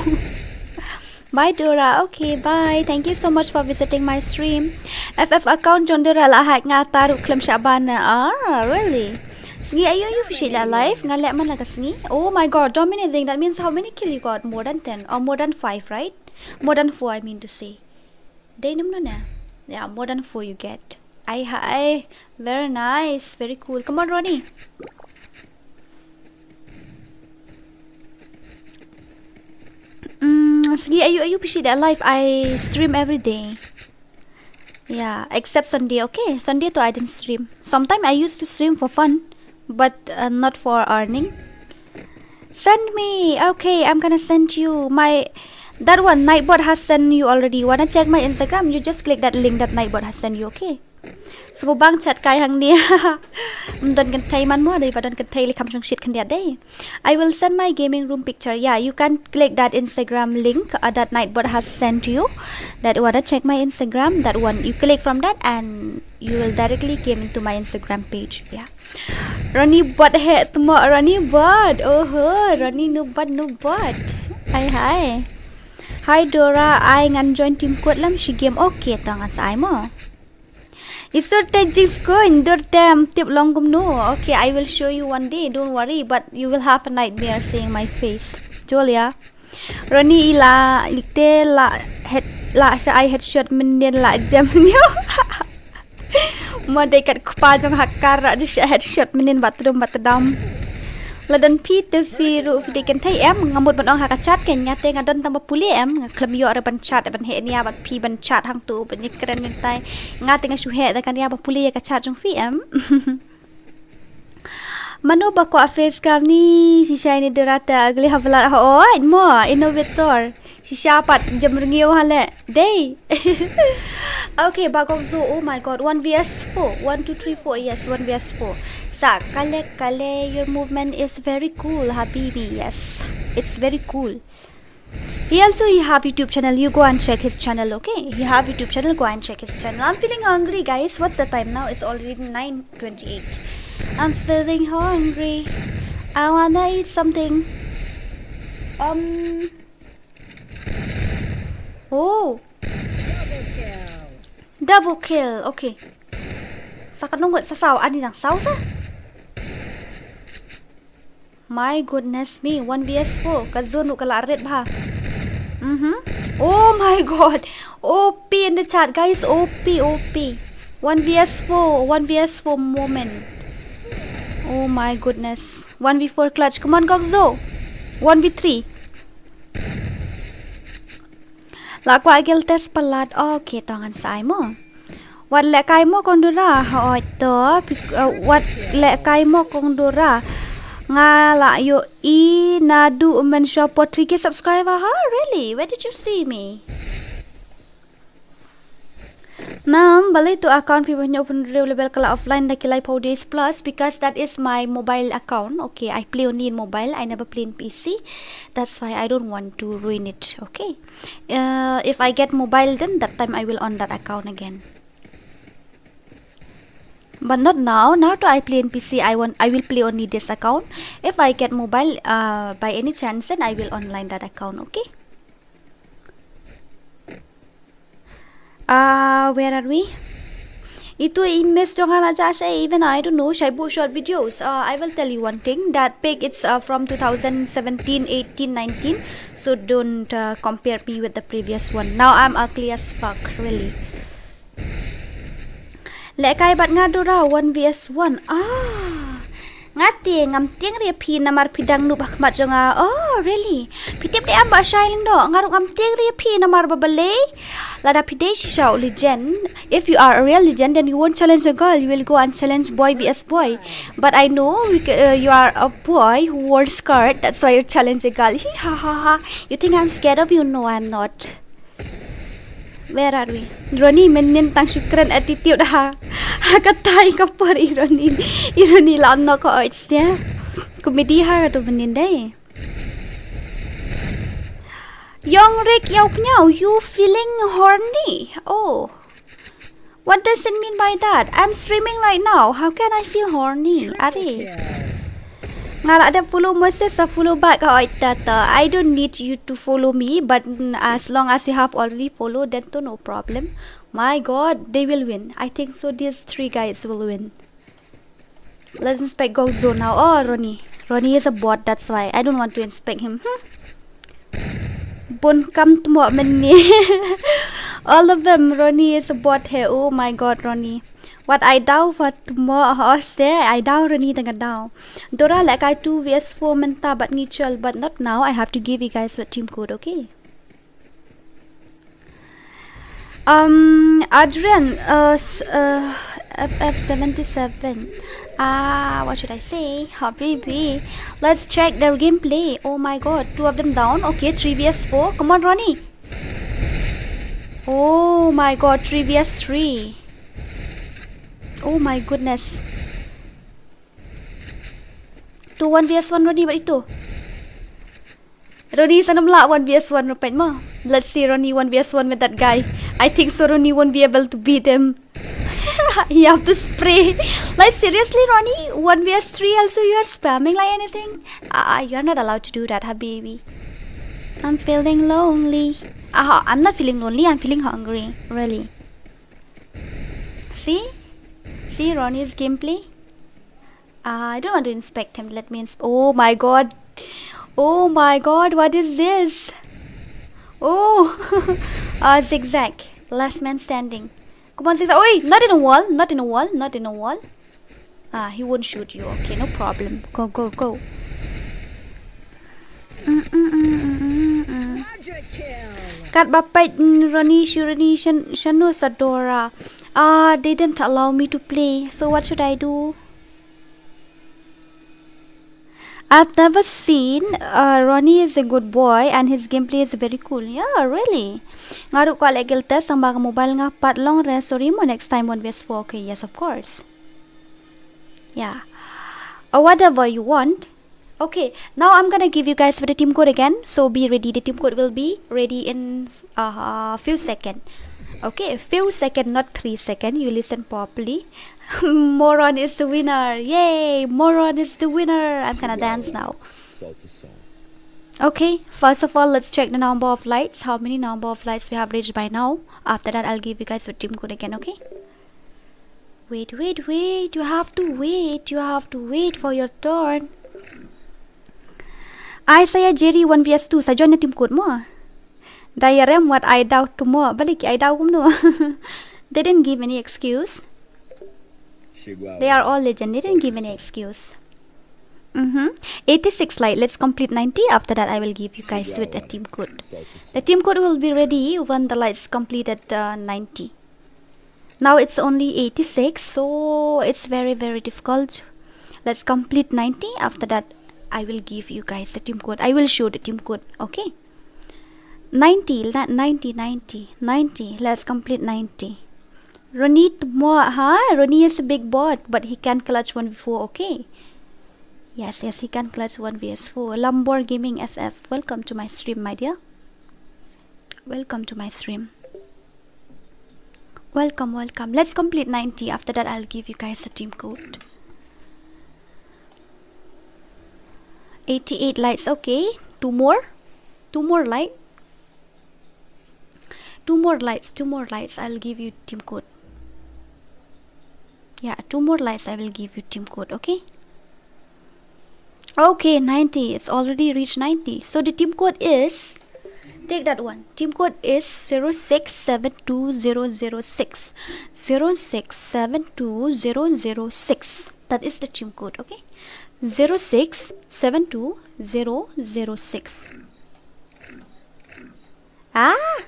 Bye, Dora. Okay, bye. Thank you so much for visiting my stream. F F account John Dora la hack nga taru klem shaban. Ah, really? Sngi ayo you fish la live nga lek man la ka sngi. Oh my god, dominating. That means how many kill you got? More than ten or more than five, right? More than four, I mean to say. Dei nym no na. Yeah, more than four you get. I, I, very nice, very cool. Come on, Ronnie. Sngi ayu ayu phi shu da live, I stream every day. Yeah, except Sunday, okay? Sunday to I didn't stream. Sometimes I used to stream for fun, but uh, not for earning. Send me. Okay, I'm gonna send you my, that one Nightbot has sent you already. Wanna check my Instagram? You just click that link that Nightbot has sent you, okay? Sngewbang chat kai hangne. Ym don kynthei man mo, dei ba don kynthei leh kham shongshit khyndiat dei. I will send my gaming room picture. Yeah, you can click that Instagram link uh, that Nightbot has sent you. That wanna check my Instagram, that one. You click from that and you will directly came into my Instagram page. Yeah. Ronnie Bot he tmo, Ronnie Bot. Oho, Ronnie Nubot Nubot. Hi hi. Hi Dora, ai ngan join team kot lem shi game. Okay, to ngan sa ai mo. Isur te jingskun dur tem tip long kumno. Okay, I will show you one day, don't worry, but you will have a nightmare seeing my face. Julia. Ronnie ila te la head, la sha ai headshot mynnin la jam nyo. Mo dei kat kpa jong hacker ra di sha headshot mynnin bathroom batdam. La don phi te phi ruh phi dei kynthei em, nga mut ban ong ha ka chat ke, nga te nga don tang ba pule em, nga khlem ïoh re ban chat ban heh nia bad phi ban chat hangtu ban ïakren myntai. Nga te nga shu heh da ka nia ba pule ïa ka chat jong phi em. Mano ba kwah face cam ni, shisha ini Dora te ugly ha blat ha, oi mo innovator. Shisha pat jam rngiew ha le. Dei. Okay, Bagok Zoo, oh my god, one v s four. One, two, three, four, yes, one v s four. Sa kale kale, your movement is very cool, habibi. Yes, it's very cool. He also he have YouTube channel. You go and check his channel, okay? He have YouTube channel. Go and check his channel. I'm feeling hungry, guys. What's the time now? It's already nine twenty-eight. I'm feeling hungry. I wanna eat something. Um. Oh. Double kill. Okay. Sa ka nongot sa saw, ani nang saw sa. My goodness me, one v s four. Ka zone ka la red bha. Mhm. Oh my god. O P in the chat, guys. O P, O P. One v s four, one v s four moment. Oh my goodness. One v four clutch. Come on, Gokzo. One v three. La kwah gel test palat. Okay, to ngan sa ai mo. Wat leh kai mo kong Dora, ha oi to. Wat leh kai mo kong Dora. Nga la ïohi naduh mynshwa por three K subscriber ha, really? Where did you see me? Ma'am, balei tu account phi ba hynñiew phew hynriew level ka la offline da ki laiphew days plus, because that is my mobile account. Okay, I play only in mobile, I never play in P C. That's why I don't want to ruin it. Okay. Uh, if I get mobile, then that time I will on that account again. But not now. Now to I play in P C. I want. I will play only this account. If I get mobile, uh, by any chance, then I will online that account. Okay. Uh, where are we? Itu image dong ala ja sha, even I don't know, shai bu short videos. Uh, I will tell you one thing. That pic, it's uh, from two thousand seventeen, eighteen, nineteen. So don't uh, compare me with the previous one. Now I'm ugly as fuck, really. Leh kai bad nga Dora one v s one. Ah. Nga te ngam tieng ri phi namar phi dang nup ha khmat jong nga. Oh, really? Phi tip de am ba shai lyngdoh. Nga ruh ngam tieng ri phi namar ba balei. Lada phi dei shisha u legend. If you are a real legend, then you won't challenge a girl. You will go and challenge boy v s boy. But I know we, uh, you are a boy who wore skirt. That's why you challenge a girl. Hi ha ha ha. You think I'm scared of you? No, I'm not. Where are we? Ronnie mynnin tang shu kren attitude ha. Ha katai ka por i Ronnie. I Ronnie la nok ko oits dia. Comedy ha ka tu mynnin dei. Yong Rick Yau Pnyau, you feeling horny? Oh. What does it mean by that? I'm streaming right now. How can I feel horny? Are. Nga la dep follow Moses, sa follow back ka oi tata. I don't need you to follow me, but mm, as long as you have already followed, then to no problem. My god, they will win. I think so these three guys will win. Let's inspect Gozo now. Oh, Ronnie. Ronnie is a bot, that's why. I don't want to inspect him. Hmm. Bun kam tmo mynni. All of them, Ronnie is a bot he. Oh my god, Ronnie. Wat ai daw wat mo hoste, ai daw Ronnie tang daw. Dora leh kai two v s four mynta bad ngi chal, but not now. I have to give you guys what team code, okay? Um, Adrian, uh, s- uh, F F seventy-seven. Ah, what should I say? Habibi. Let's check their gameplay. Oh my god, two of them down. Okay, three v s four. Come on, Ronnie. Oh my god, three v s three. Oh my goodness. Two one v s one, Ronnie, bad itu. Ronnie sa nam lah one v s one ruh peit mo. Let's see Ronnie one v s one with that guy. I think so Ronnie won't be able to beat him. You have to spray. Like, seriously, Ronnie, one v s three also you are spamming like anything? Uh, you are not allowed to do that, habibi. I'm feeling lonely. Uh, I'm not feeling lonely, I'm feeling hungry, really. See? See Ronnie's gameplay? Uh, I don't want to inspect him. Let me insp- Oh my god. Oh my god, what is this? Oh, uh, zigzag. Last man standing. Come on, zigzag. Oi, not in a wall, not in a wall, not in a wall. Ah, he won't shoot you. Okay, no problem. Go, go, go. Mm, mm, mm, mm, mm, mm. Kat ba peit, mm, Ronnie, Shirani, Shan- Shanu, Sadora. Ah, they didn't allow me to play. So what should I do? I've never seen, uh, Ronnie is a good boy and his gameplay is very cool. Yeah, really. Nga ruh kwah leh guild test tang ba ka mobile nga pat long re. Sorry mo, next time one v s four. Okay, yes, of course. Yeah. Or whatever you want. Okay, now I'm gonna give you guys for the team code again. So be ready. The team code will be ready in a uh, few second. Okay, a few second, not three second. You listen properly. Moron is the winner. Yay! Moron is the winner. I'm gonna dance now. Okay, first of all, let's check the number of likes. How many number of likes we have reached by now? After that, I'll give you guys the team code again, okay? Wait, wait, wait. You have to wait. You have to wait for your turn. Ai saya Jerry one v s two. Sa join na team code mo. Da ïarem wat ai daw tu mo. Balik ai daw kumno. They didn't give any excuse. They are all legend. They didn't give any excuse. Mm-hmm. eighty-six light. Let's complete ninety. After that, I will give you guys with the team code. The team code will be ready when the lights completed uh, ninety. Now it's only eighty-six, so it's very, very difficult. Let's complete ninety. After that, I will give you guys the team code. I will show the team code. Okay. ninety, la- ninety, ninety, ninety. Let's complete ninety. Ronnie, mo, ha? Ronnie is a big bot, but he can clutch one v four, okay? Yes, yes, he can clutch one v s four. Lambor Gaming F F, welcome to my stream, my dear. Welcome to my stream. Welcome, welcome. Let's complete ninety. After that, I'll give you guys the team code. eighty-eight lights, okay. Two more. Two more light. Two more lights, two more lights. I'll give you team code. Yeah, two more lights. I will give you team code, okay? Okay, ninety. It's already reached ninety. So the team code is, take that one. Team code is zero six seven two zero zero six. Zero six seven two zero zero six. That is the team code, okay? Zero six seven two zero zero six. Ah?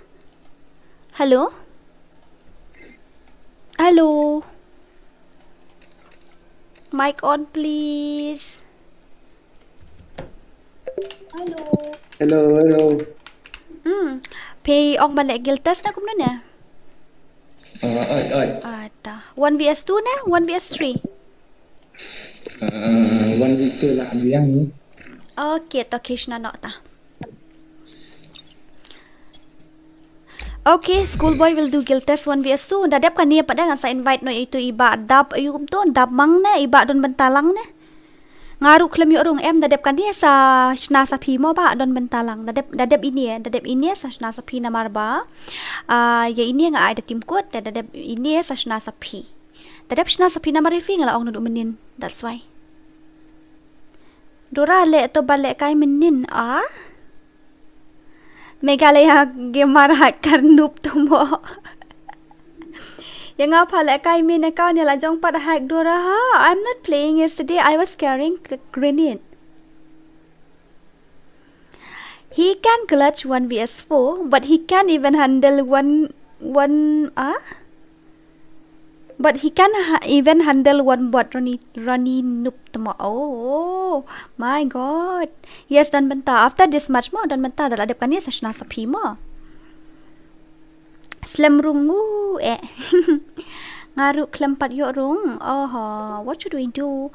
Hello? Hello? Mic on, please. Hello. Hello, hello. Hmm. Phi ong ban leh guild test ne kumno ne? Ah, ai, ai. Ada. One v s two ne? One v s three? Ah, one v two lah biang ni. Okay, to kishna nok ta. Okay, schoolboy will do guild test one v s two. Da dep kane pat da ngan sa invite noh ïa itu i bah Dap, ayu kumto, Dap Mang ne, i bah Don Bynta Lang ne. Nga ruh khlem ïoh rung em, da dep kane sa shna sa phi mo bah Don Bynta Lang. Da dep, da dep ine, da dep ine sa shna sa phi namar ba. Ah, ïa ine nga ai da team code, da, da dep ine sa shna sa phi. Da dep shna sa phi namar ïa phi nga la ong naduh mynnin. That's why. Dora leh to ba lehkai mynnin a. Meghalaya Gamer Hacker noob to mo. Ïa nga pha lehkai main account ïa la jong pat hack Dora ha. I'm not playing yesterday. I was carrying gr- grenade. He can clutch one v s four, but he can't even handle one one, ah? But he can ha- even handle one bot, Ronnie, Ronnie Noob Tamo. Oh my god. Yes, don bynta. After this match mo, don bynta da la dep kane sa shna sa phi mo. Slem rung u eh. Nga ruh khlem pat ïoh rung. Oho, what should we do?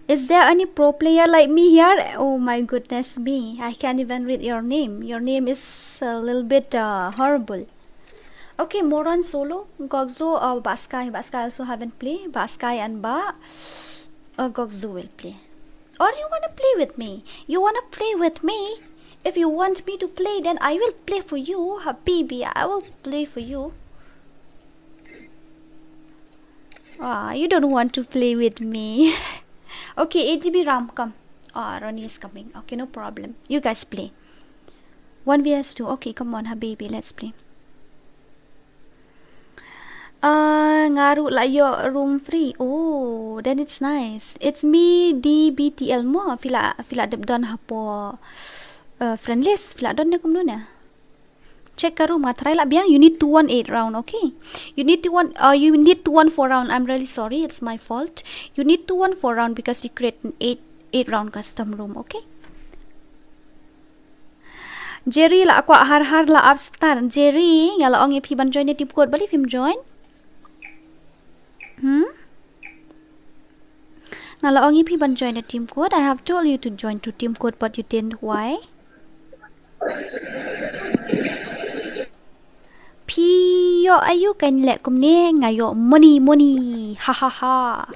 Is there any pro player like me here? Oh my goodness me. I can't even read your name. Your name is a little bit uh, horrible. Okay, Moran solo. Gokzo or Baskai. Baskai also haven't played. Baskai and Ba uh, Gokzo will play. Or you wanna play with me? You wanna play with me? If you want me to play, then I will play for you, Habibi. I will play for you. Ah, you don't want to play with me. Okay, eight G B RAM, come. Ah, Ronnie is coming. Okay, no problem. You guys play. One v s two. Okay, come on, Habibi, let's play. Ah, nga ruh la ïoh room free. Oh, then it's nice. It's me D B T L mo. Phi la, phi la dep don hapoh uh, friend list. Phi la don ne kumno ne? Check ka room, nga try lah biang. You need two one eight round, okay? You need two one, uh, you need two one four round. I'm really sorry, it's my fault. You need two one four round because you create an eight eight round custom room, okay? Jerry la kwah har har la upstart. Jerry, nga la ong ïa phi ban join ïa team code, balei phim join? Hmm? Nga la ong ïa phi ban join a team code. I have told you to join to team code, but you didn't. Why? Phi ïoh aïu kan leh kumne, nga ïoh money, money. Ha ha ha.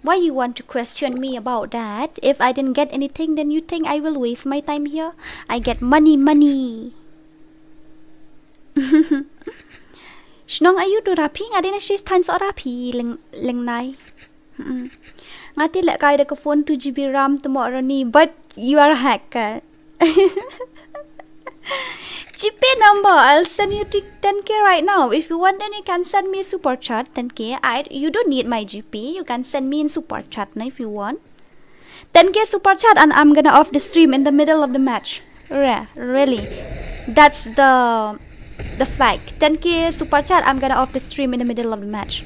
Why you want to question me about that? If I didn't get anything, then you think I will waste my time here? I get money, money. Shnong aïu tu Rapi, nga dei na shi than so Rapi leng leng nai. Mm-mm. Nga te leh kai da ka phone two G B RAM tu mo Ronnie, but you are a hacker. GPay number, I'll send you to ten K right now. If you want, then you can send me super chat, ten K. I, you don't need my GPay. You can send me in super chat now if you want. Ten K super chat and I'm gonna off the stream in the middle of the match. Yeah, really. That's the the fact. Ten K super chat, I'm gonna off the stream in the middle of the match.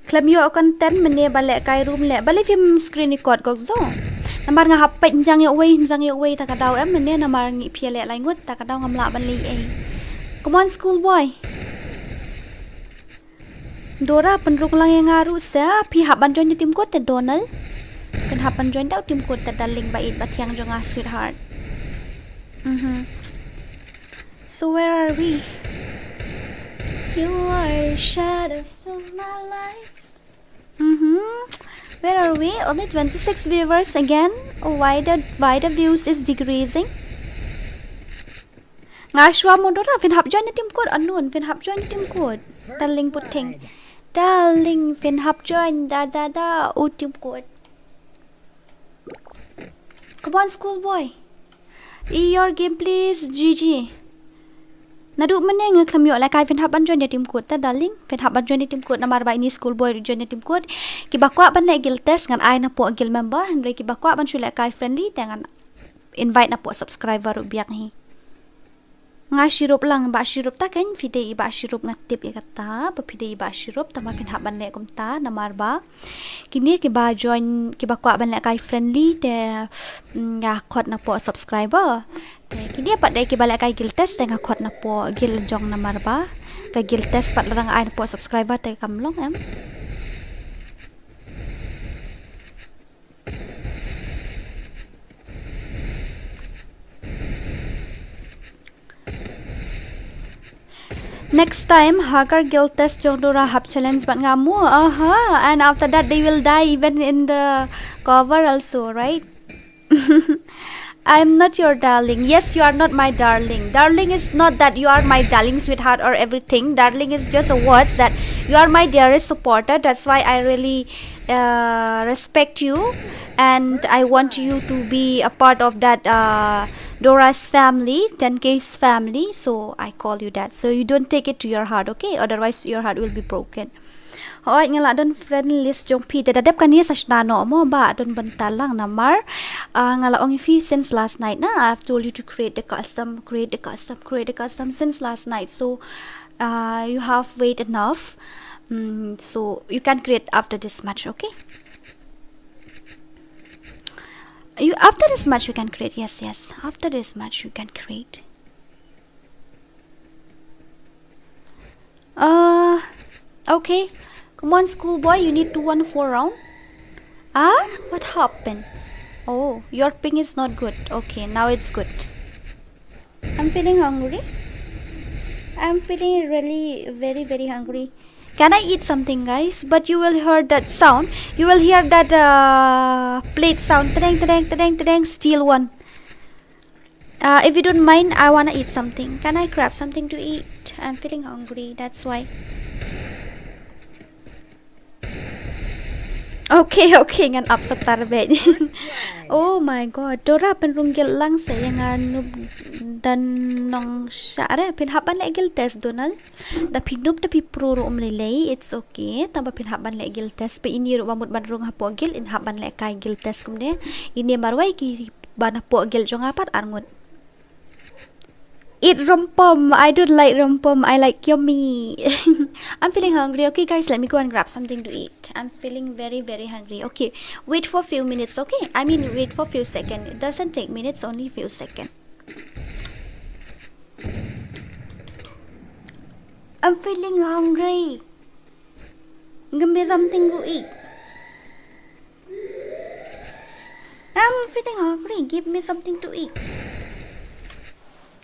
Khlem ïoh content mynne ba leh kai room leh. Balei phim screen record Gokzo? Namar nga hap peit ynjang ïoh wei, ynjang ïoh wei ta ka daw em mynne namar ngi phi leh lai ngut ta ka daw ngam lah ban leh ei. Come on school boy. Dora pynrung lang ïa nga ruh sa, phi hap ban join team code te Donald. Phin hap ban join da u team code te darling ba it ba thiang jong nga sweetheart. Mhm. So where are we? You are the shadows of my life. Mhm. Where are we? Only twenty-six viewers again. Oh, why the why the views is decreasing? Nga shuwa mo Dora, phin hap join team code, unknown, phin hap join team code. Darling puting. Darling, phin hap join da da da u team code. Come on school boy. I your game please, G G. Naduh mynne nga khlem ïoh leh kai, phin hap ban join team code ta darling. Phin hap ban join team code namar ba ini school boy join team code. Kiba kwah ban leh guild test ngan ai napoh guild member, hynrei kiba kwah ban shu leh kai friendly te ngan invite napoh subscriber ruh biang hi. Nga shirup lang, ba shirup ta kein, phi dei i ba shirup nga tip ïa kata, ba phi dei i ba shirup, tangba phin hap ban leh kumta, namar ba kine kiba join, kiba kwah ban leh kai friendly te, mm, nga khot napoh subscriber. Te kine pat dei kiba leh kai guild test te nga khot napoh guild jong namar ba ka guild test pat lada nga ai napoh subscriber te kam long em. Next time, hacker guild test jong Dora hap challenge bad nga mo. Aha, and after that they will die even in the cover also, right? I'm not your darling. Yes, you are not my darling. Darling is not that you are my darling sweetheart or everything. Darling is just a word that you are my dearest supporter. That's why I really uh, respect you, and I want you to be a part of that uh, Dora's family, ten K's family. So I call you that. So you don't take it to your heart, okay? Otherwise, your heart will be broken. Hooid, nga la don friend list jong phi. Te da dep kane sa shna noh mo, ba don bynta lang namar, ah, nga la ong ïa phi since last night na. I've told you to create the custom, create the custom, create the custom since last night. So, uh, you have wait enough. Mm, so you can create after this match, okay? You, after this match you can create. Yes, yes. After this match you can create. Uh, okay. Come on, schoolboy. You need to win four round. Ah, what happened? Oh, your ping is not good. Okay, now it's good. I'm feeling hungry. I'm feeling really very, very hungry. Can I eat something, guys? But you will hear that sound. You will hear that, uh, plate sound. Tadang, tadang, tadang, tadang. Steel one. Uh, if you don't mind, I wanna eat something. Can I grab something to eat? I'm feeling hungry. That's why. Okay, okay, ngan ap sa tar beit. Oh my god, Dora pynrung guild lang sa ïa nga, Noob Dan Nongshah re, phin hap ban leh guild test, Donald. Da phi noob da phi pro ruh um lei lei, it's okay. Tang ba phin hap ban leh guild test, ba ine ruh ba mut ban rung hapoh guild, in hap ban leh kai guild test kumne. Ine marwei ki ban hapoh guild jong nga pat arngut. Eat rompom. I don't like rompom. I like yummy. I'm feeling hungry. Okay, guys, let me go and grab something to eat. I'm feeling very, very hungry. Okay, wait for few minutes, okay? I mean, wait for few seconds. It doesn't take minutes, only few seconds. I'm feeling hungry. Give me something to eat. I'm feeling hungry. Give me something to eat.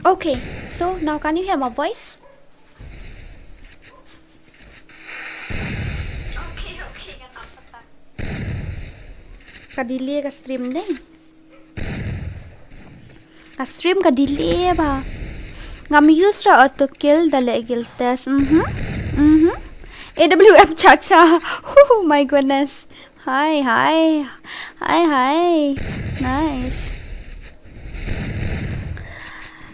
Okay, so now can you hear my voice? Ka delay ka stream dei. Ka stream ka delay ba. Ngam use ra auto kill da leh guild test. Mhm. Mhm. A W M Chacha. Oh my goodness. Hi, hi. Hi, hi. Nice.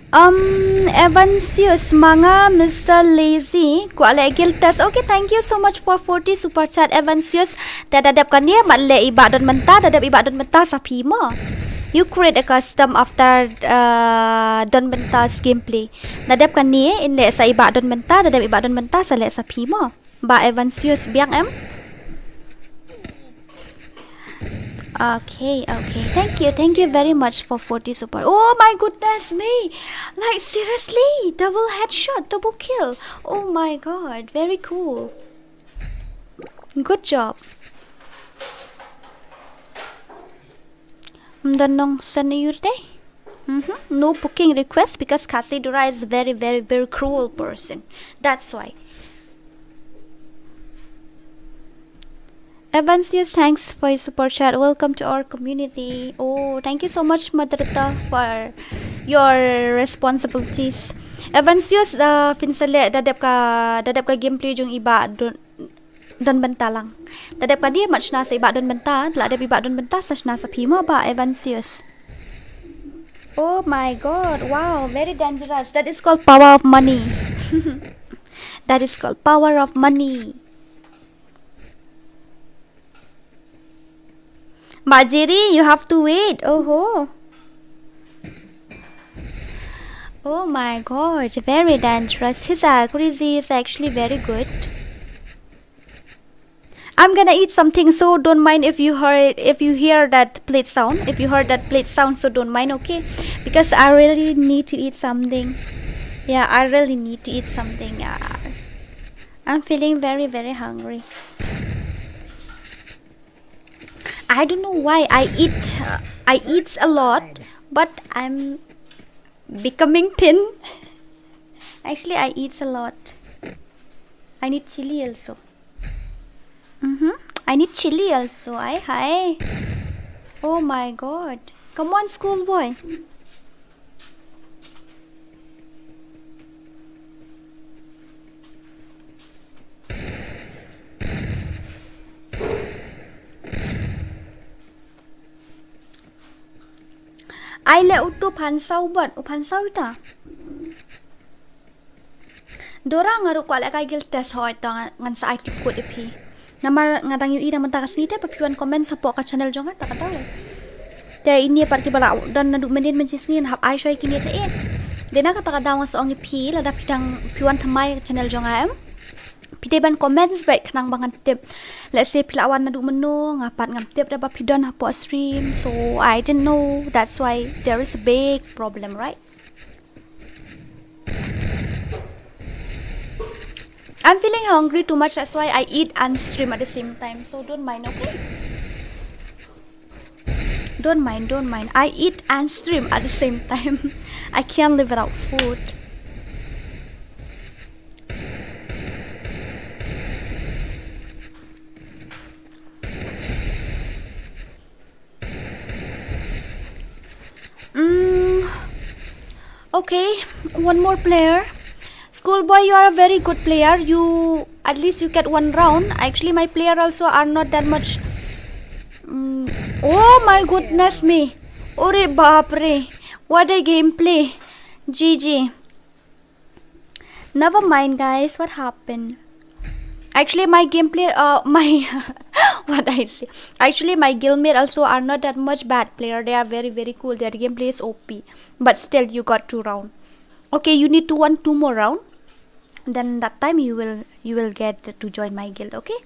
Um, Evansius, ma nga Mister Lazy, kwah leh guild test. Okay, thank you so much for forty super chat, Evansius. Te da dep kane mat leh i Bah Don Mynta, da dep i Bah Don Mynta sa phi mo. You create a custom after, uh, Don Mynta's gameplay. Da dep kane in leh sa i Bah Don Mynta, da dep i Bah Don Mynta sa leh sa phi mo. Bah Evansius biang em. Okay, okay. Thank you, thank you very much for forty super. Oh my goodness me! Like, seriously, double headshot, double kill. Oh my god, very cool. Good job. Mdon nong sen yur dei. Mhm. No booking request because Khasi Dora is very, very, very cruel person. That's why. Evansius, thanks for your super chat. Welcome to our community. Oh, thank you so much, Madrata, for your responsibilities. Evansius, uh, phin sa leh da dep ka, da dep ka gameplay jong i Bah Don, Don Mynta lang. Da dep kane mat shna sa i Bah Don Mynta, la dep i Bah Don Mynta sa shna sa phi mo, Bah Evansius. Oh my god, wow, very dangerous. That is called power of money. That is called power of money. Bah Jerry, you have to wait. Oh ho. Oh my god, very dangerous. His accuracy is actually very good. I'm gonna eat something, so don't mind if you heard, if you hear that plate sound. If you heard that plate sound, so don't mind, okay? Because I really need to eat something. Yeah, I really need to eat something. Yeah. I'm feeling very, very hungry. I don't know why I eat, uh, I eat a lot, but I'm becoming thin. Actually, I eat a lot. I need chili also. Mm-hmm. I need chili also. Hi, hi. Oh my god. Come on, schoolboy. Ai leh uto phan saw bad, u phan saw ita. Dora nga ruh kwah leh kai guild test, hooid to ngan sa ai tip code ïa phi. Namar nga dang ïohi da mynta ka sngi te ba phi wan comment hapoh ka channel jong nga, ta ka daw. Te ine pat kiba la don naduh mynnin mynta ka sngi, hap ai shuwa ïa kine te eh. Dei na kata ka daw nga sa ong ïa phi, lada phi dang, phi wan thymmai ka channel jong nga em, phi dei ban comment beit khnang ba ngan tip. Let's say phi la wan naduh mynno, nga pat ngam tip da ba phi don hapoh stream. So I didn't know. That's why there is a big problem, right? I'm feeling hungry too much, that's why I eat and stream at the same time. So don't mind, okay? Don't mind, don't mind. I eat and stream at the same time. I can't live without food. Mm, okay, one more player. Schoolboy, you are a very good player. You, at least you get one round. Actually, my player also are not that much. Mm, oh my goodness me. Ore bapre. What a gameplay. G G. Never mind, guys. What happened? Actually, my gameplay, uh, my, what I say. Actually, my guildmate also are not that much bad player. They are very, very cool. Their gameplay is O P. But still, you got two round. Okay, you need to win two more round. Then that time you will, you will get to join my guild. Okay?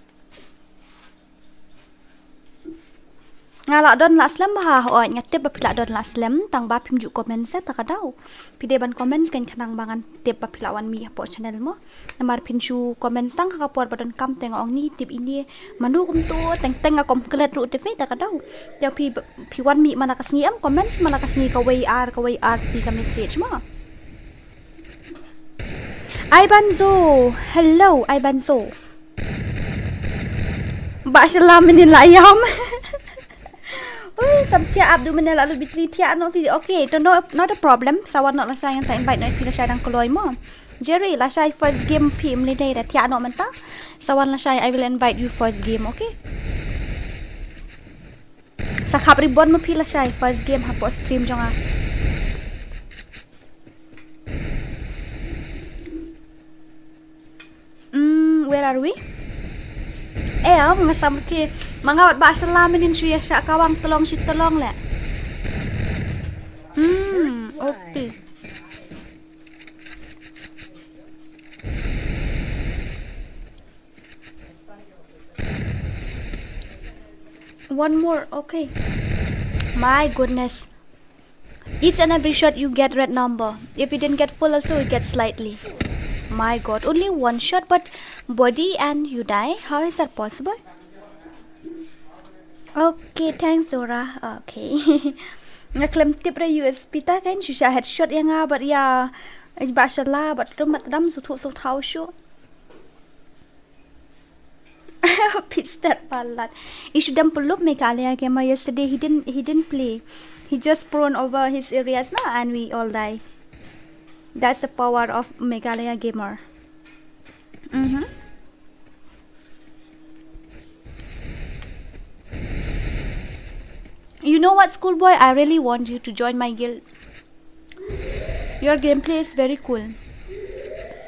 Nga la don la slem bha, hooid, nga tip ba phi la don la slem, tang ba phim ju comment sa, ta ka daw. Phi dei ban comment kan khnang ba ngan tip ba phi la wan mih hapoh channel mo. Namar phin shu comment tang ha ka por ba donkam te nga ong ni tip ine, mano kumto, teng teng nga klet ruh te phi, ta ka daw. Ïa phi, phi wan mih man la ka sngi em comment, man la ka sngi kawei ar, kawei ar tylli ka message mo. Ibanzo. Hello, Ibanzo. Ba shala mynnin la ïam. Ui, sam thiah ap du mynnin la lut bitli thiah noh phi. Okay, to no, not a problem. Sa wan noh lashai ngan sa invite noh ïa phi lashai dang kloi mo. Jerry, lashai first game phi mlidei da thiah noh mynta. Sa wan lashai, I will invite you first game, okay? Sa khap ribbon mo phi lashai first game hapoh stream jong nga. Mm, where are we? Eh, am nga sam ki. Ma nga wat ba shala mynnin shu ïa shah kawang tylong shi tylong leh. Hmm, okay. One more, okay. My goodness. Each and every shot you get red number. If you didn't get full also, you get slightly. My god, only one shot but body and you die? How is that possible? Okay, thanks Zora. Okay. Nga khlem tip re U S P ta kan, shu shah headshot ïa nga bad ïa, ba shala bad rum mat dam suthu suthaw shu. Pit start palat. Ishu dam pelup Meghalaya Gamer yesterday. He didn't, he didn't play. He just prone over his areas na, and we all die. That's the power of Meghalaya Gamer. Mm-hmm. You know what, schoolboy? I really want you to join my guild. Your gameplay is very cool.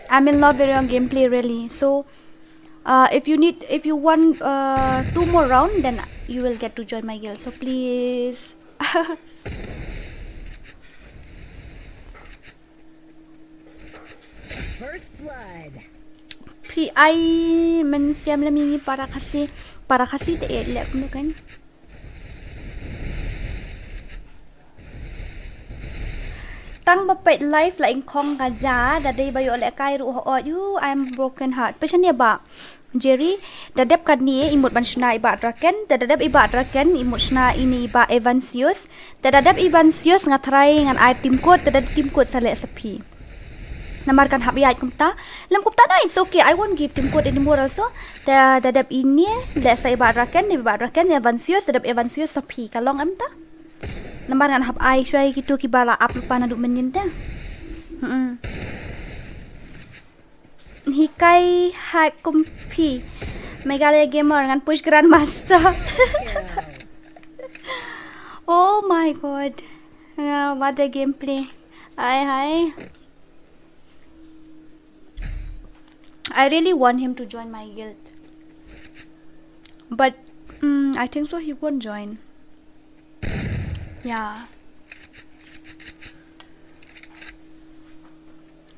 I'm in love with your gameplay, really. So, uh, if you need, if you want uh, two more round, then you will get to join my guild. So please. First blood. Phi ai men siam lem ini para Khasi, para Khasi te eh lek nu kan. Tang ba peit live la ingkhong ka ja, da dei ba ïoh lehkai ruh hooid. You, I am broken heart. Peit shane ba Jerry, da dep katne i mut ban shna i Bah Draken, da da dep i Bah Draken i mut shna ine i Bah Evansius, da da dep Evansius nga try ngan ai team code, da da team code sa leh sa phi. Namar kan hap ïaid kumta. Lem kumta na, it's okay. I won't give team code anymore also. Da da dep ine leh sa i Bah Draken, i Bah Draken, Evansius, da dep Evansius sa phi. Ka long em ta. Namar ngan hap ai shuwa ïa kitu kiba la ap lypa naduh mynnin te. Hmm. Hikai hack kum phi. Meghalaya Gamer ngan push Grandmaster. Oh my god. Ah, what a gameplay. Hi, hi. I really want him to join my guild. But mm, I think so he won't join. Yeah.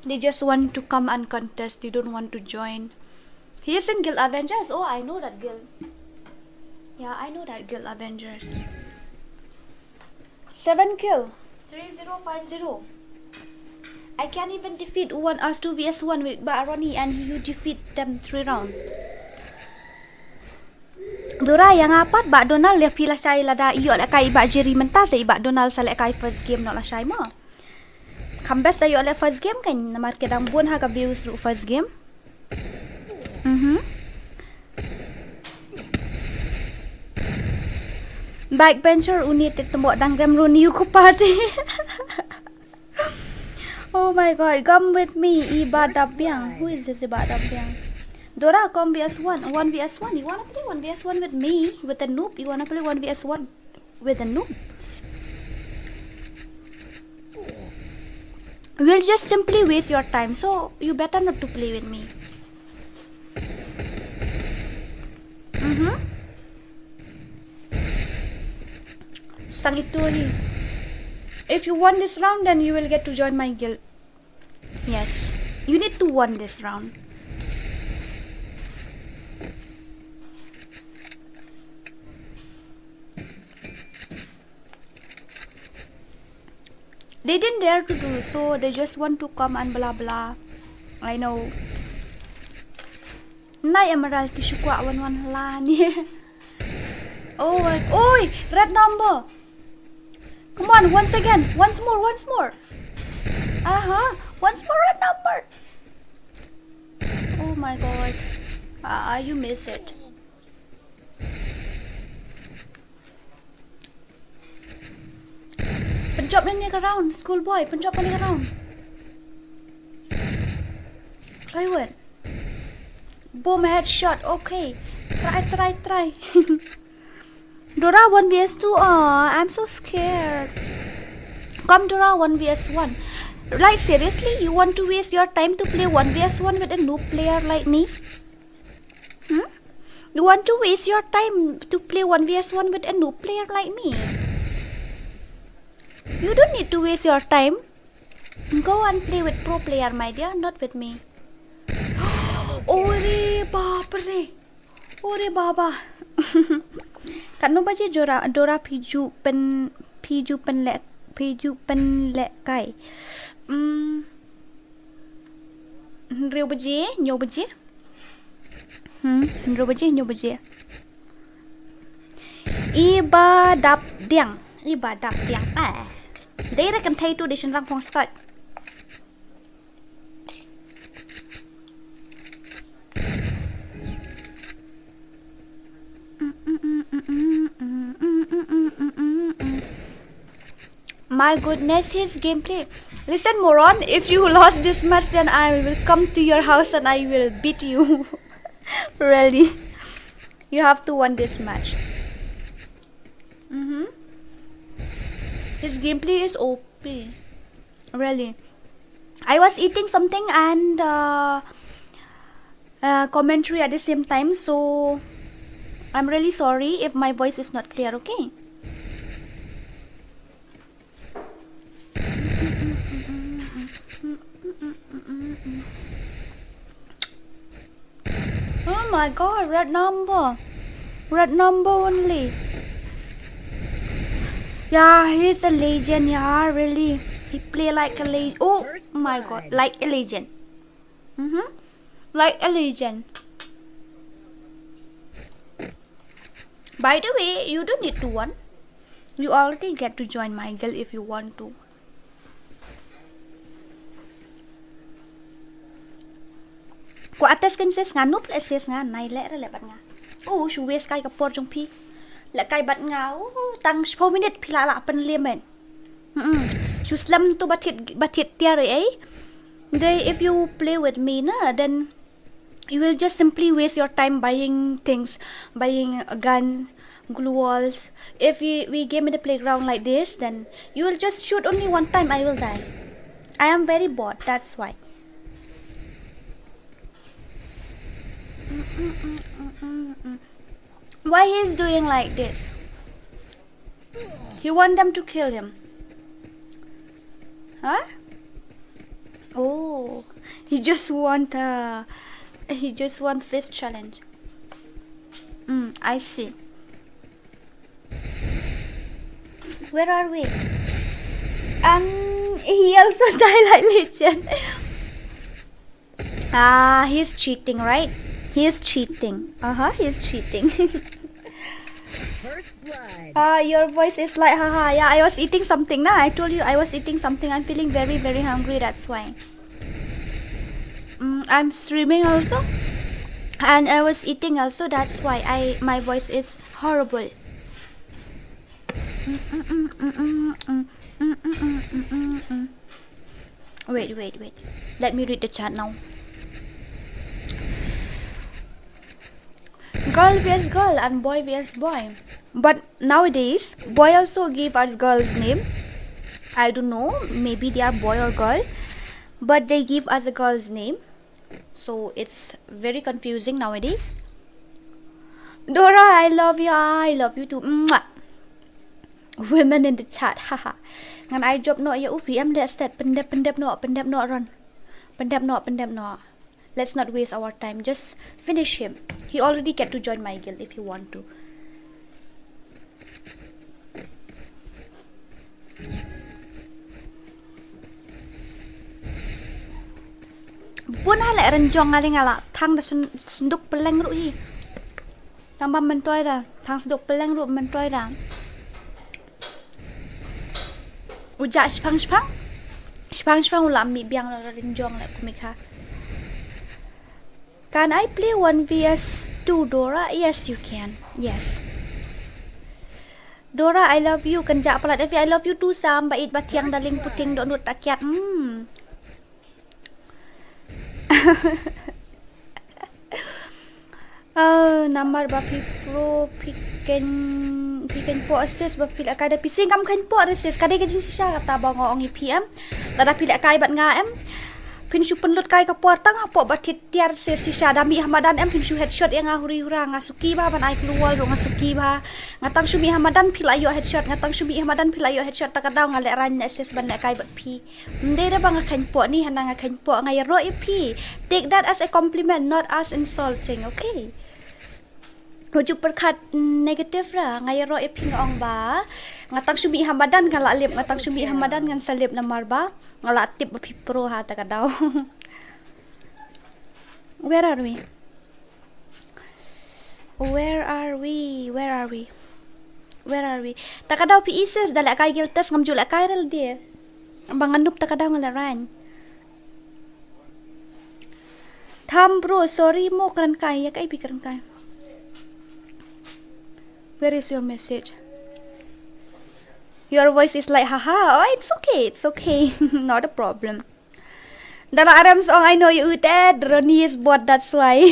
They just want to come and contest. They don't want to join. He is in Guild Avengers. Oh, I know that guild. Yeah, I know that guild, Avengers. Seven kill. Three zero five zero. I can't even defeat one or two V S one with Bah Ronnie and you defeat them three round. Dora, ïa nga pat Bah Donald, ïa phi lashai lada ïoh lehkai Bah Jerry mynta te Bah Donald sa lehkai first game noh lashai mo. Kham best da ïoh leh first game kan namar ka dang bun ha ka views ruh first game. Mhm. Backbencher uni te tembok dang rem runi u ko party. Oh my god, come with me, i Bah Dap Biang. Who is this i Bah Dap Biang? Dora, come V S one, one V S one. You wanna play one V S one with me, with a noob? You wanna play one V S one with a noob? We'll just simply waste your time, so you better not to play with me. Mhm. Stang itu lagi. If you won this round, then you will get to join my guild. Yes. You need to won this round. They didn't dare to do so. They just want to come and blah blah. I know. Nai emerald ki shu kwah wan wan la ni. Oh, like, oi, red number. Come on, once again, once more, once more. Aha, once more red number. Oh my god. Ah, you miss it. Pynjop na ne ka round, schoolboy, pynjop na ne ka round. Try what? Boom, headshot, okay. Try, try, try. Dora one V S two, aw, I'm so scared. Come Dora one V S one. Like seriously, you want to waste your time to play one V S one with a noob player like me? Hmm? You want to waste your time to play one V S one with a noob player like me? You don't need to waste your time. Go and play with pro player, my dear, not with me. Ore bapre. Ore baba. Katno baje Dora, Dora phi ju pyn, phi ju pynleh, phi ju pynlehkai? Hmm. Hynriew baje, hynñiew baje. Hmm, hynriew baje, hynñiew baje. I Bah Dap Diang, i Bah Dap Diang. Ah. Dei re kan thei tu di shin rang phong start. My goodness, his gameplay. Listen, moron, if you lost this match, then I will come to your house and I will beat you. Really. You have to win this match. Mm-hmm. His gameplay is O P. Really. I was eating something and uh, uh, commentary at the same time, so I'm really sorry if my voice is not clear, okay? Oh my god, red number. Red number only. Yeah, he's a legend, yeah, really. He play like a legend. Oh my god, like a legend. Mm-hmm. Like a legend. By the way, you don't need to won. You already get to join my guild if you want to. Ko ates kan ses nga nup le ses nga nai le re le bat nga. Oh, shu wes kai ka por jong phi. Le kai bat nga, oh, tang shiphew minit phi la la pen limit. Mm-mm. Shu slem tu bathit, bathit tiar eh. They, if you play with me na, then you will just simply waste your time buying things, buying uh, guns, glue walls. If we, we game in the playground like this, then you will just shoot only one time, I will die. I am very bored, that's why. Mm-mm-mm-mm-mm-mm. Why he is doing like this? He want them to kill him. Huh? Oh, he just want uh, he just want fist challenge. Mm, I see. Where are we? And he also died like legend. Ah, he's cheating, right? He's cheating. Uh huh, he's cheating. First blood. Ah, your voice is like, haha. Yeah, I was eating something. Nah, I told you I was eating something. I'm feeling very, very hungry. That's why. Mm, I'm streaming also, and I was eating also. That's why I my voice is horrible. Wait, wait, wait. Let me read the chat now. Girl vs girl and boy vs boy. But nowadays, boy also give us girl's name. I don't know, maybe they are boy or girl, but they give us a girl's name. So it's very confusing nowadays. Dora, I love you. I love you too. Mwah. Women in the chat. Haha. Ngan ai job noh ïa u V M de stet. Pyndep, pyndep noh, pyndep noh, Ron. Pyndep noh, pyndep noh. Let's not waste our time. Just finish him. He already get to join my guild if he want to. Bun ha leh rynjong, nga dei nga la thang da syn-, synduk pylleng ruh hi. Tang ba myntoi da, thang synduk pylleng ruh myntoi da. U jah shipang shipang. Shipang shipang u la mih biang la rynjong leh kumne ka. Can I play one v s two, Dora? Yes, you can. Yes. Dora, I love you. Kynjah palat Evi, I love you too. Sam, ba ïeit ba thiang, darling, puting dohnud takiat. Hmm. Oh, namar ba phi pro, phi khein, phi khein poh sis, ba phi la kai da phi sing kam khein poh re sis, ka dei ka jingshisha kata ba nga ong ïa phi em. Lada phi la kai bad nga em, phin shu pynlut kai ka por tang hapoh ba thied tiar sis, shisha da mih ha madan em, phin shu headshot ïa nga huri hura, nga suki ba ban ai klur wall ruh nga suki ba. Nga tang shu mih ha madan phi la ïoh headshot, nga tang shu mih ha madan phi la ïoh headshot, ta ka daw nga lehraiñ ne sis ban lehkai bad phi. Ym dei re ba nga khein poh, ni hana nga khein poh, nga ïaroh ïa phi. Take that as a compliment, not as insulting, okay? Uju pyrkhat negative ra, nga ïaroh ïa phi, nga ong ba nga tang shu mih ha madan nga la lip, nga tang shu mih ha madan ngan sa lip namar ba nga la tip ba phi pro ha ta ka daw. Where are we? Where are we? Where are we? Where are we? Ta ka daw phi i sis, da lehkai guild test, ngam ju lehkai re lade. Ba nga noob ta ka daw nga lehraiñ. Tham bro, sorry mo, kren kai, ïa kaei phi kren kai? Where is your message? Your voice is like, haha. Oh, it's okay, it's okay. Not a problem. Da la arem song, I know you, Ted. Ronnie is bot, that's why.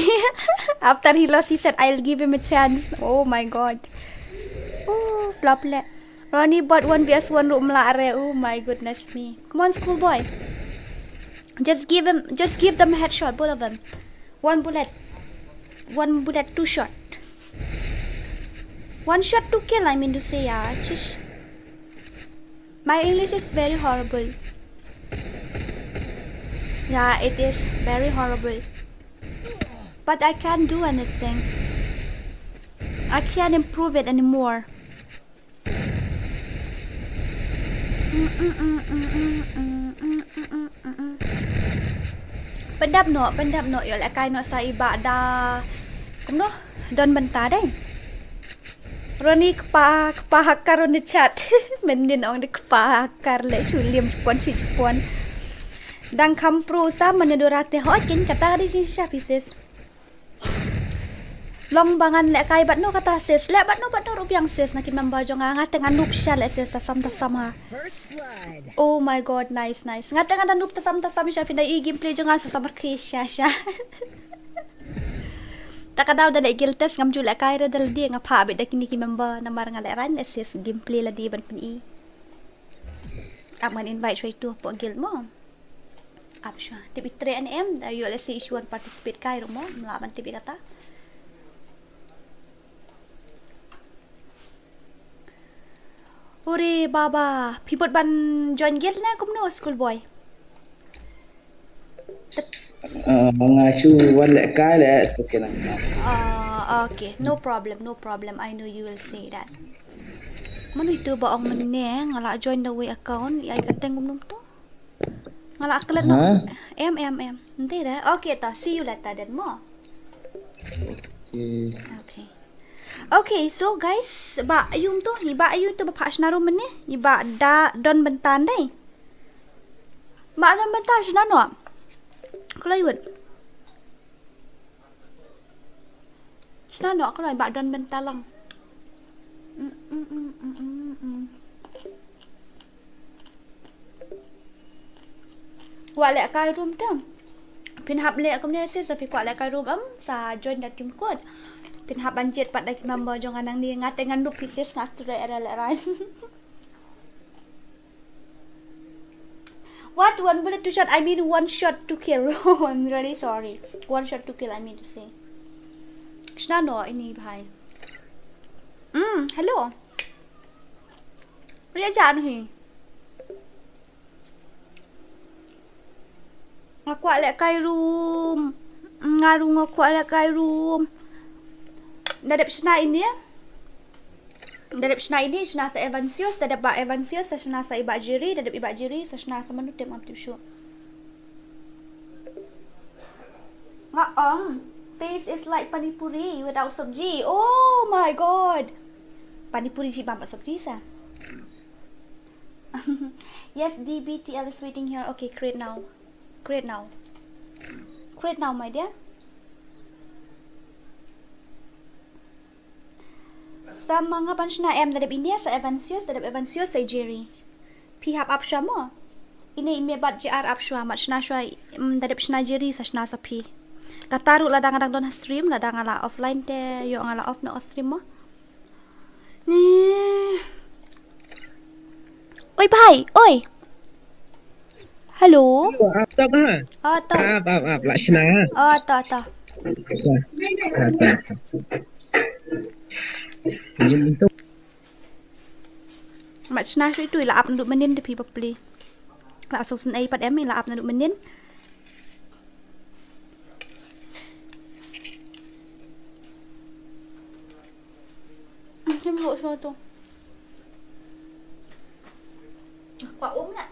After he lost, he said, I'll give him a chance. Oh my god. Oh, flop le. Ronnie bot one v s one ruh mla are. Oh my goodness me. Come on, schoolboy. Just give him, just give them a headshot, both of them. One bullet. One bullet, two shot. One shot, two kill, I mean to say, yeah. Chish. My English is very horrible. Yeah, it is very horrible. But I can't do anything. I can't improve it anymore. Pyndap noh, pyndap noh, ïoh lehkai noh sa i bah da. Kumno? Don bynta dei. Ronnie kpa, kpa ha kar Ronnie chat. Mynnin ong de kpa ha kar le shu liam jupon shi jupon. Dang kham pro sa mane Dora te, hoi kin kata ka dei jingshisha phi sis. Long ba ngan lehkai bad no kata sis. Leh bad no bad no ruh biang sis, na ki member jong nga, nga te nga noob shisha le sis, tasam tasam ha. First blood. Oh my god, nice, nice. Nga te nga da noob tasam tasam shisha, phin da i gameplay jong nga sa samar khi shisha shisha. Ta ka daw da leh guild test ngam ju lehkai re da lade, nga phah beit da kine ki member namar nga lehraiñ le sis, gameplay lade ban pyni. Ap ngan invite shuwa itu hapoh guild mo. Ap shuwa. Tip i treh ne em, da ïoh lehse i shu wan participate kai ruh mo, ym lah ban tip ïa kata. Ore baba, phi bud ban join guild ne kumno school boy? Ah, nga shu wan lehkai leh, so kena. Ah, okay, no problem, no problem. I know you will say that. Mano itu ba ong mynne nga la join the way account, ïa ka teng kumno to? Nga la klet no. Em em em. Ente da. Okay ta, see you later then mo. Okay. Okay. Okay, so guys, ba yung to, ni ba yung to ba pha shna rum ne, ni ba da don bentan dai. Ba don bentan shna no. Kalau yut. Shna no, kalau ba don bentan lang. Mm, mm, mm, mm, mm, mm. Kwah lehkai room te. Phin hap leh kumne sis, sa phi kwah lehkai room em, sa join da team code. Phin hap ban jied pat da ki member jong nga nangne, nga te ngan dup phi sis, nga trei era leh rai. What? One bullet, two shot? I mean one shot to kill. Oh, I'm really sorry. One shot to kill, I mean to say. Shna no ini bhai. Mm, hello. Ria jan hi. Nga kwah lehkai room. Nga ruh nga kwah lehkai room. Da dep shna ini. Da dep shna ini, shna sa Evansius, da dep ba Evansius, sa shna sa i Bah Jiri, da dep i Bah Jiri, sa shna sa mano te ngam tip shuh. Nga ong, face is like pani puri without sabji. Oh my god. Pani puri ji bam sabji sa. Yes, D B T L is waiting here. Okay, create now. Create now. Create now, my dear. Sa ma nga ban shna em, da dep ini sa Evansius, da dep Evansius sa Jiri. Phi hap ap shwa mo. Ini ime bad J R ap shwa, mat shna shwa, mm, da dep shna Jiri sa shna sa phi. Kata ruh lada nga dang don ha stream, lada nga la offline te, ïoh nga la off noh stream mo. Ni. Oi bhai, oi. Hello. Hello, ap tap ha? Oh, to. Ap, ap, ap, la shna ha? Oh, to, to. Ap, ap, ap. Yin tu. Mat shna shu itu, la ap naduh mynnin da phi bapli. La suk syn ei pat em, la ap naduh mynnin. Kem lo so tu. Kwa um na.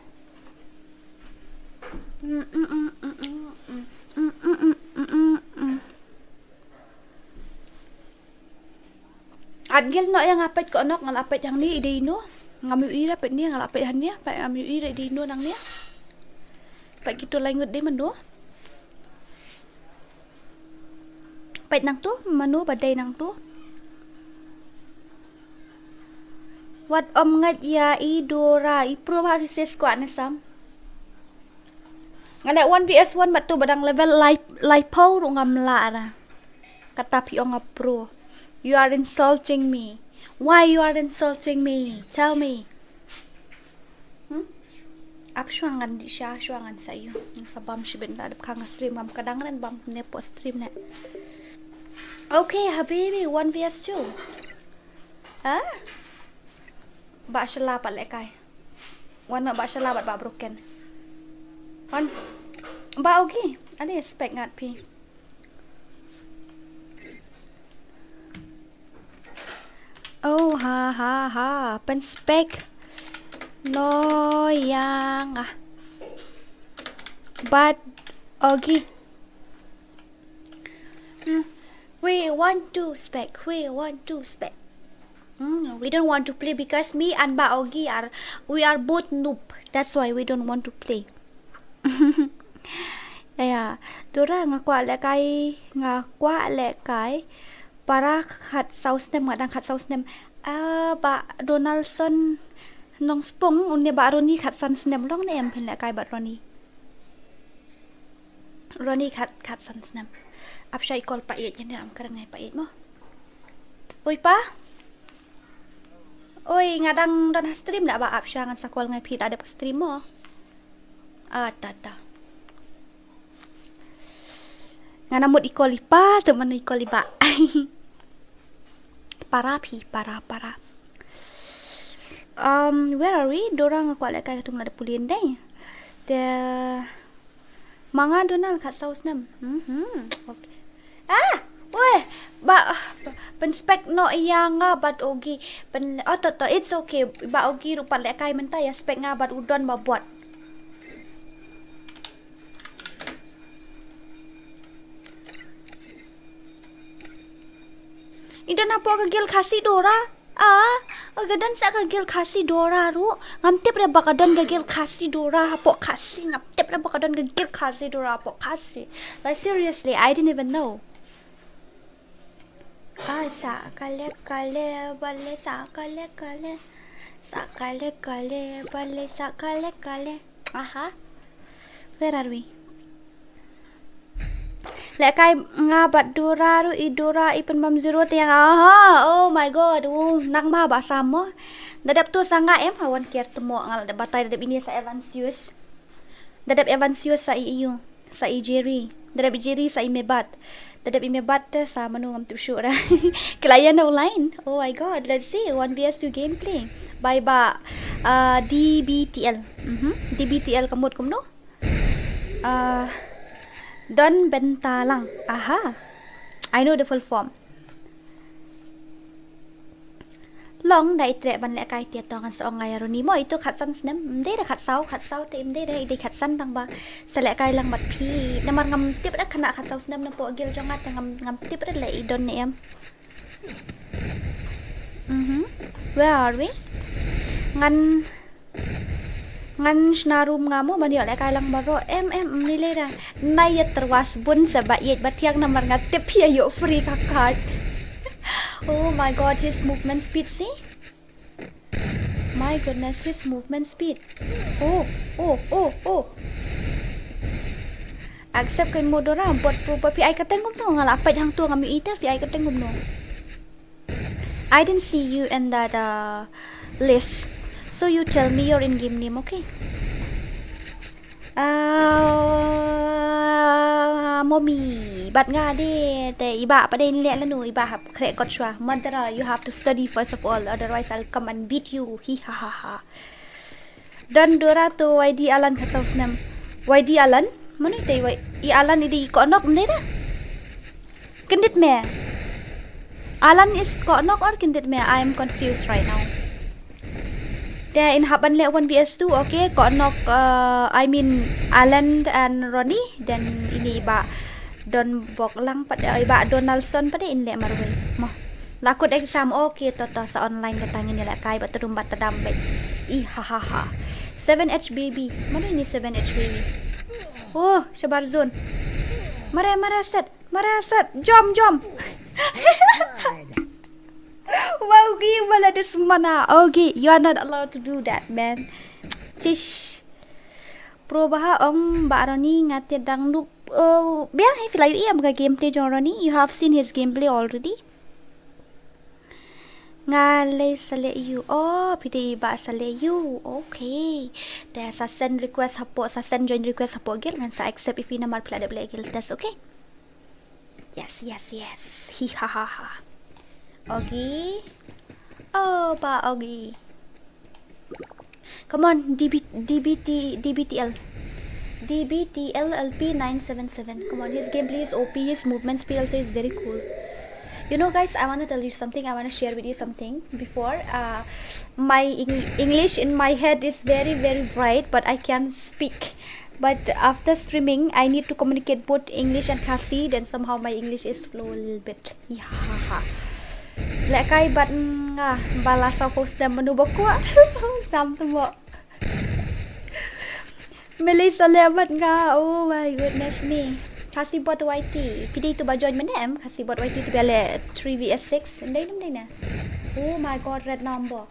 At gel no ïa nga peit ko nok, nga la peit hangne i dei no. Ngam ïohi ra peit ne, nga la peit hangne, peit ngam ïohi ra i dei no nangne. Peit kito lai ngut dei mano. Peit nangto, mano ba dei nangto. Wat ym ngeit ïa i Dora, i pro ba phi ses kwah ne sam. Nga leh one V S one bad tu ba dang level lai, laiphew ruh ngam lah ra. Kata phi ong nga pro. You are insulting me. Why you are insulting me? Tell me. Hmm? Ap shwa ngan dih sha, shwa ngan sa ïoh. Ngan sa bam shibit da dep ka nga stream bam ka dang ren bam ne po stream ne. Okay, habibi, one V S two. Ha? Ba shala pat lehkai. Wan ba shala bad ba broken. Wan ba ogi. Ale spek ngat phi. Oh ha ha ha. Pen spek. No yang ah. Bad ogi. Hmm. We want to spec. We want to spec. Hmm, we don't want to play because me and Ba Ogi are, we are both noob. That's why we don't want to play. Ya, Dora nga kwah lehkai, nga kwah lehkai. Para khatsaw snem, nga dang khatsaw snem. Ah, Ba Donaldson Nongspung, une Ba Ronnie khatsan snem, long ne em phin lehkai Ba Ronnie. Ronnie khat, khatsan snem. Ap shwa i call Pa Ïeit, ïa ne am kren ngai Pa Ïeit mo. Oi Pa. Oi, nga dang don ha stream da ba ap shwa ngan sa call ngai phi da dep stream mo. Ah, ta ta. Nga na mut i call i Pa, te man i call i Ba. Para phi, para, para. Um, where are we? Dora nga kwah lehkai katto nga la dep pule ndai. Te ma nga Donald khatsaw snem. Mhm. Okay. Ah! Weh! Ba pynspek noh ïa nga bad Ogi. Pyn, oh, to, to, it's okay. Ba Ogi ruh pat lehkai mynta ïa spek nga bad u Don Babot. I don hapoh ka Guild Khasi Dora. Ah, ka don sa ka Guild Khasi Dora ruh. Ngam tip re ba ka don ka Guild Khasi Dora hapoh Khasi. Ngam tip re ba ka don ka Guild Khasi Dora hapoh Khasi. Like, seriously, I didn't even know. Ah, sa kale kale bale sa kale kale. Sa kale kale bale sa kale kale. Aha. Where are we? Lehkai nga bad Dora ruh, i Dora i pynbam zero te ïa nga. Aha. Oh my god. Uh, nang ma ba sam mo. Da dep tu sa nga em, ha wan kiar tu mo nga la dep batai da dep ini sa Evansius. Da dep Evansius sa i iu. Sa i Jerry. Da dep i Jerry sa i Mebat. Da dep i Mebat te sa mano ngam tip shuh ra. Ki la ïa na online. Oh my god. Let's see. One V S two gameplay. Bye bye. Uh, D B T L. Mhm. D B T L ka mut kumno? Uh, Don Bentalang. Aha. I know the full form. Long da i treh ban lehkai te to ngan sa ong nga ïa Ronnie mo, itu khatsan snem. Ym dei da khatsaw, khatsaw te ym dei da, i dei khatsan tang ba sa lehkai lang bad phi. Namar ngam tip da khynnah khatsaw snem na poh Guild jong nga te ngam, ngam tip da leh i don ne em. Mhm. Where are we? Ngan Ngan shna room nga mo ban ïoh lehkai lang baroh. Em, em, ym ni lei da. Nai ïa tyrwa sbun sa ba ïeit ba thiang namar nga tip ïa ïoh free ka card. Oh my god, his movement speed, see? My goodness, his movement speed. Oh, oh, oh, oh. Accept ka mo Dora, bot pro ba phi ai kyrteng kumno, nga la peit hangto ngam ïohi te phi ai kyrteng kumno. I didn't see you in that uh, list. So you tell me your in-game name, okay? Ah, mommy, bad nga de te i bah pat de in leh lano, i bah hap khreh kot shuwa. Mother, you have to study first of all, otherwise I'll come and beat you. Hi ha ha ha. Don Dora to Y D Alan khatsaw snem. Y D Alan? Mano ite i Alan, i dei i Kohnok ym dei da? Kyndit me. Alan is Kohnok or Kyndit me? I am confused right now. Te in hap ban leh one V S two, okay? Kohnok, uh, I mean Alan and Ronnie, then ini i bah Don Bok lang pat, eh, i bah Donaldson pat in leh marwei. Mo. La kut exam, okay, to to sa online kata ngin ïa lehkai bad tdum bad tdam bad. I ha ha ha. Seven H baby. Mano ini seven H baby? Oh, shabar zone. Mare, mare set. Mare set. Jom, jom. Wow, gi wala dusmana. Okay, you are not allowed to do that, man. Chish. Pro ba ha ong ba Ronnie nga te dang noob. Oh, biang hi phi la ïohi ïa ka gameplay jong Ronnie. You have seen his gameplay already. Nga lei sa leh ïa u. Oh, phi dei i bah sa leh ïa u. Okay. Te sa send request hapoh, sa send join request hapoh guild ngan sa accept ïa phi namar phi la dep leh guild test, okay? Yes, yes, yes. Hi ha ha ha. Ogi. Oh, ba Ogi. Come on, D B, D B T, D B T L. D B T L L P nine seven seven. Come on, his gameplay is O P, his movement speed also is very cool. You know, guys, I want to tell you something. I want to share with you something. Before, uh, my Eng- English in my head is very, very bright, but I can't speak. But after streaming, I need to communicate both English and Khasi. Then somehow my English is flow a little bit. Ihaha. Lehkai bad nga ba la saw post da manu ba kwah. Sam tu mo. Melissa leh bad nga. Oh my goodness me. Khasi bot Y T. Phi dei tu ba join mane em? Khasi bot Y T tu ba leh three V S six. Ndai nam dei na. Oh my god, red number.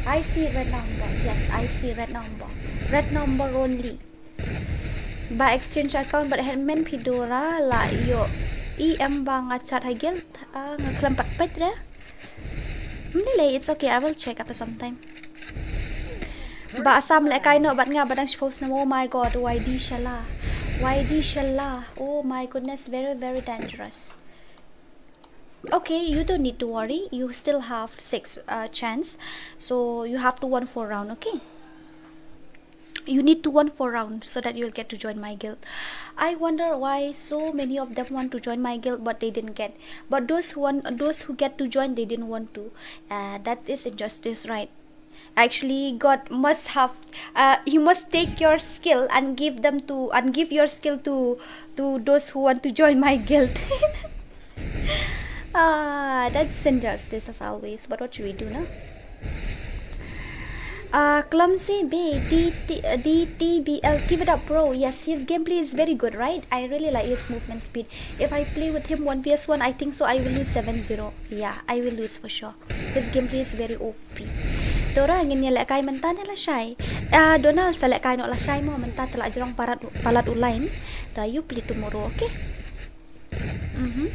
I see red number. Yes, I see red number. Red number only. Ba exchange account bad headman phi Dora la ïoh. I em ba nga chat ha guild, ah, nga khlem pat peit re. Ym lei, it's okay, I will check after some time. Ba Assam lehkai noh bad nga ba dang shiphew snem, oh my god, Y D shala. Y D shala. Oh my goodness, very, very dangerous. Okay, you don't need to worry. You still have six uh, chance. So you have to won four round, okay? You need to won four rounds so that you'll get to join my guild. I wonder why so many of them want to join my guild but they didn't get. But those who want, those who get to join, they didn't want to. Uh, that is injustice, right? Actually, God must have. Uh, he must take your skill and give them to and give your skill to to those who want to join my guild. Ah, that's injustice as always. But what should we do now? Uh, Clumsy B, D T, uh, D T B L, keep it up, bro. Yes, his gameplay is very good, right? I really like his movement speed. If I play with him one v one, I think so I will lose seven zero. Yeah, I will lose for sure. His gameplay is very O P. Tora ngin ïa lehkai mynta ne lashai. Ah, Donald, sa lehkai noh lashai mo, mynta te la jrong palat, palat u line. Ta, you play tomorrow, okay? Mhm.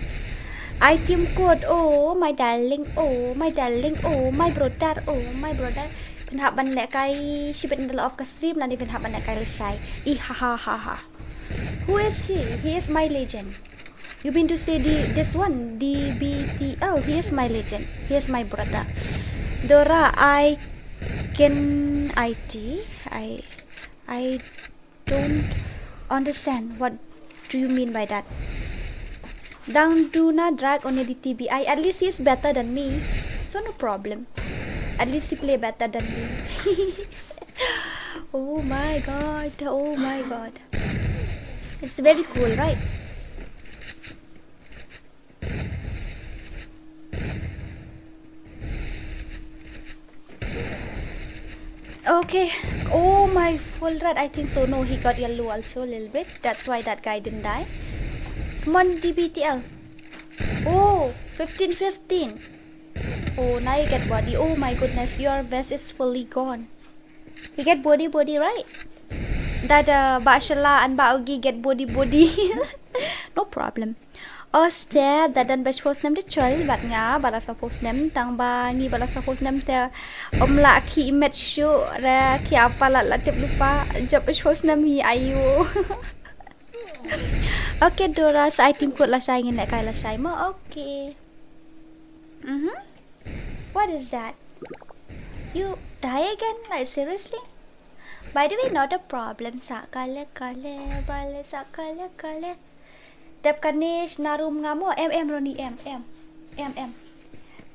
I Team Code, oh my darling, oh my darling, oh my brother, oh my brother. Phin hap ban lehkai shibit ynda la off ka stream, nangne phin hap ban lehkai lashai. Ih, ha ha ha ha. Who is he? He is my legend. You mean to say the this one, D B T L? He is my legend. He is my brother. Dora, I can I T. I I don't understand what do you mean by that. Dang duna drag on the T B I. At least he's better than me, so no problem. At least he play better than me. Oh my god! Oh my god! It's very cool, right? Okay. Oh my, full red. I think so. No, he got yellow also a little bit. That's why that guy didn't die. Come on, D B T L. Oh, fifteen fifteen. Oh, now you get body. Oh my goodness, your vest is fully gone. You get body, body, right? That uh, Bah Shala and Bah Ogi get body, body. No problem. Oste, da dan ba shu post nem te chol, bad nga ba la sa post nem, tang ba ngi ba la sa post nem te, um, la ki met shu, ra ki apa la la tip lupa, jop ba shu post nem hi ayu. Okay, Dora, sa I Team Code lashai, ngin lehkai lashai mo. Okay. Mhm. What is that? You die again? Like, seriously? By the way, not a problem. Sa kale kale, bale sa kale kale. Dep kane shna room nga mo, em, em, Ronnie, em, em, em, em.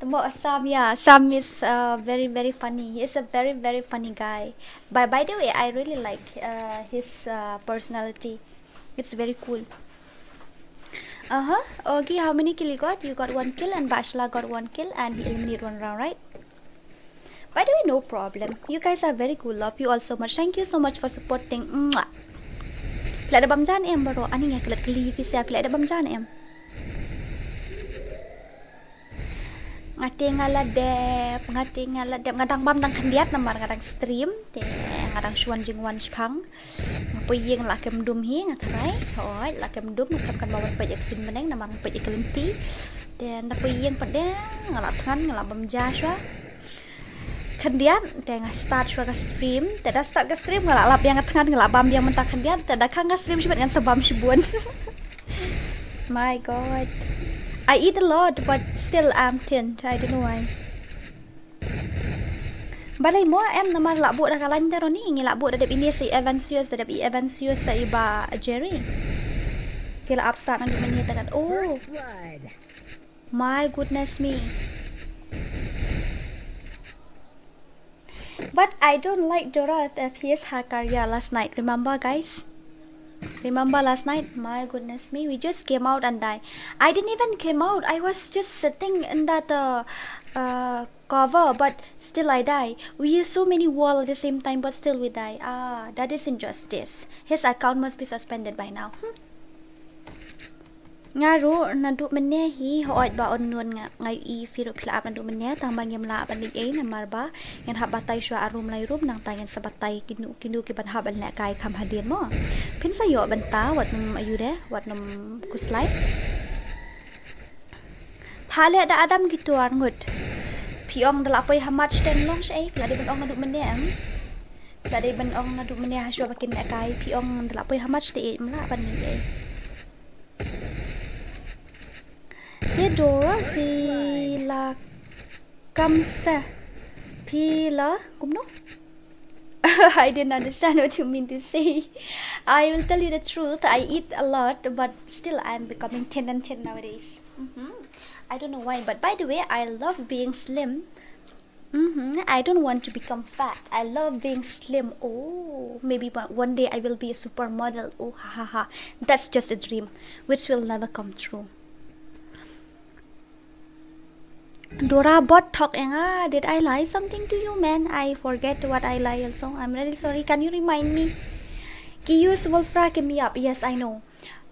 Temo Sam, yeah, Sam is uh, very, very funny. He is a very, very funny guy. But by the way, I really like uh, his uh, personality. It's very cool. Uh-huh. Okay, how many kill you got? You got one kill and Bashla got one kill and he eliminated one round, right? By the way, no problem. You guys are very cool. Love you all so much. Thank you so much for supporting. Mwah. Phi la da bam ja ne em baroh? Ani nga klet kli phi sa, phi la da bam ja ne em? Nga te nga la dep, nga te nga la dep, nga dang bam dang khyndiat namar nga dang stream, te nga dang shu wan jingwan shipang. Nga poi ïing la kem dum hi, nga tharai. Hooid, la kem dum, nga khlem kan ba wan peit ïa ka suiñ bneng namar nga peit ïa ka lynti. Te ynda poi ïing pat de nga la thngan, nga la bam ja shuwa. Khyndiat, te nga start shuwa ka stream. Te da start ka stream nga la lap ïa nga thngan, nga la bam ïa mynta khyndiat. Te da khang ka stream shibit ngan sa bam shibun. My god. I eat a lot but still I'm thin. I don't know why. Balei mo em namar la buh da ka lain te Ronnie, ngi la buh da dep ine sa i Evansius, da dep i Evansius sa i Bah Jerry. Ki la ap sa naduh mynne te kan. Oh. My goodness me. But I don't like Dora F F. Here's Hakaria last night. Remember, guys? Remember last night? My goodness me, we just came out and die. I didn't even came out. I was just sitting in that uh, uh, cover, but still I die. We use so many wall at the same time, but still we die. Ah, that is injustice. His account must be suspended by now. Hmm. Nga ruh naduh mynne hi, hooid Bah Unknown, nga, nga ïohi phi ruh phi la ap naduh mynne, tang ba ngim lah ban leit ei namar ba ngin hap batai shuwa ar room lai room, nangta ngin sa batai kino kino ki ban hap ban lehkai kham hadien mo. Phin sa ïoh bynta, wat nym ayu de, wat nym khuslai. Pha leh da Adam kito ar ngut. Phi ong da la poi ha match te long shaei, phi la dei ban ong naduh mynne em. Phi la dei ban ong naduh mynne ha shuwa ba kin lehkai, phi ong da la poi ha match te, em lah ban leit ei. Dora phi la kam se, phi la kumno? I didn't understand what you mean to say. I will tell you the truth. I eat a lot, but still I'm becoming thin and thin nowadays. Mm-hmm. I don't know why, but by the way, I love being slim. Mm-hmm. I don't want to become fat. I love being slim. Oh, maybe one one day I will be a supermodel. Oh, ha ha ha. That's just a dream, which will never come true. Dora bot thok ïa nga, did I lie something to you, man? I forget what I lie also. I'm really sorry. Can you remind me? Ki use Wolfra kim ïap. Yes, I know.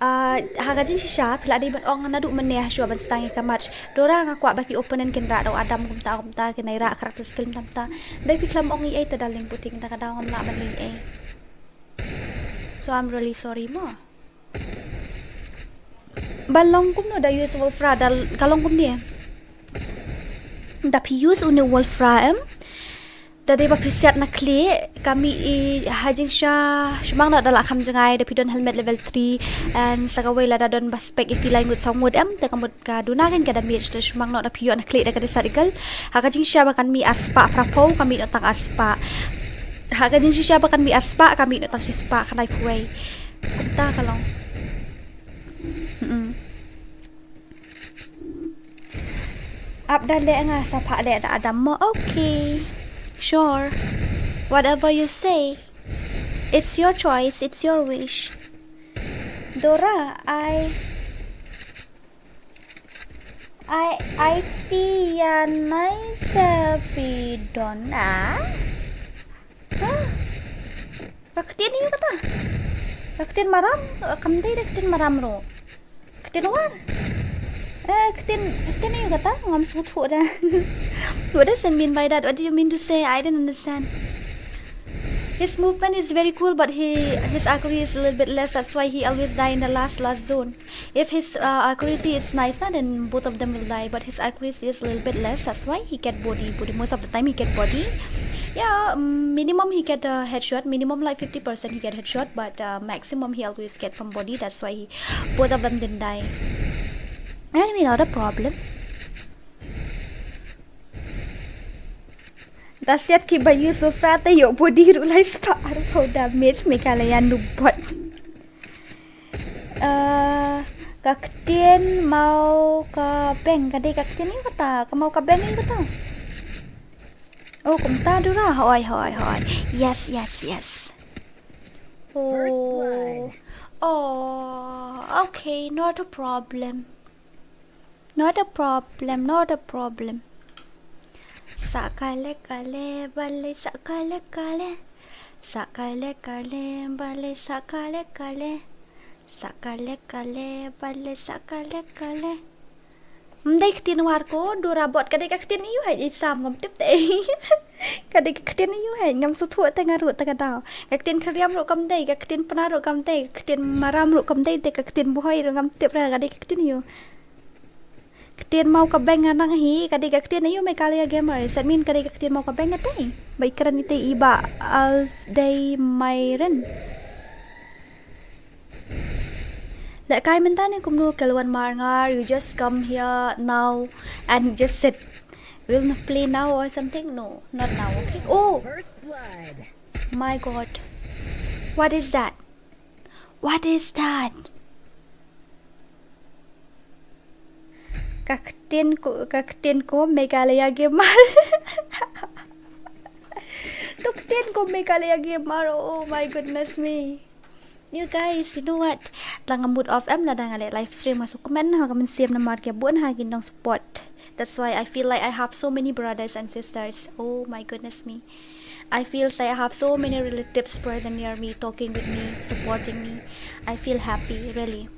Ah, ha ka jingshisha phi la dei ban ong naduh mynne shuwa ban sdang ïa ka match. Dora, nga kwah ba ki opponent kin rah da u Adam kumta kumta, kin ai rah character skill kumta kumta. Dei phi khlem ong ei ei te darling, puting ta ka daw ngam lah ban leh ei ei. So I'm really sorry mo. Ba long kumno da use Wolfra, da ka long kumne. Da phi use une Wolfra em, da dei ba phi siat na khlieh, ka mih i ha jingshisha, shu mang noh da la kham jngai, da phi don helmet level three, and sa kawei lada don ba spec i phi lai ngut saw ngut em, te ka mut ka duna kein ka damage, te shu mang noh da phi ïoh na khlieh da ka dei sat i gol. Ha ka jingshisha ba kan mih arspah phraphew, ka mih noh tang arspah. Ha ka jingshisha ba kan mih arspah, ka mih noh tang shispah khyndai phew wei. Kumta ka long. Mm-mm. Ap da leh nga, sa phah leh da Adam mo. Okay. Sure. Whatever you say. It's your choice, it's your wish. Dora, I, I, I tea ya nai sa phi don a? Huh? Ka ktien aïu kata? Ka ktien Maram, kam dei da ktien Maram ruh. Ktien War. Eh, ktien, ktien aïu kata? Ngam sngewthuh da. What does it mean by that? What do you mean to say? I didn't understand. His movement is very cool, but he, his accuracy is a little bit less. That's why he always die in the last, last zone. If his, uh, accuracy is nice, na, then both of them will die. But his accuracy is a little bit less. That's why he get body, body. Most of the time he get body. Yeah, mm, minimum he get a headshot. Minimum, like, fifty percent he get headshot, but, uh, maximum he always get from body. That's why he, both of them didn't die. Anyway, not a problem. Da siat ki ba use Wolfra te ïoh body ruh lai spah arphew damage, Meghalaya noob bot. Eh, ka ktien Mawkabeng, ka dei ka ktien aïu kata? Ka Mawkabeng aïu kata? Oh, kumta Dora, hoi, hoi, hoi. Yes, yes, yes. Oh. Oh, okay, not a problem. Not a problem, not a problem. Sa kale kale bale sa kale kale. Sa kale kale bale sa kale kale. Sa kale kale bale sa kale kale. Ym dei ktien War ko, Dora bot, ka dei ka ktien aïu hi, i sam ngam tip te. Ka dei ka ktien aïu hi, ngam sngewthuh te nga ruh te ka daw. Ka ktien Khriam ruh kam dei, ka ktien Pnar ruh kam dei, ka ktien Maram ruh kam dei, te ka ktien Bhoi ruh ngam tip re, ka dei ka ktien aïu. Ktien Mawkabeng nga nang hi, ka dei ka ktien aïu Meghalaya Gamer. Does that mean ka dei ka ktien Mawkabeng ka te? Ba i kren ite i ba al dei mai ren. Lehkai mynta ne kumno Kelwan Marngar, you just come here now and just sit. We'll play now or something? No, not now, okay? Oh! First blood. My God. What is that? What is that? Ka ktien ko, ka ktien ko Meghalaya Gamer. To ktien ko Meghalaya Gamer. Oh my goodness me. You guys, you know what? Lada nga mood off em, lada nga leh live stream, nga shu comment ha ka mynsiem namar ki bun ha ki nong support. That's why I feel like I have so many brothers and sisters. Oh my goodness me. I feel like I have so many relatives present near me, talking with me, supporting me. I feel happy, really.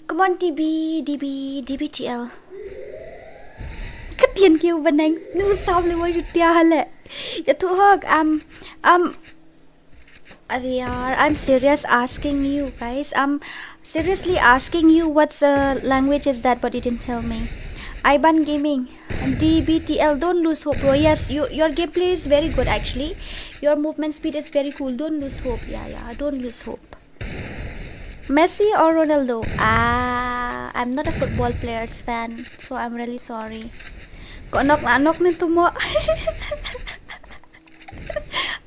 Come on, D B, D B, D B T L. Ka ktien ki u baneng, nu sam le wa jutia hale. Ya tu hok, um, um, Ariyar, I'm serious asking you guys. I'm seriously asking you what's the language is that, but you didn't tell me. Iban Gaming, D B T L, don't lose hope, bro. Yes, you, your gameplay is very good actually. Your movement speed is very cool. Don't lose hope. Yeah, yeah, don't lose hope. Messi or Ronaldo? Ah, I'm not a football players fan, so I'm really sorry. Ko nok la nok ni tu mo.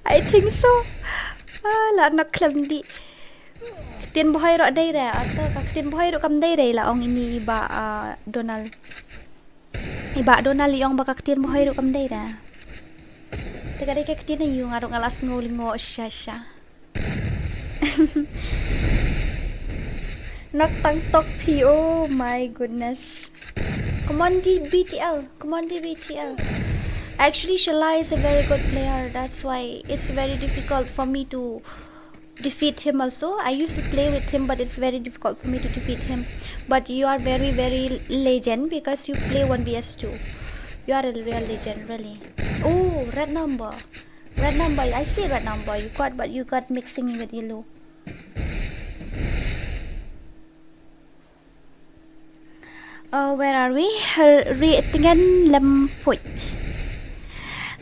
I think so. Ah, la nok khlem di. Ktien Bhoi ruh dei re, ato ka ktien Bhoi ruh kam dei re la ong ini i Bah, ah, Donald. I Bah Donald i ong ba ka ktien Bhoi ruh kam dei re. Te ka dei ka ktien aïu, nga ruh nga la sngew lyngngoh sha sha. Nok tang tok phi, oh my goodness. Come on, D B T L. Come on, D B T L. Actually, Shalai is a very good player. That's why it's very difficult for me to defeat him also. I used to play with him, but it's very difficult for me to defeat him. But you are very, very legend because you play one v s two. You are a real legend, really. Oh, red number. Red number. I see red number. You got, but you got mixing with yellow. Oh, where are we? Her-, ri tingen lem put.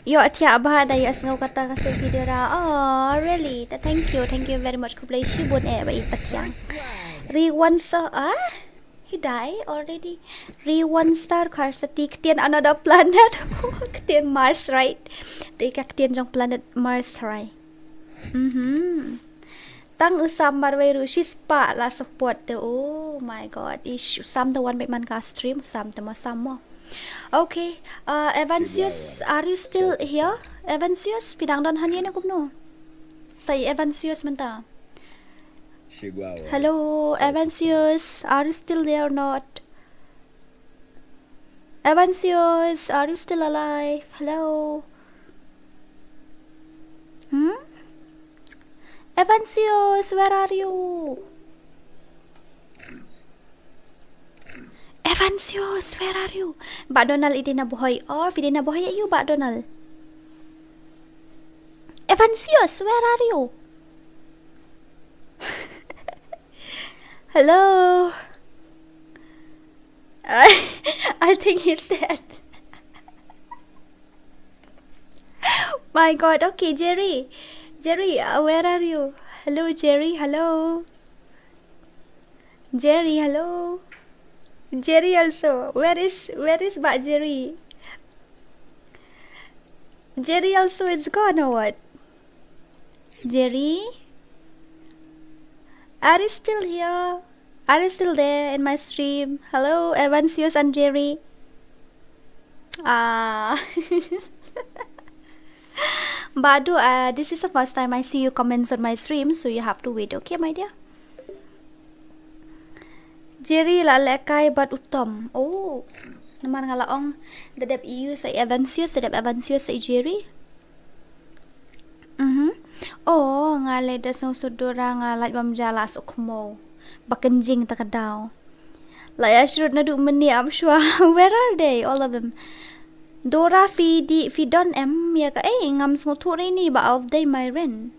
Ïoh thiah bha da ïohsngew kata ka sut video ra. Oh, really? Ta-, thank you. Thank you very much. Khublei shibun eh ba i pathiang. Ri one star, ah? He die already. Ri one star Kharsati, ktien another planet. Ktien Mars, right? Te ka ktien jong planet Mars, right? Mhm. Tang u Sam marwei ruh shispah la support te. Oh my God. Ish, u Sam te wan bad man ka stream, u Sam te mo, Sam mo. Okay. Uh, Evansius, are you still here? Evansius, phi dang don hangne ne kumno? Sa i Evansius mynta. Hello, Evansius, are you still there or not? Evansius, are you still alive? Hello. Hmm? Evansius, where are you? Evansius, where are you? Bah Donald, i dei na Bhoi. Oh, phi dei na Bhoi ïa u, Bah Donald. Evansius, where are you? Hello. I, I think he's dead. My God. Okay, Jerry. Jerry, uh, where are you? Hello, Jerry. Hello. Jerry, hello. Jerry also. Where is, where is Bah Jerry? Jerry also is gone or what? Jerry? Are you still here? Are you still there in my stream? Hello, Evansius and Jerry. Ah. Badu, uh, this is the first time I see you comments on my stream, so you have to wait, okay, my dear? Jerry la lehkai bad u Tom. Oh. Namar nga la ong da dep ïa u sa i Evansius, da dep Evansius sa i Jerry. Mhm. Oh, nga leh da sngewsut Dora, nga lait bam ja la suk khmo. Ba kynjing ta ka daw. La ïa shrut naduh mynne ap shwa. Where are they? All of them. Dora, phi dei, phi don em ïa ka, eh, ngam sngewthuh ri ni ba of day my ren.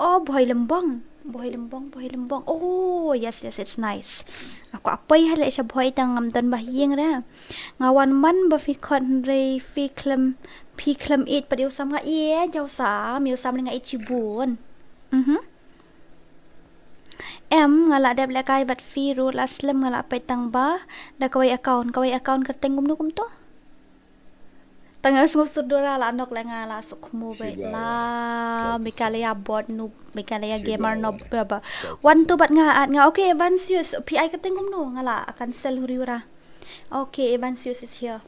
Oh, Bhoi Lymbong. Bhoi Lymbong, Bhoi Lymbong. Oh, yes, yes, it's nice. Nga kwah poi ha leh sha Bhoi tang ngam don ba hieng ra. Nga wan man ba phi khot hynrei phi khlem, phi khlem ïeit pat ïa u Sam, nga ïeit ïa u Sam, ïa u Sam nga ïeit shibun. Mhm. Em, nga la dep lehkai bad phi ruh, la slem nga la peit tang ba da kawei account, kawei account kyrteng kumno kumto? Tang nga sngewsut Dora la nok leh nga la suk khmo beit la. Meghalaya bot noob, Meghalaya gamer noob ba ba. Wan tu bad nga, at nga. Okay, Evansius, phi ai kyrteng kumno? Nga la cancel huri hura. Okay, Evansius is here.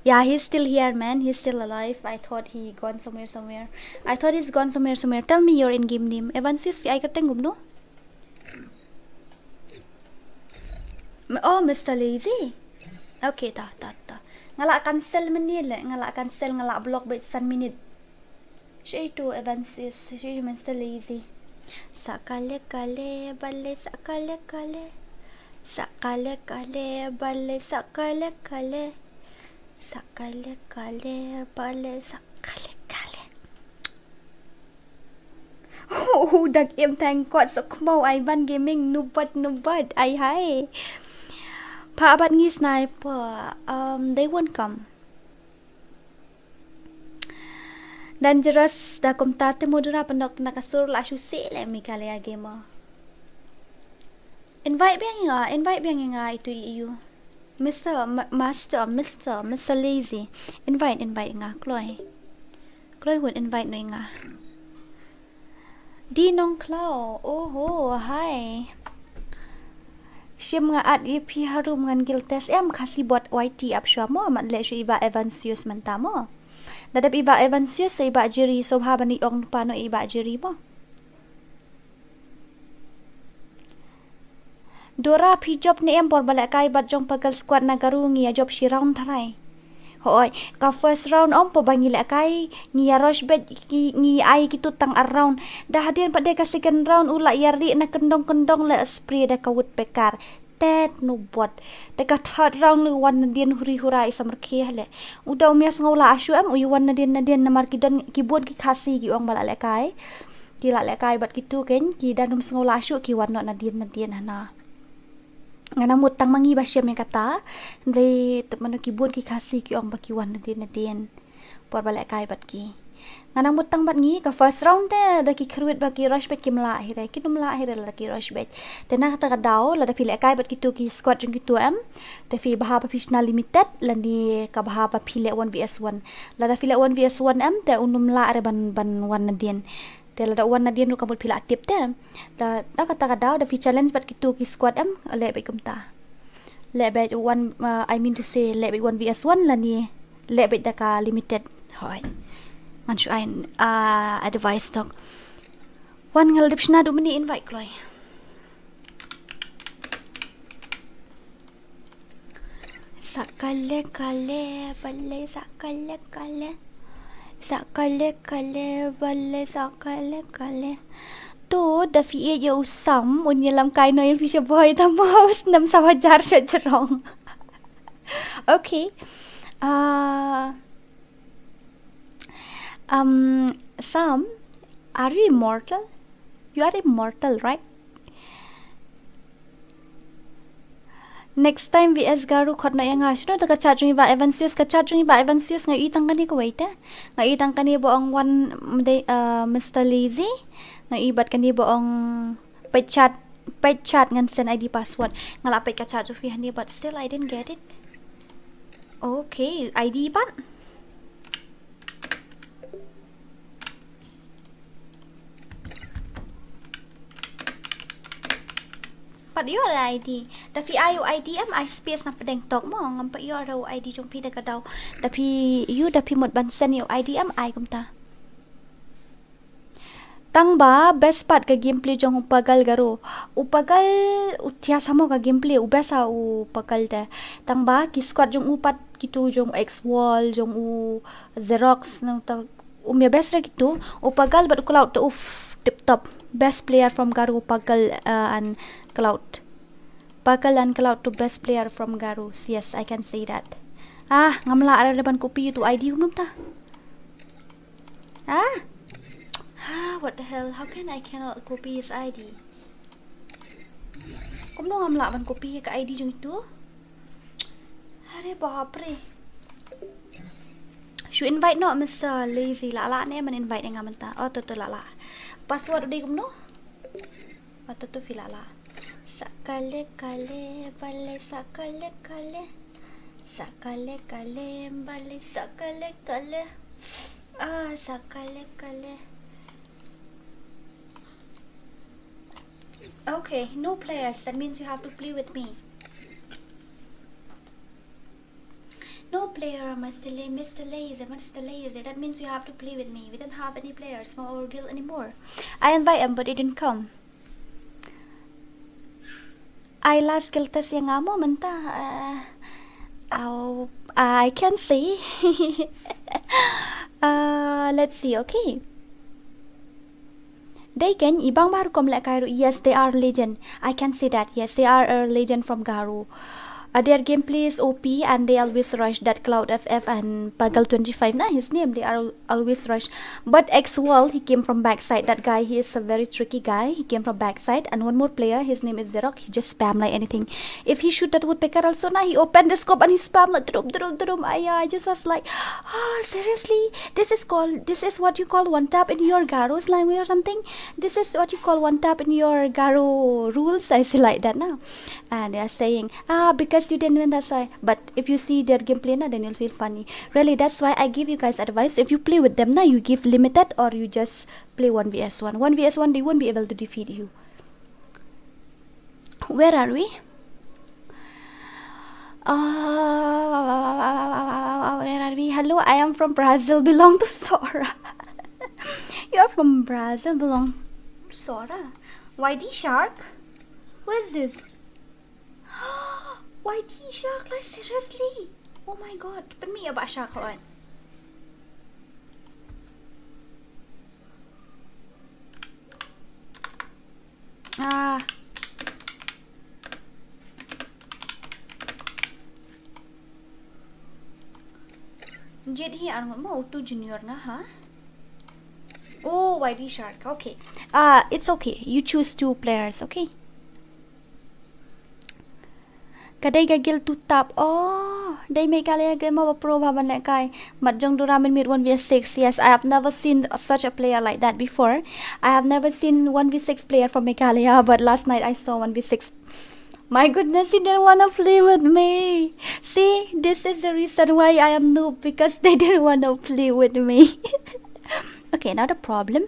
Yeah, he's still here, man. He's still alive. I thought he gone somewhere, somewhere. I thought he's gone somewhere, somewhere. Tell me your in-game name. Evansius, phi ai kyrteng kumno? M-, oh, Mister Lazy. Okay, ta, ta, ta. Nga la cancel mynne leh, nga la cancel, nga la block beit san minit. Shi tu Evansius, shi Mister Lazy. Sakale kale bale, sakale kale. Sakale kale bale, sakale kale. Sakale kale bale, sakale kale. Hu, hu, dak im tang kot sok khmo ai ban gaming, nubat, nubat, ai hai. Pha abat ngi sniper, um, they won't come. Dangerous, da kumta te modera pendok na kasur la shu se le Meghalaya gamer. Invite biang ïa nga, invite biang ïa nga itu i ïa u. Mister, M-, Master, Mister, Mister Lazy. Invite, invite ïa nga, kloi. Kloi wut invite noh ïa nga. Di Nongkhlaw, oho, hi. Shim nga add ïa phi harum ngan gil test em Khasi bot Y T ap shuwa mo, mat leh shu i Bah Evansius mynta mo. Da dep i Bah Evansius, i Bah Jerry, sngewbha ban ïa ong pa noh i Bah Jerry mo. Dora phi jop ne em por ba lehkai bad jong Pagal squad na Garo ngi ïa jop shi round tharai. Hoi, ka first round ym por ba ngi lehkai, ngi ïa rush beit ki, ngi ai kitu tang ar round. Da hadien pat de ka second round u la ïa ri na kyndong kyndong leh spray da ka woodpecker. Tet nu bot. Da ka third round leh wan nadien huri hura i samrkhie leh. U da um ïa sngew la shuh em u ïa wan nadien nadien namar ki don ki bun ki Khasi ki ong ba la lehkai. Ki la lehkai bad kitu kein, ki da um sngew la shuh ki wan noh nadien nadien hana. Nga nang mut tang ma ngi ba shem ïa kata. Hynrei tip mano ki bun ki Khasi ki ong ba ki wan nadien nadien. Por ba lehkai bad ki. Nga nang mut tang bad ngi ka first round te da ki kyrwit ba ki rush beit kim lah hi re, kin ym lah hi re lada ki rush beit. Te na kata ka daw lada phi lehkai bad kitu ki squad jong kitu em. Te phi bha ba phi shna limited lane ka bha ba phi leh one versus one. Lada phi leh one versus one em te un ym lah re ban, ban wan nadien. Te lada wan nadien ruh ka mut phi la tip te. Da, da kata ka daw da phi challenge bad kitu ki squad em, leh beit kumta. Leh beit one, uh, I mean to say, leh beit one versus one lane leh beit da ka limited. Hoi. Ngan shu ai, uh, advice tok. Wan nga la dep shna du mini invite kloi. Sa kale kale, bale sa kale kale. Sa kale kale, bale sa kale kale. To, da phi ïeit ïa u Sam, un ïalam kai noh ïa phi sha bhoi, tang ba u snem saw hajar sha jrong. Okay. Uh, um, Sam, are you immortal? You are immortal, right? Next time V S Garo khot noh ïa nga. Shano te ka chat jong i Bah Evansius, ka chat jong i Bah Evansius nga ïohi tang kane kawei te. Nga ïohi tang kane ba ong wan mdei, uh, Mister Lazy. Nga ïohi bad kane ba ong peit chat, peit chat ngan send I D password. Nga la peit ka chat jong phi hangne but still I didn't get it. Okay, I D pat. Pat ïoh re I D. Da phi ai u I D em, ai space na pdeng tok mo, ngam pat ïoh re u I D jong phi da ka daw. Da phi ïoh, da phi mut ban send ïa u I D em, ai kumta. Tang ba best part ka gameplay jong u Pagal Garo. U Pagal u thiah samo ka gameplay, u best ha u Pagal te. Tang ba ki squad jong u pat kitu jong u X Wall, jong u Xerox, nangta um ïa best re kitu, u Pagal bad u Cloud te uf tip top. Best player from Garo, Pagal, uh, and Cloud. Pagal and Cloud to best player from Garo. Yes, I can say that. Ah, ngam lah re ban copy ïa utu I D kumno mynta. Ah? Ah, what the hell? How can I cannot copy his I D? Kumno ngam lah ban copy ïa ka I D jong itu? Are bapre. Shu invite noh Mister Lazy, lah lah ne ban invite ïa nga mynta. Oh, to to lah lah. Password u dei kumno? Oh, to to phi lah lah. Sa kale kale, bale sa kale kale. Sa kale kale, bale sa kale kale. Ah, sa kale kale. Okay, no players. That means you have to play with me. No player, Mister Lay, Mister Lazy, Mister Lazy. That means you have to play with me. We don't have any players for our guild anymore. I invite him, but he didn't come. Ai last guild test ïa nga mo mynta. Uh, oh, I can say. Uh, let's see, okay. Dei kein i bang ba rukom lehkai ruh, yes, they are legend. I can say that. Yes, they are a legend from Garo. Uh, their gameplay is O P and they always rush. That Cloud F F and Pagal twenty-five, na, his name, they are al- always rush. But X World, he came from backside. That guy, he is a very tricky guy. He came from backside. And one more player, his name is Zerok. He just spam like anything. If he shoot that woodpecker also, na, he opened the scope and he spam like drum, drum, drum. I, I just was like, oh, seriously? This is called, this is what you call one tap in your Garo's language or something? This is what you call one tap in your Garo rules? I say like that now. And they are saying, ah, because you didn't win, that's why. But if you see their gameplay na, then you'll feel funny. Really, that's why I give you guys advice. If you play with them na, you give limited or you just play one v s one. One v s one, they won't be able to defeat you. Where are we? Uh, where are we? Hello, I am from Brazil. Belong to Sora. You're from Brazil. Belong Sora. Y D Shark? Who is this? Y D Shark, like, seriously? Oh my god, pynmih ïa ba shark hooid. Ah. Jet hi ar ngut mo, utu junior nga ha. Oh, Y D Shark. Okay. Uh, it's okay. You choose two players, okay? Ka dei ka guild two tap. Oh, dei Meghalaya Gamer ba pro ba ban lehkai. Mat jong Dura mynmiet one v six. Yes, I have never seen such a player like that before. I have never seen one v six player from Meghalaya, but last night I saw one v six. My goodness, he didn't wanna play with me. See, this is the reason why I am noob, because they didn't wanna play with me. Okay, not a problem.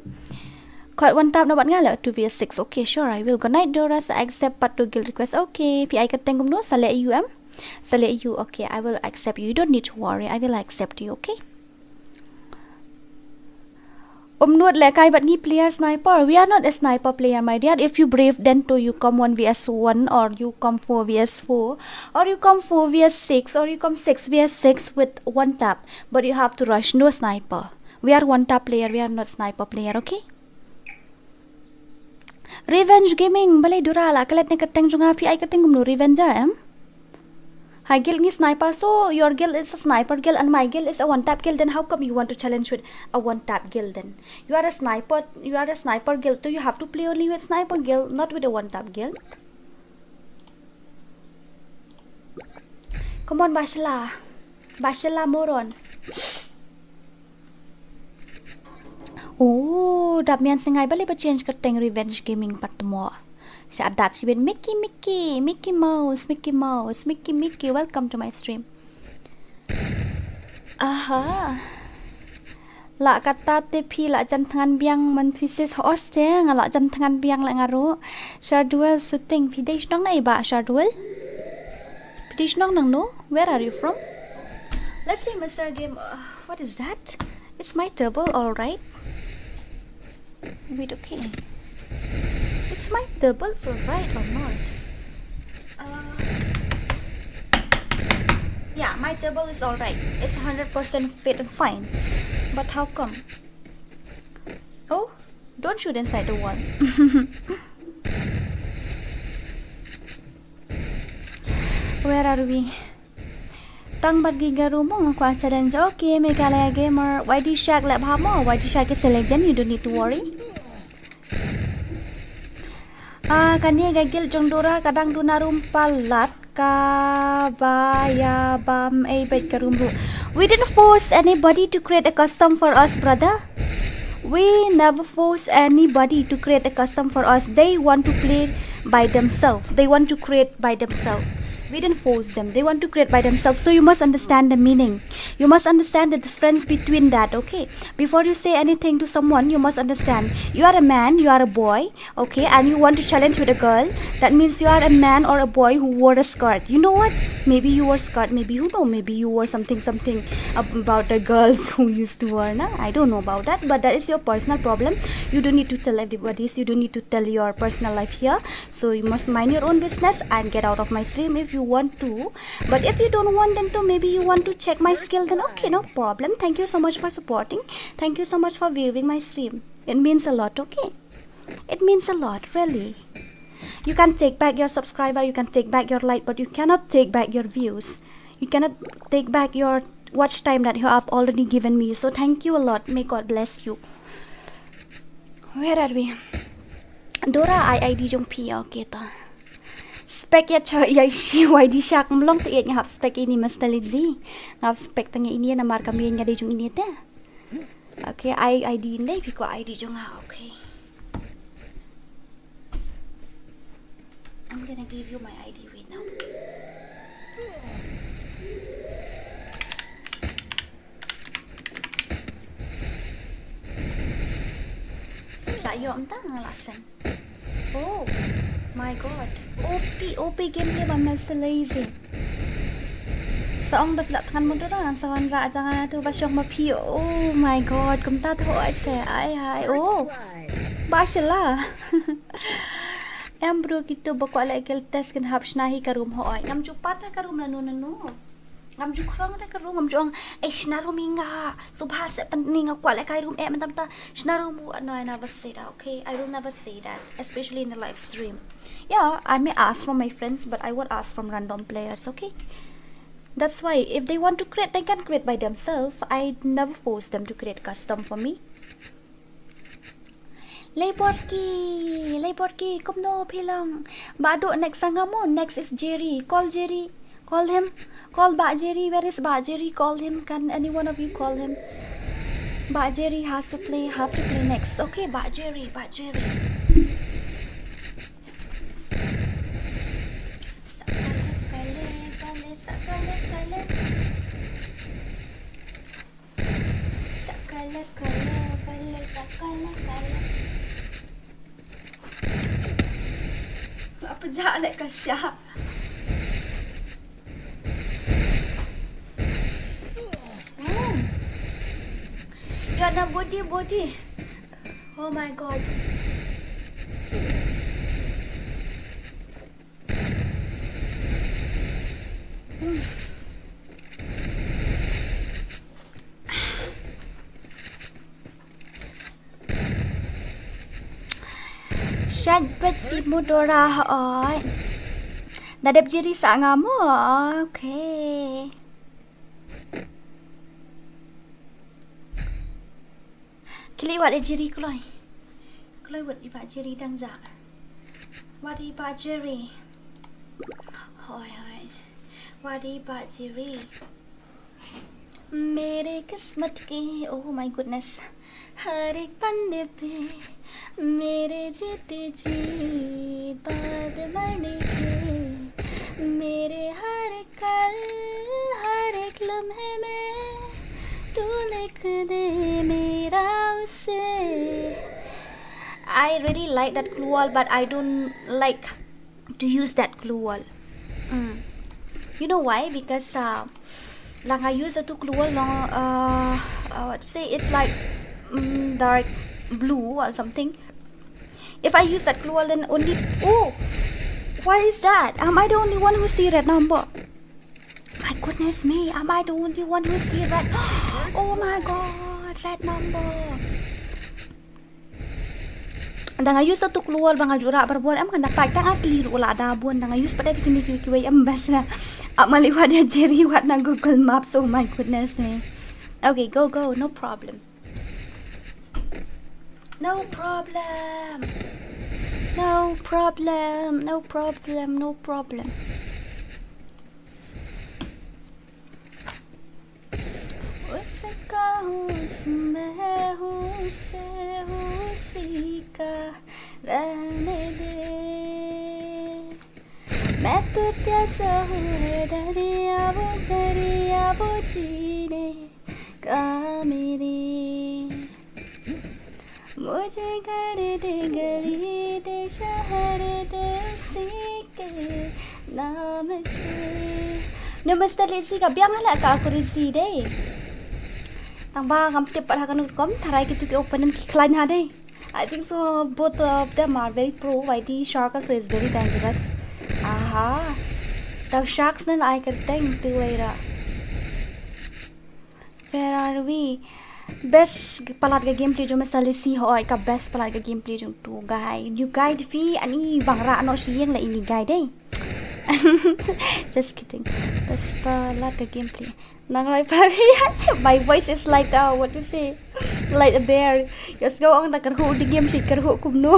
Kot one tap na bad nga leh two v six. Okay, sure, I will. Good night, Doras. I accept part two guild request. Okay, phi ai kyrteng kumno, sa leh ïa u em? Sa leh ïa u. Okay, I will accept you. You don't need to worry. I will accept you, okay? Um, nud lehkai bad ngi player sniper. We are not a sniper player, my dear. If you brave, then to you come one v s one, or you come four v s four, or you come four v s six, or you come six v s six with one tap. But you have to rush. No sniper. We are one tap player. We are not sniper player, okay? Revenge Gaming, balei Dura, la klet ne kyrteng jong nga, phi ai kyrteng kumno, Revenge em? Hi guild ngi sniper, so your guild is a sniper guild and my guild is a one tap guild, then how come you want to challenge with a one tap guild then? You are a sniper, you are a sniper guild, so you have to play only with sniper guild, not with a one tap guild. Come on, Bashla. Bashla moron. Oh, dap mian sngai balei ba change kyrteng Revenge Gaming pat mo. Sha dap sibin Mickey, Mickey, Mickey Mouse, Mickey Mouse, Mickey, Mickey, welcome to my stream. Aha. La kata te phi la jan thngan biang man phi sis hos te, nga la jan thngan biang la nga ru. Shardwell shooting, phi dei shnong na i ba Shardwell? Phi dei shnong nang no? Where are you from? Let's see, Mister Game. Uh, what is that? It's my table, all right. Wait, okay. It's my table, all right or not? Uh, yeah, my table is all right. It's one hundred percent fit and fine. But how come? Oh, don't shoot inside the wall. Where are we? Tang bad ki Garo mo nga kwah challenge. Okay, Meghalaya Gamer. Y D Shark leh bha mo. Y D Shark is a legend. You don't need to worry. Ah, kane ka guild jong Dora ka dang duna rum palat ka ba ïa bam ei bad ka rum ru. We didn't force anybody to create a custom for us, brother. We never force anybody to create a custom for us. They want to play by themselves. They want to create by themselves. We didn't force them. They want to create by themselves. So you must understand the meaning. You must understand the difference between that, okay? Before you say anything to someone, you must understand. You are a man, you are a boy, okay, and you want to challenge with a girl, that means you are a man or a boy who wore a skirt. You know what? Maybe you wore skirt, maybe, who know, maybe you wore something, something ab- about the girls who used to wear, na? I don't know about that, but that is your personal problem. You don't need to tell everybody, you don't need to tell your personal life here. So you must mind your own business and get out of my stream if you want to. But if you don't want them to, maybe you want to check my skill, then okay, no problem. Thank you so much for supporting. Thank you so much for viewing my stream. It means a lot, okay? It means a lot, really. You can take back your subscriber, you can take back your like, but you cannot take back your views. You cannot take back your watch time that you have already given me. So thank you a lot. May God bless you. Where are we? Dora, ai ID jong phi, okay to. Spek ïa, cho ïa shi Y D Shark, mlong te ïa hap spek ini Mister Lizzy. Nga hap spek tang ïa ini namar ka main nga dei jong ini te. Okay, ai ID ndai phi kwah ID jong nga, okay. I'm gonna give you my ID right now. La ïoh mynta nga la send. Oh my God. O P, O P game ne ba Mister Lizzy. Sa ong da phi la thngan mo Dora, sa wanrah jong nga tu ba shong ma phi. Oh my God, kumta to ai se, ai hai. Oh. Ba shala. Em bro, kito ba kwah leh guild test kin hap shna hi ka room hooid. Ngam ju pat ha ka room lano lano. Ngam ju khrong da ka room, ngam ju ong, "Ei, shna room ïa nga, sngewbha seh pynni, nga kwah leh kai room eh mynta mynta." Shna room, no, I never say that, okay? I will never say that, especially in the live stream. Yeah, I may ask from my friends, but I won't ask from random players, okay? That's why if they want to create, they can create by themselves. I never force them to create custom for me. Leiborki, Leiborki, kumno phi long? Ba duk next sa nga mo, next is Jerry. Call Jerry. Call him. Call Bah Jerry. Where is Bah Jerry? Call him. Can any one of you call him? Bah Jerry has to play, have to play next. Okay, Bah Jerry, Bah Jerry. Sakale, kale, kale, sakale, kale. Sakale, kale, kale, sakale, kale. Apa jah leh ka sha. Hmm. Ya na body, body. Oh my God. Hmm. Shad bet si Mudora oi. Da dep Jerry sa nga mo. Okay. Khie leit wad ïa Jerry kloi. Kloi wad ïa i Bah Jerry dang jah. Wad ïa i Bah Jerry. Hoi hoi. Wad ïa i Bah Jerry. मेरे किस्मत के, oh my goodness, हर एक पन्ने पे मेरे जीते जी बाद मरने के, मेरे हर कल, हर एक लम्हे में तू लिख दे मेरा उसे. I really like that gloo wall, but I don't like to use that gloo wall. Mm. You know why? Because uh, lang I use itu gloo wall long, uh, uh, what to say? It's like mm, dark blue or something. If I use that gloo wall, then only, oh, what is that? Am I the only one who see red number? My goodness me, am I the only one who see red? Oh my God, red number. Dang use itu gloo wall ba nga ju rah barabor em kan da pat tang atli ruh la da bun dang use pat da kini ki kiwei em bas na. Ap mali wad ïa Jerry wad na Google Maps, oh my goodness me. Okay, go go, no problem. No problem. No problem, no problem, no problem. उसका हूँ उसमें हूँ उसे हूँ उसी का रहने दे. मैं तो प्यासा हूँ है दरिया वो जरिया वो जीने का मेरे. मुझे घर दे गली दे शहर दे उसी के नाम के. Namaste Lizzy, ka biang hala ka kursi dei. Tang ba ngam tip pat ha kano rukom, tharai kitu ki opponent ki khlaiñ ha dei. I think so both of them are very pro. Y D Shark so is very dangerous. Aha. The sharks nan ai kyrteng tu wei ra. Where are we? Best palat ka gameplay jong Mister Lisi, hooid ka best palat ka gameplay jong tu guy. New guy phi, ani bang rah noh shi ïeng la ini guy dei. Just kidding. Best palat ka gameplay. Nang roi pa phi. My voice is like, uh, what to say? Like a bear. Ïohsngew ong da kyrhuh da game shi kyrhuh kumno.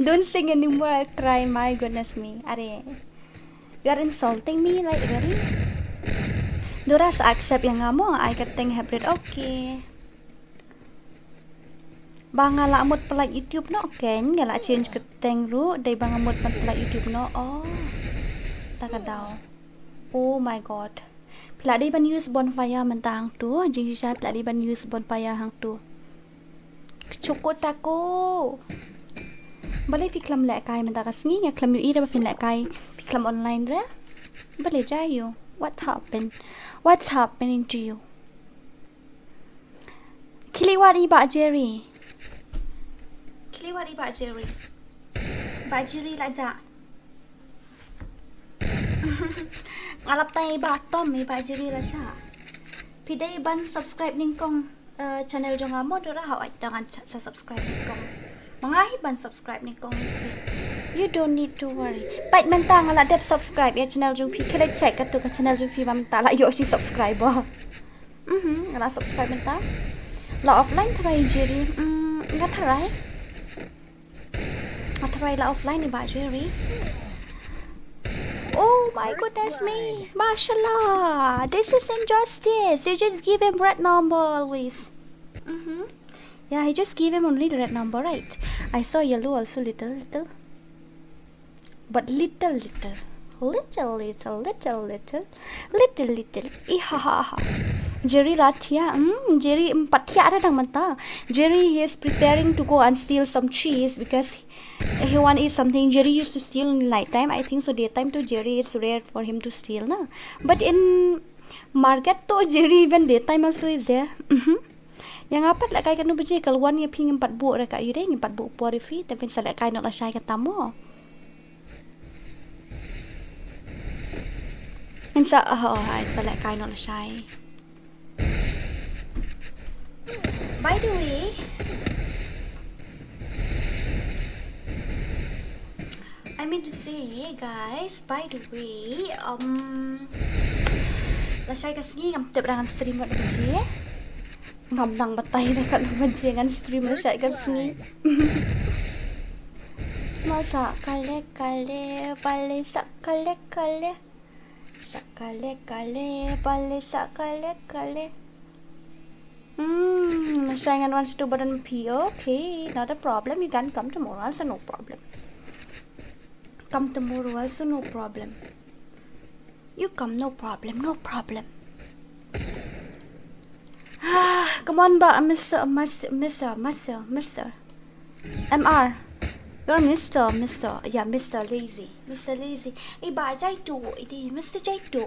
Don't sing anymore, I'll cry. My goodness me. Are. You are insulting me, like, really? Dora sa accept ïa nga mo, ai ka teng hybrid. Okay. Ba nga la mut pynlait YouTube noh, okay, nga la change ka teng ruh, dei ba nga mut pynlait YouTube noh. Oh. Ta ka daw. Oh my God. Phi la dei ban use bonfire mynta hangtu, jingshisha phi la dei ban use bonfire hangtu. Choco Taco. Balei phi khlem lehkai mynta ka sngi, nga khlem ïohi re ba phin lehkai, phi khlem online re. Balei jia ïa u? What happened? What's happening to you? Khie leit wad ïa i Bah Jerry. Khie leit wad ïa i Bah Jerry. Bah Jerry la jah. Nga lap tang ïa i Bah Tom, i Bah Jerry la jah. Phi dei ban subscribe nyngkong, eh, channel jong nga mo, Dora, hooid, to ngan sa subscribe nyngkong. Ma nga hi ban subscribe nyngkong ïa phi. You don't need to worry. Peit mynta nga la dep subscribe ïa channel jong phi, khie leit check katto ka channel jong phi ba mynta la ïoh shi subscriber. Mhm, nga la subscribe mynta. La offline tharai Jerry. Mm, nga tharai. Nga tharai la offline i Bah Jerry. Oh my goodness me. Mashallah. This is injustice. You just give him red number always. Mm-hmm. Yeah, he just gave him only the red number, right? I saw yellow also, little, little. But little, little. Little, little, little, little. Little, little. Ihahaha. Jerry la thiah. Hmm, Jerry, mm, pat thiah re dang mynta. Jerry, he is preparing to go and steal some trees because he want to eat something. Jerry used to steal in night time. I think so, daytime too, Jerry, it's rare for him to steal, na. But in market too, Jerry, even daytime also is there. Mhm. Ïa nga pat lehkai katno baje, ka la wan ïa phi ngim pat buh re ka ïa u dei, ngim pat buh por ïa phi, te phin sa lehkai noh lashai kata mo. Ngin sa, oh, oh, oh, sa lehkai noh lashai. By the way, I mean to say, guys, by the way, um, lashai ka sngi ngam tip ba ngan stream katno baje. Ngam nang batai ba katno baje ngan stream lashai ka sngi. Ma sa kale kale, bale sa kale kale. Sa kale kale, bale sa kale kale. Hmm, lashai ngan wan sha tu ba don phi. Okay, not a problem. You can come tomorrow also, no problem. Come tomorrow also, no problem. You come, no problem, no problem. Ah, come on, ba, Mister, Mister, Mister, Mister, Mister. M R. You're Mister, Mister. Yeah, Mister Lazy. Mister Lazy. Eh, ba, jai tu, idi, Mister jai tu.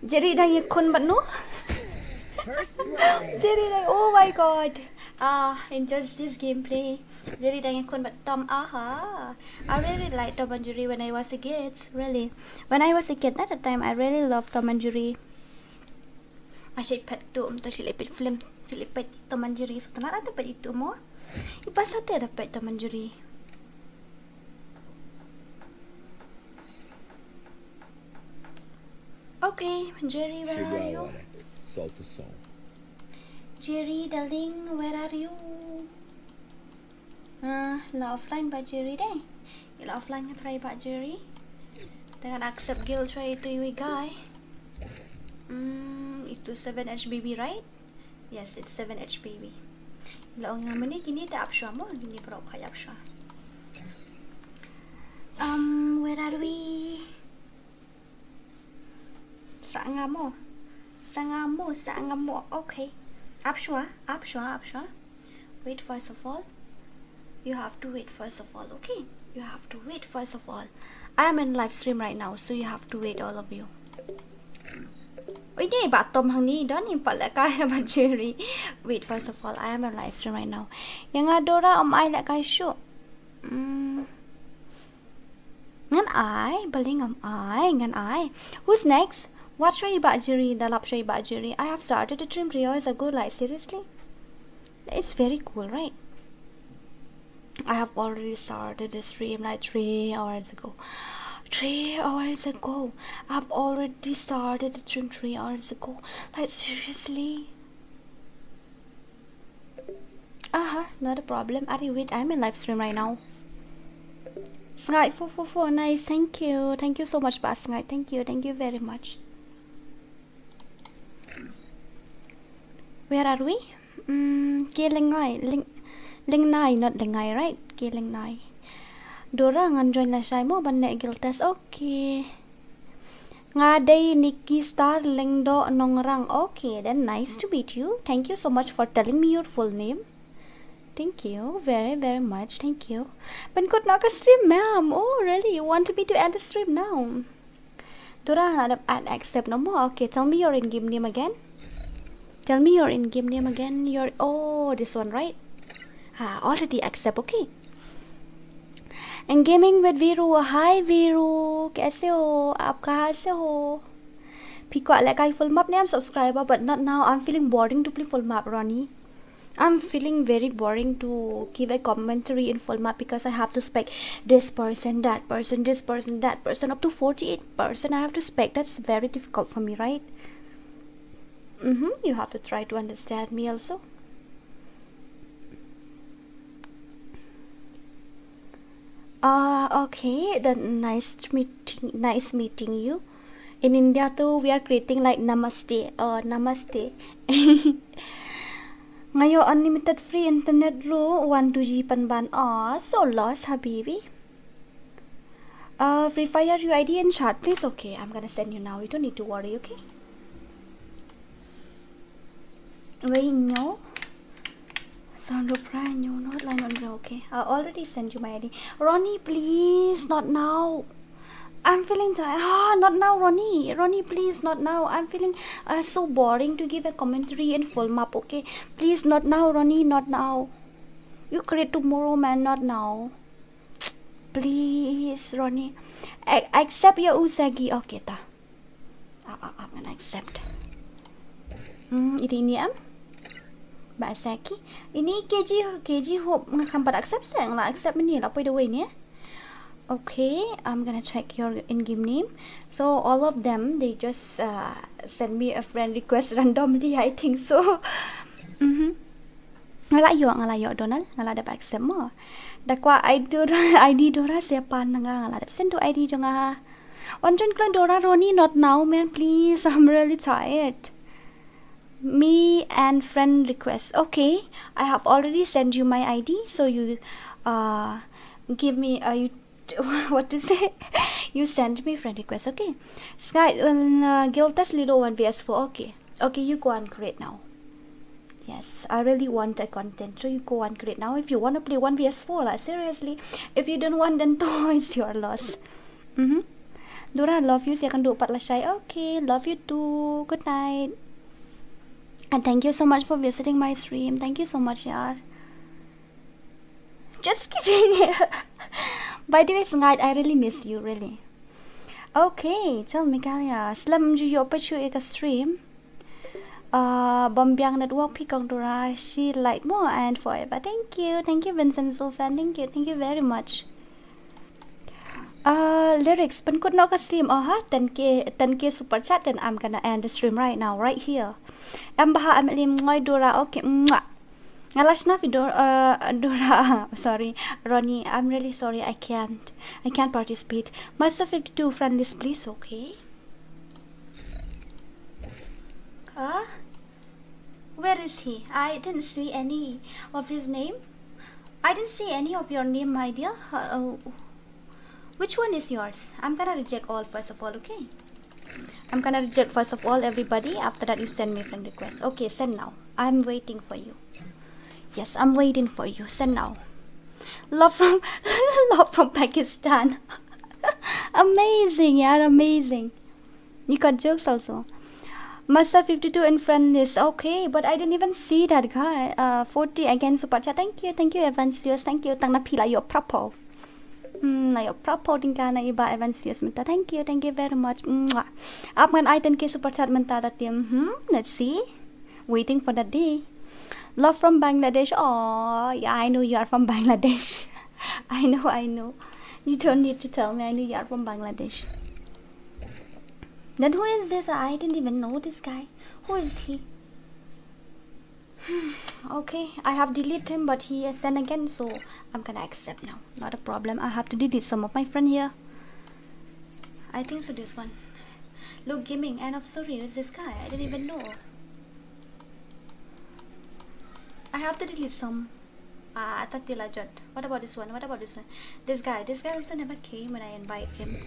Jerry dang ïakhun bad no? Jerry dang, oh my God. Ah, Injustice gameplay. Jerry dang ïakhun bad Tom, aha. I really like Tom and Jerry when I was a kid, really. When I was a kid at that time, I really loved Tom and Jerry. Nga shait peit tu, mynta shait leit peit film, shait leit peit Tom and Jerry, so tang la te peit itu mo. Iba sa te da peit Tom and Jerry. Okay, Jerry, where are you? Jerry, darling, where are you? Ah, la offline ba Jerry dei. La offline nga try ba Jerry. Te ngan accept guild try itu iwi guy. Hmm, itu seven H B B, right? Yes, it's seven H B B. La ong nga mane kini te ap shwa mo, kini pro ka ap shwa. Um, where are we? Sa nga mo. Sa nga mo, sa nga mo. Okay. Ap shwa, ap shwa, ap shwa. Wait, first of all. You have to wait first of all, okay? You have to wait first of all. I am in live stream right now, so you have to wait, all of you. Oi, dei ba Tom hangne, don im pat lehkai ba Jerry. Wait, first of all, I am in live stream right now. Ïa nga Dora, ym ai lehkai shuh. Hmm. Ngan ai, balei ngam ai, ngan ai. Who's next? Wat shwa i Bah Jiri, da lap shwa i Bah Jiri. I have started the stream three hours ago, like, seriously? It's very cool, right? I have already started the stream like three hours ago. Three hours ago. I've already started the stream three hours ago. Like, seriously? Aha, not a problem. Are you wait? I'm in live stream right now. Sngait four four four, nice. Thank you. Thank you so much, Bah Sngait. Thank you. Thank you very much. Where are we? Mm, K Lengai. Ling, Lingnai, not Lengai, right? K Lengnai. Dora, ngan join lashai mo ban leh guild test. Okay. Nga dei Nikki Star Lyngdoh Nongrang. Okay, then nice to meet you. Thank you so much for telling me your full name. Thank you very, very much. Thank you. Pynkut noh ka stream, ma'am. Oh, really? You want me to end the stream now? Dora, nga la dep add accept no more. Okay, tell me your in-game name again. Tell me your in-game name again. Your, oh, this one, right? Ah, already accept. Okay. And gaming with Viru. Hi Viru, kaise ho? Aap kahan se ho? Phi kwah lehkai full map ne? I'm subscriber, but not now. I'm feeling boring to play full map, Ronnie. I'm feeling very boring to give a commentary in full map because I have to spec this person, that person, this person, that person, up to forty-eight person I have to spec. That's very difficult for me, right? Mm-hmm. You have to try to understand me also. Ah, okay. Then nice meeting, nice meeting you. In India too, we are creating like namaste. Oh, namaste. Nga ïoh unlimited free internet ruh, one two G pynban. Oh, so lost, habibi. Uh, Free Fire U I D in chat, please. Okay, I'm gonna send you now. You don't need to worry, okay? Wait, no. Sound of Brian, you not line on, okay. I already sent you my I D. Ronnie, please, not now. I'm feeling tired. Ah, not now, Ronnie. Ronnie, please, not now. I'm feeling uh, so boring to give a commentary in full map, okay? Please, not now, Ronnie, not now. You create tomorrow, man, not now. Please, Ronnie. A- accept ya u Sagi. Okay, ta. Ah, ah, ah, ngan accept. Hmm, ini, ini am. Ba Sagi. Ini K G, K G hope nga kham pat accept se, nga la accept mynne, la poi da wei ne. Okay, I'm gonna check your in-game name. So all of them, they just uh, send me a friend request randomly, I think so. Mhm. Nga la ïoh, nga la ïoh Donald, nga la dep accept mo. Da kwah I D Dora, I D Dora siapa na nga, nga la dep send tu I D jong nga. Wan join kloi Dora, Ronnie, not now, man, please, I'm really tired. Me and friend request. Okay, I have already sent you my I D, so you uh give me uh you what to say? You send me friend request. Okay, Sky, uh, guild test lilo one V S four. Okay, okay, you go and create now. Yes, I really want a content, so you go and create now. If you want to play one V S four, like, seriously, if you don't want, then it's your loss. Mm-hmm. Dora, love you. Siakan duk pat lashai. Okay, love you too. Good night. And thank you so much for visiting my stream. Thank you so much, yaar. Just kidding. By the way, Sngait, I really miss you, really. Okay, tell me, Kalia. Slem ju yo pa chu eka stream. Uh, Bombiang Network, Pikong Dora, she like more and forever. Thank you, thank you, Vincent Zulfan. Thank you, thank you very much. Uh, lyrics, pynkut noh ka stream. Oh ha, ten K, ten K super chat, then I'm gonna end the stream right now, right here. Em baha em lim ngoi Dora, okay. Mwah. Nga la shna fi Dor, uh, Dora, sorry, Ronnie, I'm really sorry, I can't, I can't participate. Master fifty-two friend list, please, okay? Huh? Where is he? I didn't see any of his name. I didn't see any of your name, my dear. Uh, uh, which one is yours? I'm gonna reject all first of all, okay? I'm gonna reject first of all everybody. After that, you send me friend request. Okay, send now. I'm waiting for you. Yes, I'm waiting for you. Send now. Love from love from Pakistan. Amazing, yaar, amazing. You got jokes also. Master fifty-two in friend list. Okay, but I didn't even see that guy. Uh, forty again super chat. Thank you, thank you, Evansius. Thank you. Tang na pila yo propo. Hmm, na ïoh propo ding ka na i Bah Evansius mynta. Thank you, thank you very much. Mwah. Ap ngan ai ten K super chat mynta da tim. Hmm, let's see. Waiting for that day. Love from Bangladesh. Oh, yeah, I know you are from Bangladesh. I know, I know. You don't need to tell me. I know you are from Bangladesh. Then who is this? I didn't even know this guy. Who is he? Okay, I have deleted him, but he has sent again, so I'm gonna accept now. Not a problem. I have to delete some of my friend here. I think so. This one. Look, gaming. And I'm sorry, who's this guy? I didn't even know. I have to delete some. Ah, Atatila Jot. What about this one? What about this one? This guy. This guy also never came when I invite him.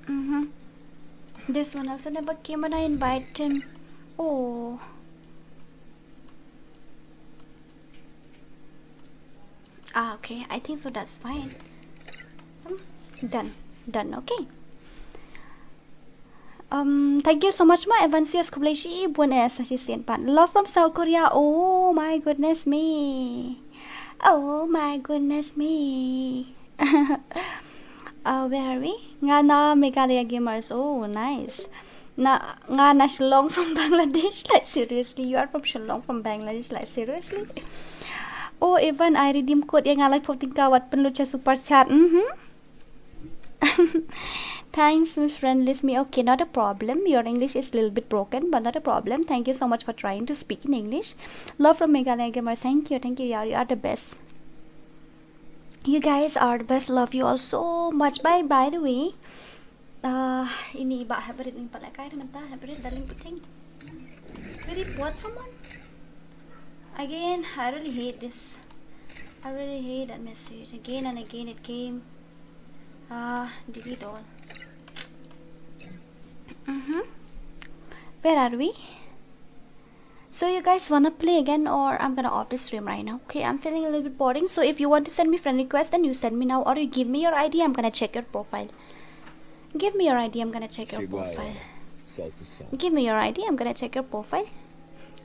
Mm-hmm. This one also never came when I invite him. Oh. Ah, okay. I think so. That's fine. Hmm, done. Done. Okay. Um, thank you so much ma Evansius, khublei shibun eh sa shisien pat. Love from South Korea. Oh my goodness me. Oh my goodness me. Uh, where are we? Nga na Meghalaya Gamers. Oh, nice. Na, nga na Shillong from Bangladesh. Like, seriously, you are from Shillong from Bangladesh. Like, seriously. Oh, Evan, I redeem code ïa nga lai pop tingka wat pynlut cha super chat. Mhm. Thanks, my friend. List me. Okay, not a problem. Your English is a little bit broken, but not a problem. Thank you so much for trying to speak in English. Love from Meghalaya Gamers. Thank you, thank you, yaar. You are the best. You guys are the best. Love you all so much. Bye, by the way. Uh, ini iba hybrid ni pala kai menta hybrid darling puting. Really, what someone? Again, I really hate this. I really hate that message. Again and again it came. Ah, delete all. Mm-hmm. Where are we? So you guys wanna play again, or I'm gonna off the stream right now? Okay, I'm feeling a little bit boring. So if you want to send me friend request, then you send me now, or you give me your I D. I'm gonna check your profile. Give me your I D. I'm gonna check your profile. Give me your I D. I'm gonna check your profile.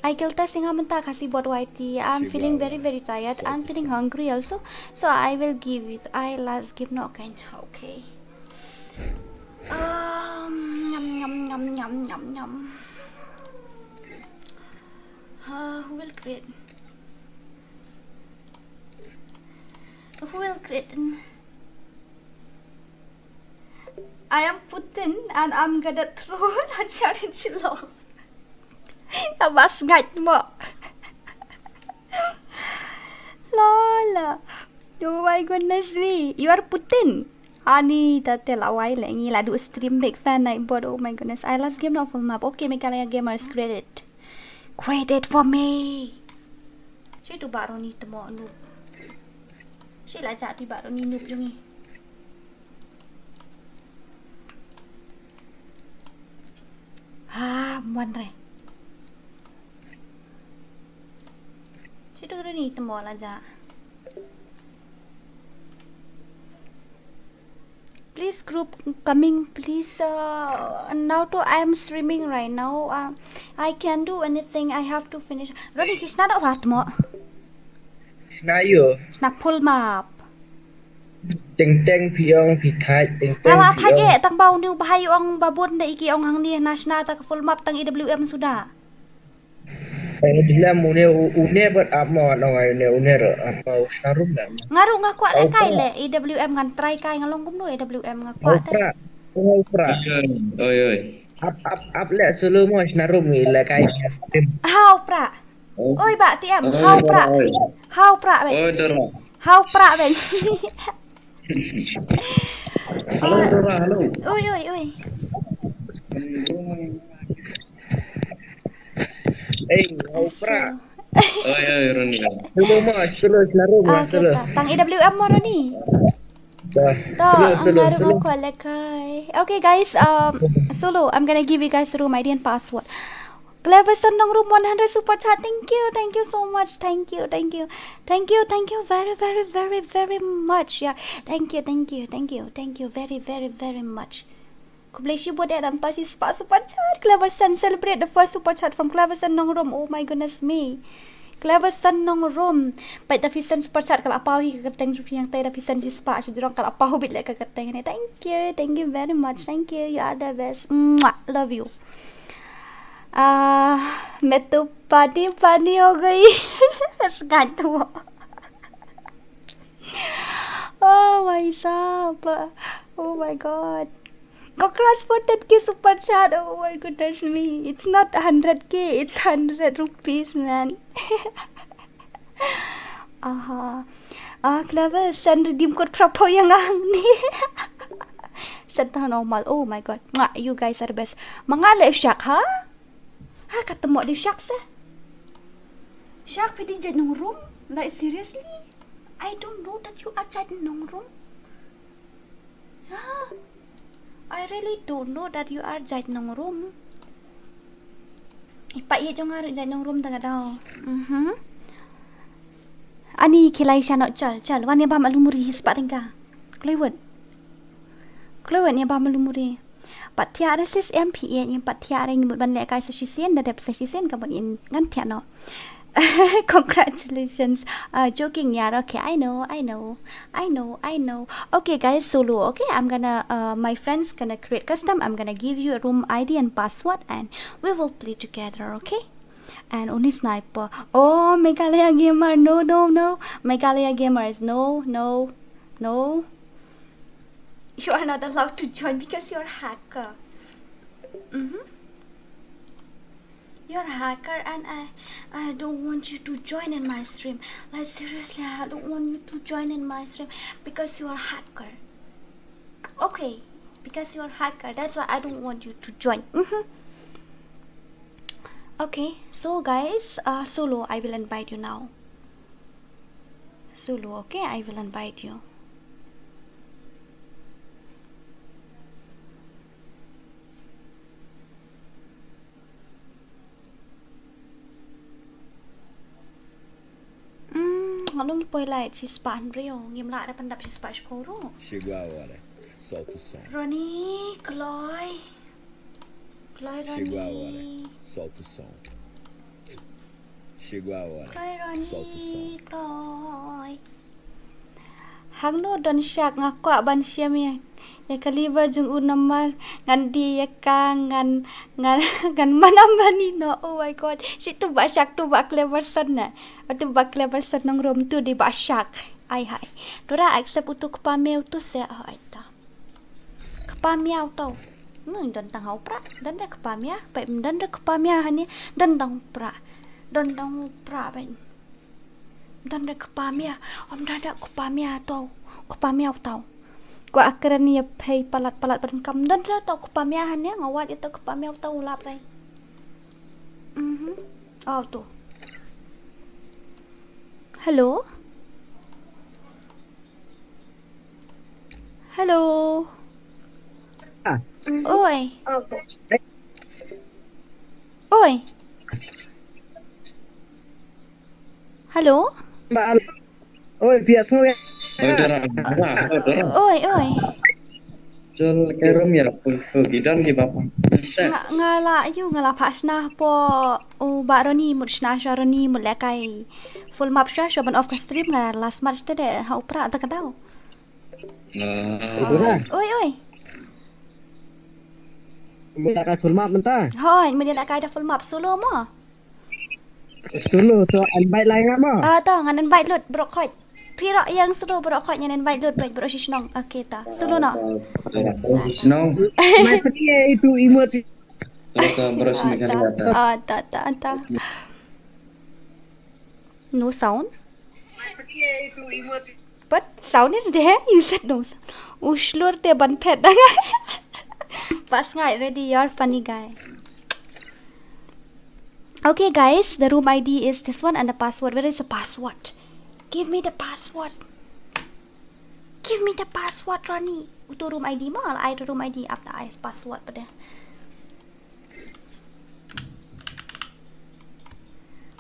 Ai, kelta singa mynta Khasi bot Y T. I'm feeling very, very tired. I'm feeling hungry also. So I will give it. I last give no kind. Okay. Um, yum, yum, yum, yum, yum, yum. Uh, who will create? Who will create? I am Putin and I'm gonna throw a challenge law. Abas ngat mo. Lola. Oh my goodness me. You are Putin. Ani ta te la wai le ngi la du stream big fan night bot. Oh my goodness. I last game not full map. Okay, Meghalaya Gamers credit. Credit for me. Shi tu baro ni temo noob. Shi la ja ti baro ni noob yungi. Ha, muan re. Situ re ni temo la ja. Please group coming, please. Uh, now to I am streaming right now. Uh, I can do anything. I have to finish. Roni, kishna da wat mo. Shna yo. Shna full map. Teng teng phi ong phi thait, teng teng. Ala phi thait ong. Tang ba uni u bahai ong ba bun da iki ong hangni na shna ta ka full map tang E W M suda. Tang E W M une u-, une bat ap mo nong ai une une ro ap mo shna rum da. Nga ru nga kwah le kai le E W M ngan try kai nga long kumno E W M nga kwah te. Pra. Oi pra. Oi oi. Ap ap ap le sulu mo shna rum i le kai. Ha pra. Oi, ba, T M, hau pra. Hau pra, ben. Oi, Dora. Hau pra, ben. Hello, Dora, hello. Oi, oi, oi. Ei, hau pra. Oi, oi, Roni. Hello, ma, hello, hello, ma, hello. Tang E W M mo, Roni. Dah. To, solo, solo, solo. Aku lekai. Okay, guys, um, solo, I'm gonna give you guys room I D and password. Cleverson Nongrum one hundred super chat. Thank you, thank you so much. Thank you, thank you. Thank you, thank you very, very, very, very much. Yeah. Thank you, thank you, thank you, thank you very, very, very much. Khublei shibun ïa dam ta shi spah super chat. Cleverson, celebrate the first super chat from Cleverson Nongrum. Oh my goodness me. Cleverson Nongrum. Peit da phi send super chat ka la paw hi ka kyrteng jong phi, hangtei da phi send shispah shajrong ka la paw beit leh ka kyrteng ne. Thank you, thank you very much, thank you, you are the best. Mwah, love you. Ah, मैं तो पानी पानी हो गई. Sngaid tu. Oh my sahab. Oh my god. Congrats for ten K super chat. Oh my goodness me. It's not hundred K, it's hundred rupees, man. Aha. Ah, Clever, send redeem code pra pho ïa nga hangne. Send tang normal. Oh my god. Mwah, you guys are the best. Ma nga leh shak, ha? Ha, kata mo di shak se. Shak phi dei jait nongrum? Like, seriously? I don't know that you are jait nongrum. Ha? I really don't know that you are jait nongrum. I pat ïeit jong nga ruh jait nongrum da ka daw. Mhm. Ani khilai sha noh, chal, chal. Wan ïa bam alu muri hi spah tyngka. Kloi wut. Kloi wut ïa bam alu muri. Pat thiah re sis, em phi ïeit, pat thiah re, ngi mut ban lehkai sa shisien, da dep sa shisien ka mut ïa ngan thiah noh. Congratulations. Uh, joking, yaar. Okay, I know, I know. I know, I know. Okay, guys, solo. Okay, I'm gonna, uh, my friend's gonna create custom. I'm gonna give you a room I D and password, and we will play together, okay? And only sniper. Oh, Meghalaya gamer. No, no, no. Meghalaya gamers. No, no, no. You are not allowed to join because you're hacker. Mm-hmm. You're a hacker and I, I don't want you to join in my stream. Like, seriously, I don't want you to join in my stream because you are hacker. Okay, because you are hacker, that's why I don't want you to join. Mm-hmm. Okay, so guys, uh, solo, I will invite you now. Solo, okay, I will invite you. Hmm, ngan ong poi lai shispah hynriew, ngim lah da pyndap shispah shiphew ruh. Shigwa wale, salt to salt. Ronnie, Kloi. Kloi Ronnie. Shigwa wale, salt to salt. Shigwa wale, salt to salt. Kloi Ronnie, Kloi. Hangno don shak nga kwah ban shim ïa, ïa ka liver jong u namar ngan die ïa ka ngan, ngan, ngan manam bani no. Oh my god. Shi tu ba shak tu ba Cleverson na. Tu ba Cleverson nongrum tu di ba shak. Ai hai. Dora accept utu kpa miaw tu se, oh, ai ta. Kpa miaw tau. Nung don tang hau pra. Don da kpa miaw. Pai don da kpa miaw hani. Don tang pra. Don tang pra pai. Don da kpa miaw. Om don da kpa miaw tau. Kpa miaw tau. Ko akren ïa phei palat palat ban kam. Don da tau kpa miaw hani. Nga wad ïa tau kpa miaw tau lap pai. Mhm. Oh tu. Hello. Hello. Ah. Oi. Oi. Hello. Ba al-, oi, biasa ya. Oi, Dora. Oi, oi. Jol ke room ya, pu, pu, gidon ki bapa. Nga, nga la, yu, nga la phah shna po, u ba Ronnie mut shna sha Ronnie mut lehkai. Full map sha, sha ban off ka stream nga last match te de, ha u pra ta ka daw. Ah. Oi, oi. Mut lehkai full map mynta. Hoi, mut lehkai da full map solo mo. Solo, so invite lai nga mo. Ah, to, ngan invite lut, bro khoit. Phi ruh ïeng solo, bro khoit, ngan invite lut, bro shisnong. Okay, ta. Solo no. Shisnong. Mai pati itu imut. Ta, ta, bro shisnong. Ah, ta, ta, ta. No sound? But sound is there. You said no sound. U shlur te ban phet da ngai. Pas ngai, ready, you're funny guy. Okay, guys, the room I D is this one and the password. Where is the password? Give me the password. Give me the password, Ronnie. Uto room I D mo, ai room I D, ap da ai password pada.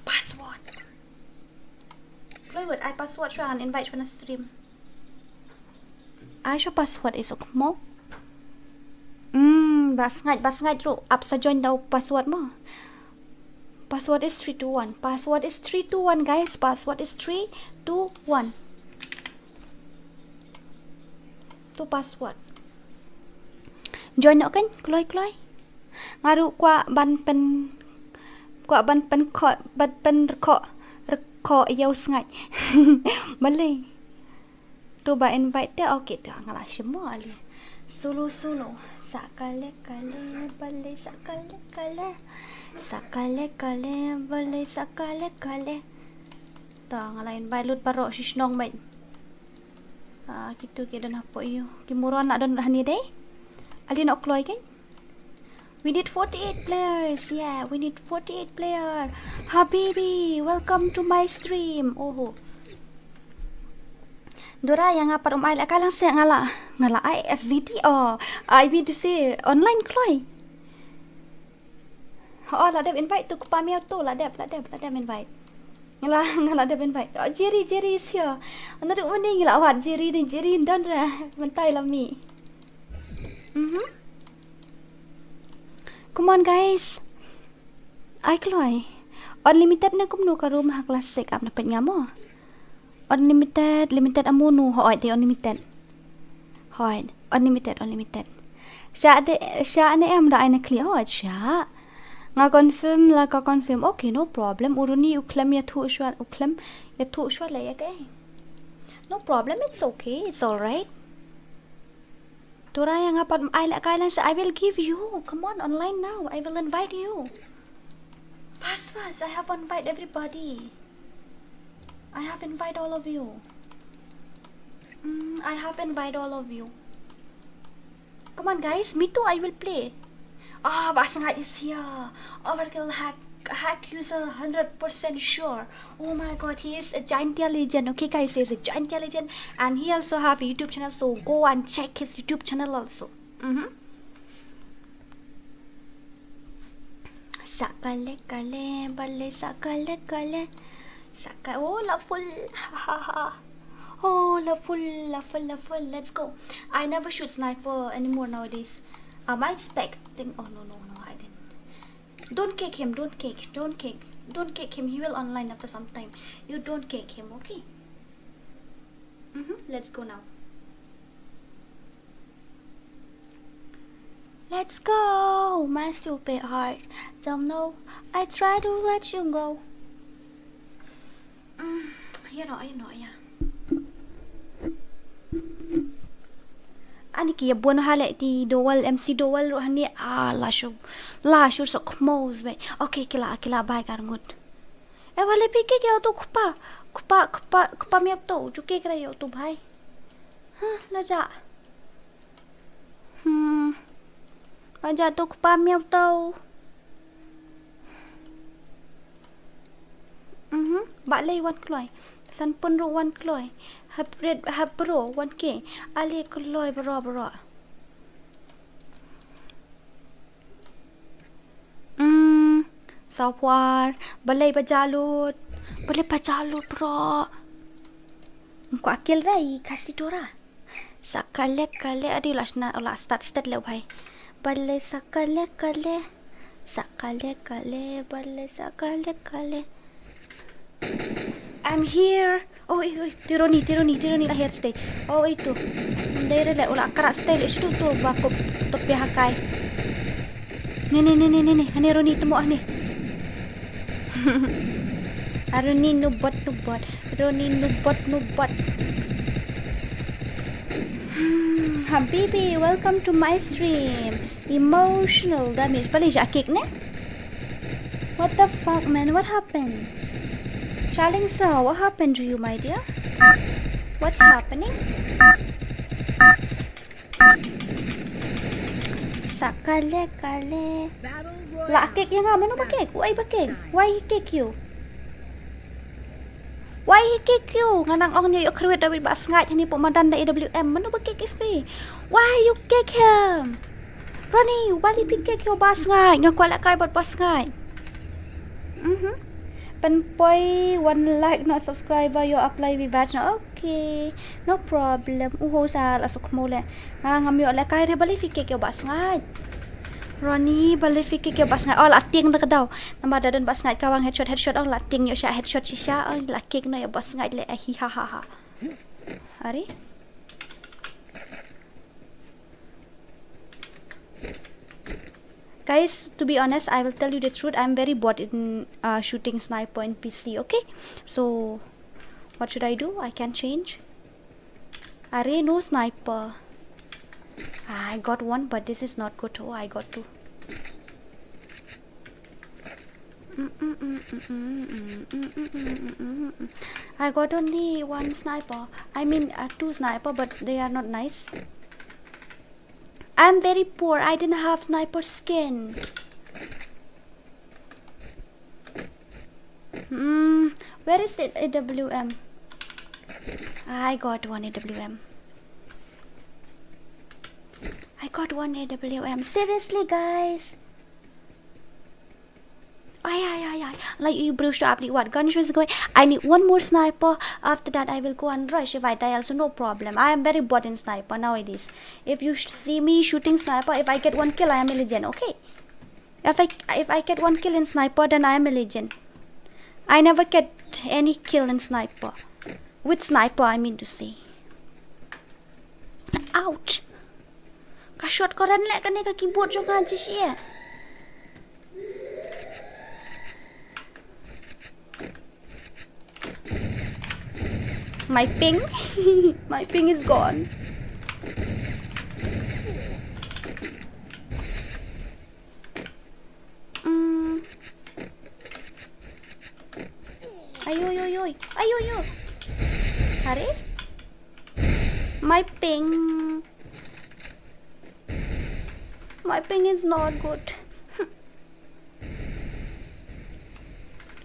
Password. Wait, wait, ai password shuwa ngan invite shuwa na stream. Ai shuwa password isuk mo. Hmm, ba sngaid, ba sngaid ruh ap sa join da u password mo. Password is three two one. Password is three two one, guys. Password is three two one. Tu password. Join noh kan, kloi kloi. Nga ruh kwah ban pyn, kwah ban pynkhot, ban pynrkhoh, rkhoh ïa u Sngaid. Balei? To ba invite te, okay, to nga la shim mo ale. Solo solo. Sa kale kale, balei sa kale kale. Sa kale kale, balei sa kale kale. To nga la invite lut baroh shi shnong bad. Ah, kitu ki don hapoh ïew. Ki burom na don hangne dei. Ale noh kloi kan? We need forty-eight players. Yeah, we need forty-eight player. Habibi, welcome to my stream. Oho. Dora, ïa nga pat um ai lehkai lang seh, nga la, nga la ai already. Oh, I mean to say online kloi. Oh, la dep invite tu kpa miaw tu, la dep, la dep, la dep invite. Nga la, nga la dep invite. Oh, Jerry, Jerry is here. Naduh mynne ngi la wad Jerry ne, Jerry don re. Mynta la mih. Mhm. Come on, guys. Ai kloi. Unlimited ne kumno ka room ha Clash Classic, ap na peit nga mo. Unlimited, limited amunu, hooid te unlimited. Hooid, unlimited, unlimited. Sha de, sha ne em da ai na clear, hooid sha. Nga confirm la ka confirm. Okay, no problem. U Runi u khlem ïathuh shuwa, u khlem ïathuh shuwa la ïa kaei. No problem, it's okay, it's all right. Dora, ïa nga pat ai lehkai lang seh, I will give you. Come on, online now. I will invite you. Fast, fast. I have invite everybody. I have invite all of you. Mm, I have invite all of you. Come on, guys. Me too, I will play. Ah, Bah Sngaid is here. Overkill hack, hack user, hundred percent sure. Oh my God, he is a Jaintia legend. Okay, guys, he is a Jaintia legend, and he also have a YouTube channel. So go and check his YouTube channel also. Mhm. Sa kale kale, balei sa kale kale. Sa ka-, oh, la full. Ha, ha, ha. Oh, la full, la full, la full. Let's go. I never shoot sniper anymore nowadays. Am I expecting? Oh, no, no, no, I didn't. Don't kick him, don't kick, don't kick. Don't kick him. He will online after some time. You don't kick him, okay? Mhm, let's go now. Let's go, my stupid heart. Don't know, I try to let you go. Mm, ïa noh, ïa noh, ïa. Ani ki ïa bun ha leh ti Dowal, M C Dowal ruh hani, ah, la shu, la shu sok khmos bad. Okay, ki la, ki la bai kar ngut. Eh, balei phi kick ïa utu kpa, kpa, kpa, kpa miaw tu, ju kick ïa utu bhai. Huh, la jah. Hmm. La jah tu kpa miaw tu. Mhm, balei wan kloi. Sanpun ruh wan kloi. Hap red, hap bro wan ke. Ale kloi bro, bro. Hmm, Sawpar, balei ba jah lut, balei ba jah lut bro. Kwah kill rai, khasi Dora. Sa kale kale, adi la sna, la start start leh bhai. Balei sa kale kale, sa kale kale, balei sa kale kale. I'm here. Oi, oi, ti Roni, ti Roni, ti Roni la her sdei. Oi, tu. Ndei re le, u la kra sdei le, situ tu, ba kup, tu pia hakai. Ni, ni, ni, ni, ni, ni. Hani Roni temo, hani. Ah, Roni nubot, nubot. Roni nubot, nubot. Hmm, Habibi, welcome to my stream. Emotional damage. Balei jah kick ne? What the fuck, man? What happened? Chalingsa, what happened to you, my dear? What's happening? Sa kale kale. La kick ïa nga, mano ba kick? Why ba kick? Why he kick you? Why he kick you? Nga nang ong ïa u khrwit David ba sngaid hani pok madan da A W M. Mano ba kick ïa phi? Why you kick him? Roni, balei phi kick ïa u ba sngaid? Nga kwah lehkai bad ba sngaid. Mhm. Pynpoi one lakh noh subscriber, ïoh apply wi badge noh. Okay. No problem. Uho sa la suk mo le. Nga ngam ïoh lehkai re, balei phi kick ïa u ba sngaid? Ronnie, ba lifiki ke bas ngai. Oh, la tieng da ka daw. Namar da don bas ngai ka wang headshot, headshot, oh, la tieng ïoh sha headshot shisha, oh, la kick no ïa bas ngai le, eh, hi ha ha ha. Are? Guys, to be honest, I will tell you the truth. I'm very bad in uh, shooting sniper in P C, okay? So, what should I do? I can change. Are no sniper. Ah, I got one, but this is not good. Oh, I got two. I got only one sniper. I mean, uh, two sniper, but they are not nice. I'm very poor. I didn't have sniper skin. Hmm, where is it? A W M. I got one A W M. I got one A W M. Seriously, guys. Ay, ay, ay, ay. Like, you bro, stop, what? Gun is going. I need one more sniper. After that, I will go and rush. If I die also, no problem. I am very bad in sniper nowadays. If you sh- see me shooting sniper, if I get one kill, I am a legend, okay? If I, if I get one kill in sniper, then I am a legend. I never get any kill in sniper. With sniper, I mean to say. Ouch. Ka shot ko ren leh kane ka keyboard jong ka jishi. My ping. My ping is gone. Mm. Ayo, yo, yo. Ayo, yo. Are? My ping. My ping is not good.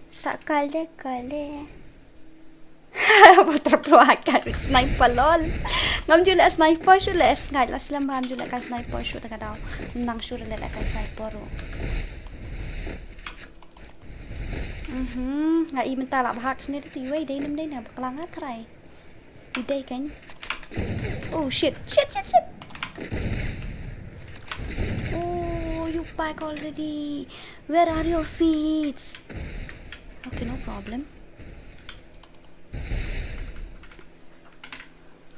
Sa kale kale. Putra pro akan sniper lol. Ngam ju leh sniper shuh leh sngai la slam bam ju leh ka sniper shuh ta ka daw. Nang shuh leh ka sniper ru. Mhm. Nga i mynta la bahak sini tu iwei dei nem dei na baklang a try. Idei kan. Oh shit. Shit, shit, shit. Oh, you back already. Where are your feet? Okay, no problem.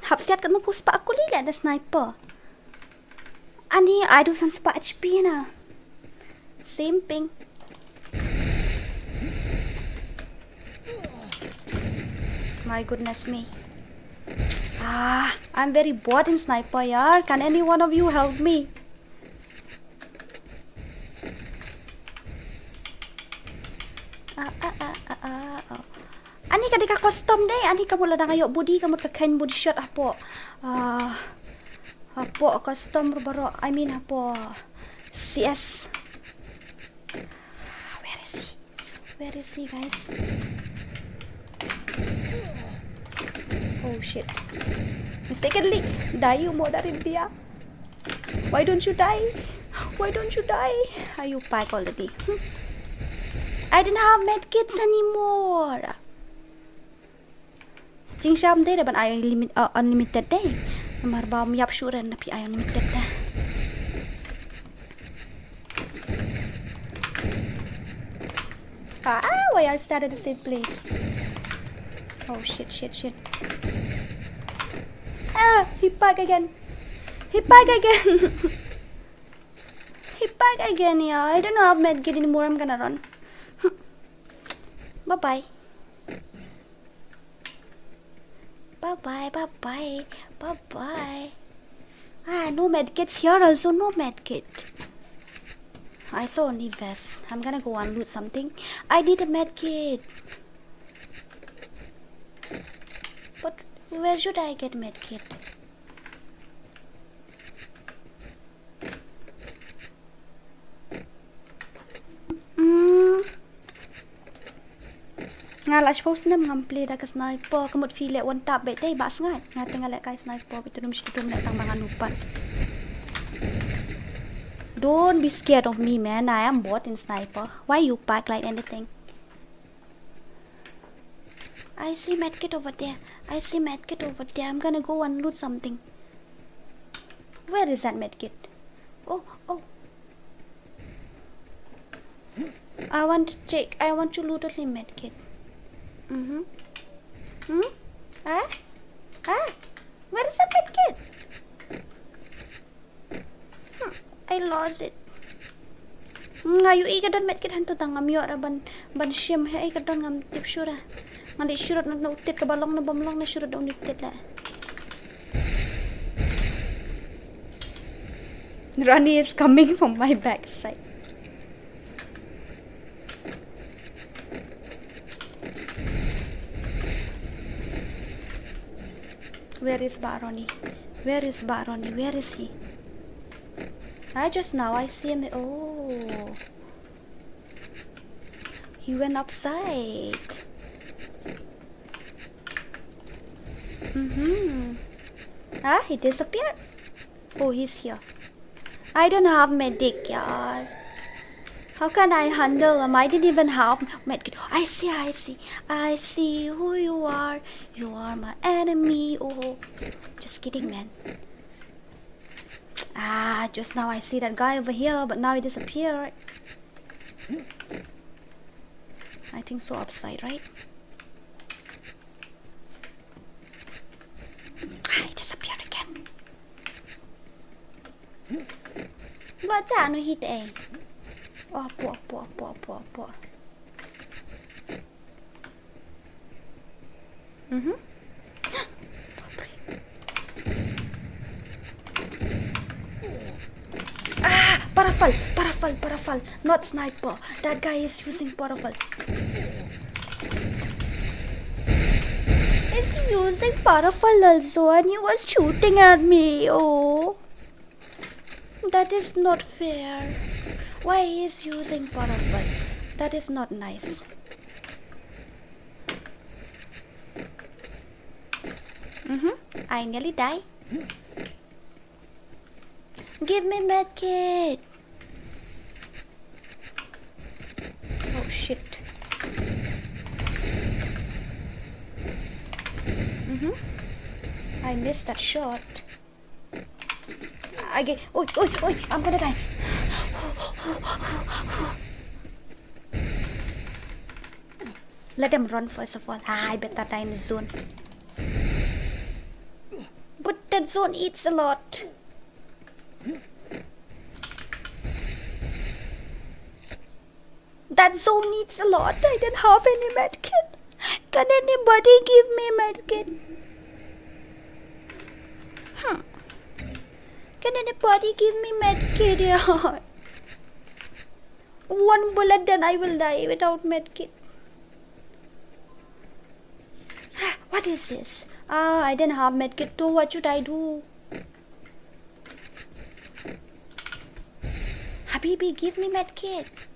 Hap siat kat no pus pa aku li le ada sniper. Ani, I do san spah H P na. Same ping. My goodness me. Ah, I'm very bad in sniper, yaar. Can any one of you help me? Ah, ah, ah, ah, ah, oh. Ani ka dei ka custom dei, ani ka mut la dang ïoh body, ka mut ka khein body shot hapoh. Ah, hapoh custom baroh, I mean hapoh C S. Where is he? Where is he, guys? Oh shit. Mistakenly. Die, you mother India. Why don't you die? Why don't you die? Are you back already? Hmm. I didn't have medkits anymore. Jingsham dei da ban ai limit, uh, unlimited dei. Namar ba ym ïap shuh ren da phi ai unlimited da. Ah, ah, why I start at the same place? Oh shit, shit, shit. Ah, he back again. He back again. He back again, yeah. I don't know how medkit anymore. I'm gonna run. Bye bye. Bye bye, bye bye, bye bye. Ah, no medkits here also, no medkit. I saw only vest. I'm gonna go and loot something. I need a medkit. But where should I get medkit? Hmm. Nga la shiphew snem ngam play da ka sniper, ka mut phi leh one tap beit te ba sngaid. Nga te nga leh kai sniper beit, te dum shi dum leh tang ba ngan u pat. Don't be scared of me, man. I am bad in sniper. Why you back like anything? I see medkit over there. I see medkit over there. I'm gonna go and loot something. Where is that medkit? Oh, oh. I want to check. I want to loot only medkit. Mm-hmm. Hmm? Ah? Ah? Where is the medkit? Hmm. I lost it. Nga ïohi ka don medkit hangto tang ngam ïoh ra ban, ban shim. Haei ka don ngam tip shuh ra. Nga leit shuh na u tit kaba long ne bym long ne shuh da u tit la. Ronnie is coming from my backside. Where is Bah Ronnie? Where is Bah Ronnie? Where is he? Ah, just now I see him. Oh. He went upside. Mm-hmm. Ah, he disappeared. Oh, he's here. I don't have medic, yaar. How can I handle him? I didn't even have medkit. I see, I see. I see who you are. You are my enemy. Oh, just kidding, man. Ah, just now I see that guy over here, but now he disappeared. I think so, upside, right? Ah, he disappeared again. Lo cha no hit eh. Oh, po, po, po, po, po. Mhm. Ah, parafal, parafal, parafal. Not sniper. That guy is using parafal. He's using parafal also, and he was shooting at me. Oh. That is not fair. Why he is using parafal? That is not nice. Mm-hmm. I nearly die. Give me medkit. Oh shit. Mm-hmm. I missed that shot. Okay. Oi, oi, oi. I'm gonna die. Let them run first of all. Ah, I better die in the zone. But that zone eats a lot. That zone needs a lot. I don't have any medkit. Can anybody give me medkit? Hmm. Can anybody give me medkit? Yeah. One bullet, then I will die without medkit. What is this? Ah, I don't have medkit too. What should I do? Habibi, give me medkit.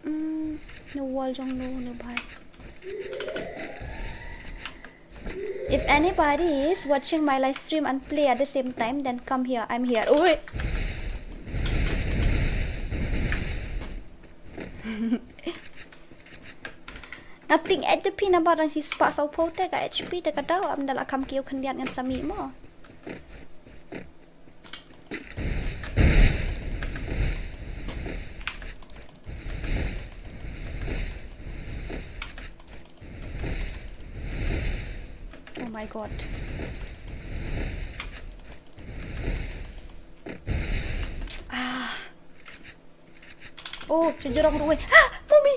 Mm, no wall jong no, no bhai. If anybody is watching my live stream and play at the same time, then come here. I'm here. Oh, wait. Nga tieng H P namar dang shispah sawphew te ka H P te ka daw, ym da lah kham kiew khyndiat ngan sa mih mo. Oh my god. Ah. Oh, sha jrong ruh wei. Ah, mommy.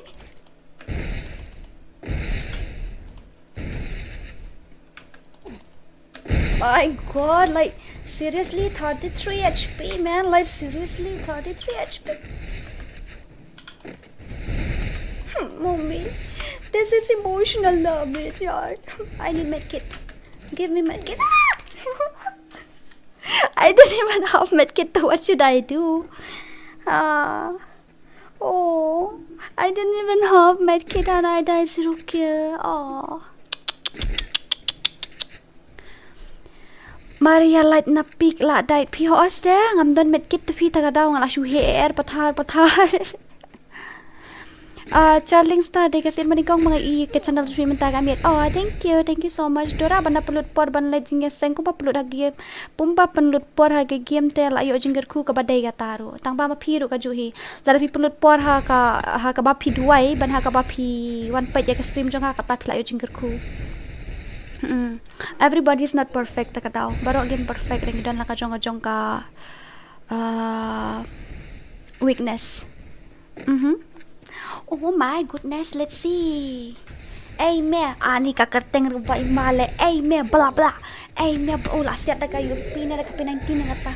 My god, like, seriously, thirty-three H P, man. Like, seriously, thirty-three H P. Hmm, mommy, this is emotional damage, yaar. I need medkit. Give me medkit. Ah! I didn't even have medkit, so what should I do? Ah. Oh, I didn't even have medkit and I died zero kill. Oh. Maria light na pik la died phi ho aste ngam don medkit to phi ta ka daw nga la shu her pathar pathar. Ah, Charling Star, dei ka sien ba nyngkong ba nga i ka channel jong phi mynta ka miet. Oh, thank you, thank you so much. Dora, ban da pynlut por ban leit jingïaseng, kumba pynlut ha game, kumba pynlut por ha ka game te la ïoh jingkyrkhu kaba dei kata ruh. Tang ba ma phi ruh kajuh hi. Lada phi pynlut por ha ka, ha kaba phi duwai, ban ha kaba phi wan peit ïa ka stream jong nga, kata phi la ïoh jingkyrkhu. Hmm. Everybody is not perfect, ta ka daw. Baroh ngim perfect, ngi don la ka jong ka jong ka, ah, weakness. Mhm. Oh my goodness, let's see. Ei me, ani ka kyrteng ruh ba i ma le. Ei me, bla bla. Ei me, ba u la siat da ka U P ne da ka P nineteen ne kata.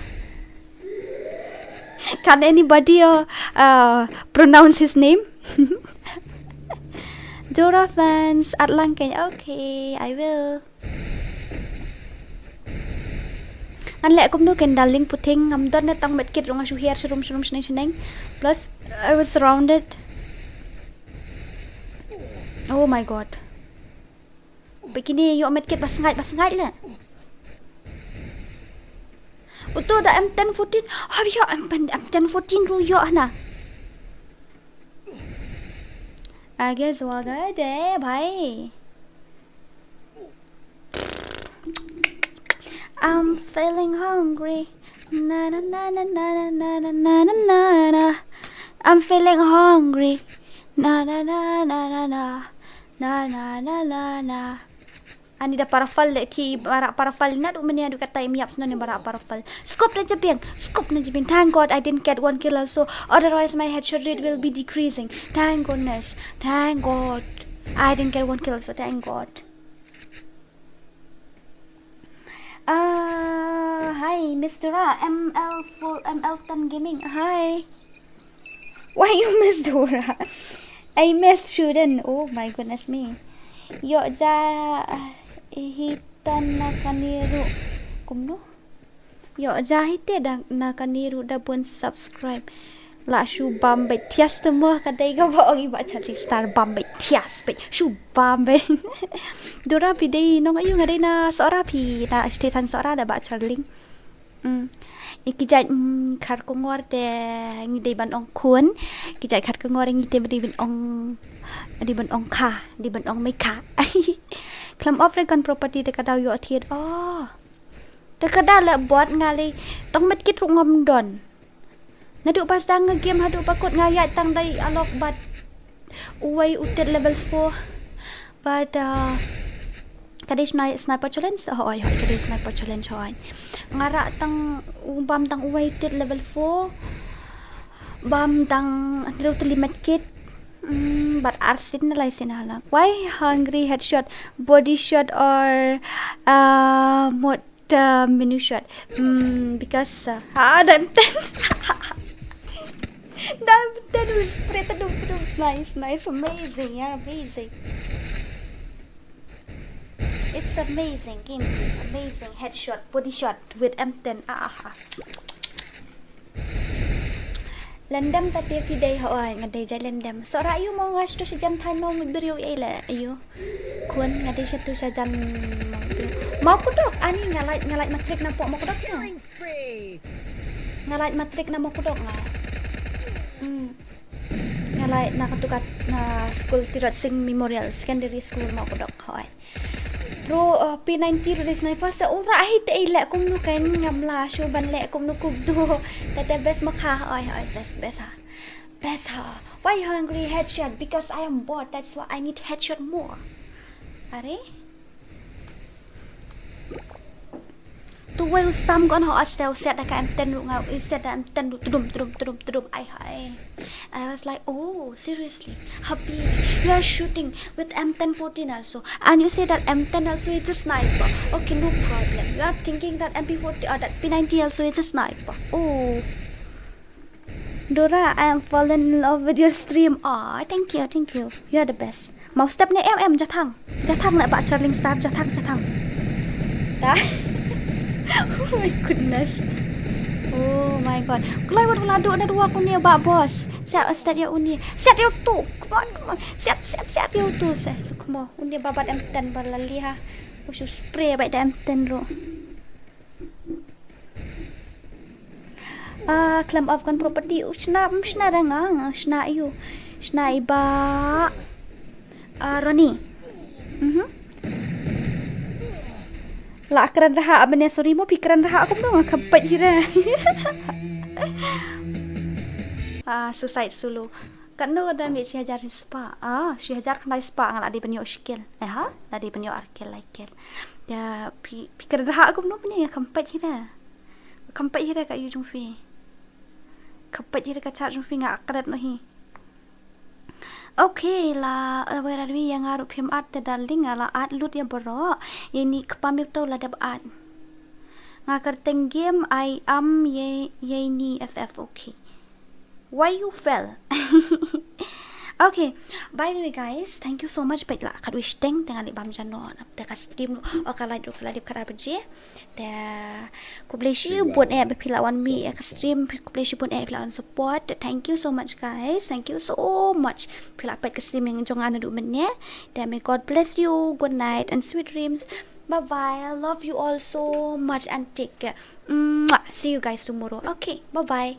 Can anybody, uh, uh, pronounce his name? Dora fans, at lang kane. Okay, I will. Ngan leh kumno kane, darling puting, ngam don ne tang medkit ruh, nga shu hiar sharum sharum shneng shneng. Plus, I was surrounded. Oh my god. Ba kine ïoh medkit ba sngaid, ba sngaid le. Uto da M ten fourteen. Ha ïoh M ten, M ten fourteen ruh ïoh hana. Age swaga de bhai. I'm feeling hungry. Na na na na na na na na na na na. I'm feeling hungry. Na na na na na na. Na na na na na. Ani da parafal le, thi bara parafal, naduh mynne haduh katta im ïap snoh ne bara parafal. Scope na jabieng, scope na jabieng. Thank God I didn't get one kill also. Otherwise my headshot rate will be decreasing. Thank goodness. Thank God. I didn't get one kill also. Thank God. Ah, hi, Miss Dora, M L four, M L ten Gaming. Hi. Why you Miss Dora? I miss student. Oh my goodness me. Ïoh ja, ah, hi tan na kane ruh. Kumno? Ïoh ja hi te da na kane ruh da bun subscribe. La shu bam beit thias te mo, ka dei kaba ong i Bah Charling Star, bam beit thias beit. Shu bam beit. Dora phi dei nong aïu? Nga dei na Sohra, phi na state than Sohra da Bah Charling. Mm. I ki jait, mm, Kharkongor te ngi dei ban ong khun. Ki jait Kharkongor ngi te dei ban ong, dei ban ong kha, dei ban ong mei kha. Khlem off re gon property te ka daw ïoh thied. Oh. Te ka daw leh bot nga lei tang medkit ruh ngam don. Naduh ba sdang nga game haduh ba kut nga ïaid tang dei alok bad uwei u tet level four. Bad, uh, ka dei sni-, sniper challenge, hooid, hooid, ka dei sniper challenge, hooid. Nga rah tang u bam tang uwei u tet level four. Bam tang hynriew tylli medkit. Mm, bad ar sien ne lai sien halak. Why hungry headshot, body shot or, uh, mode, uh, menu shot? Mm, because, uh, ah, da M ten. Da M ten was pretty dum dum. Nice, nice, amazing, yeah, amazing. It's amazing gameplay, amazing headshot, body shot with M ten. Ah, ah, ah. Lyndem ta te phi dei, hooid, nga dei jait Lyndem. Sohra aïu mo, nga shatu shajan thaiñ mo, ngi briew ei le aïu. Khun nga dei shatu shajan mo briew. Mawkdok, ani nga lait, nga lait matrik na poh Mawkdok na. Nga lait matrik na Mawkdok nga. Hmm. Nga lait na katu ka, na school Tirot Sing Memorial Secondary School Mawkdok, hooid. Bro, uh, P ninety ruh dei sniper sa u rah hi te i leh kumno kein ngam lah shuh ban leh kumno kumno. Te te best ma kha, oi, oi, best, best ha. Best ha. Why hungry headshot? Because I am bored, that's why I need headshot more. Are? Tu wei u spam gun ho aste u set da ka M ten ruh nga, u set da M ten ruh tudum, tudum, tudum, tudum, ai hai. I was like, "Oh, seriously? Happy, you are shooting with M ten fourteen also. And you say that M ten also is a sniper. Okay, no problem. You are thinking that M P forty or that P ninety also is a sniper. Oh." Dora, I am fallen in love with your stream. Aw, thank you, thank you. You are the best. Mau step ne em em jathang. Jathang na ba Charling Star, jathang, jathang. Ta. Oh my goodness. Oh my god. Kloi wat wala do na dua kuni ba boss. Set, set ya uni. Set ya tu. Come on, come on. Set, set, set ya tu. Set, so come on. Uni ba bat M ten ba lali ha. Usu spray ba da M ten ro. Ah, khlem off gun property, u shna, um shna da nga, nga shna ïu. Shna i ba. Ah, Ronnie. Mhm. La kren raha abne, sorry mo, phi kren raha kumno, nga kham peit hi re. Ah, suicide solo. Katno ka dam ïa shi hajar shi spah? Ah, shi hajar khyndai spah nga la dei ban ïoh shi kill. Eh ha? La dei ban ïoh ar kill, lai kill. Ïa phi, phi kren raha kumno phi ne, nga kham peit hi re. Kham peit hi re ka ïu jong phi. Kham peit hi re ka chat jong phi, nga kren noh hi. Okay, la, la wei radwi ïa nga ruh phim at te darling, nga la at lut ïa baroh. Ïa ini kpa mip to la dep at. Nga kyrteng game ai am ïa, ïa ini F F, okay. Why you fell? Okay, by the way guys, thank you so much, peit la khatwi shiteng te nga leh bam jano na te ka stream ruh, oh, ka live ruh ka la dep khatar baje. Te khublei shibun eh ba phi la wan mih ïa ka stream, khublei shibun eh phi la wan support. Thank you so much guys, thank you so much. Phi la peit ka stream jong nga naduh mynne. Te may God bless you. Good night and sweet dreams. Bye bye. I love you all so much and take care. Mwah. See you guys tomorrow. Okay, bye bye.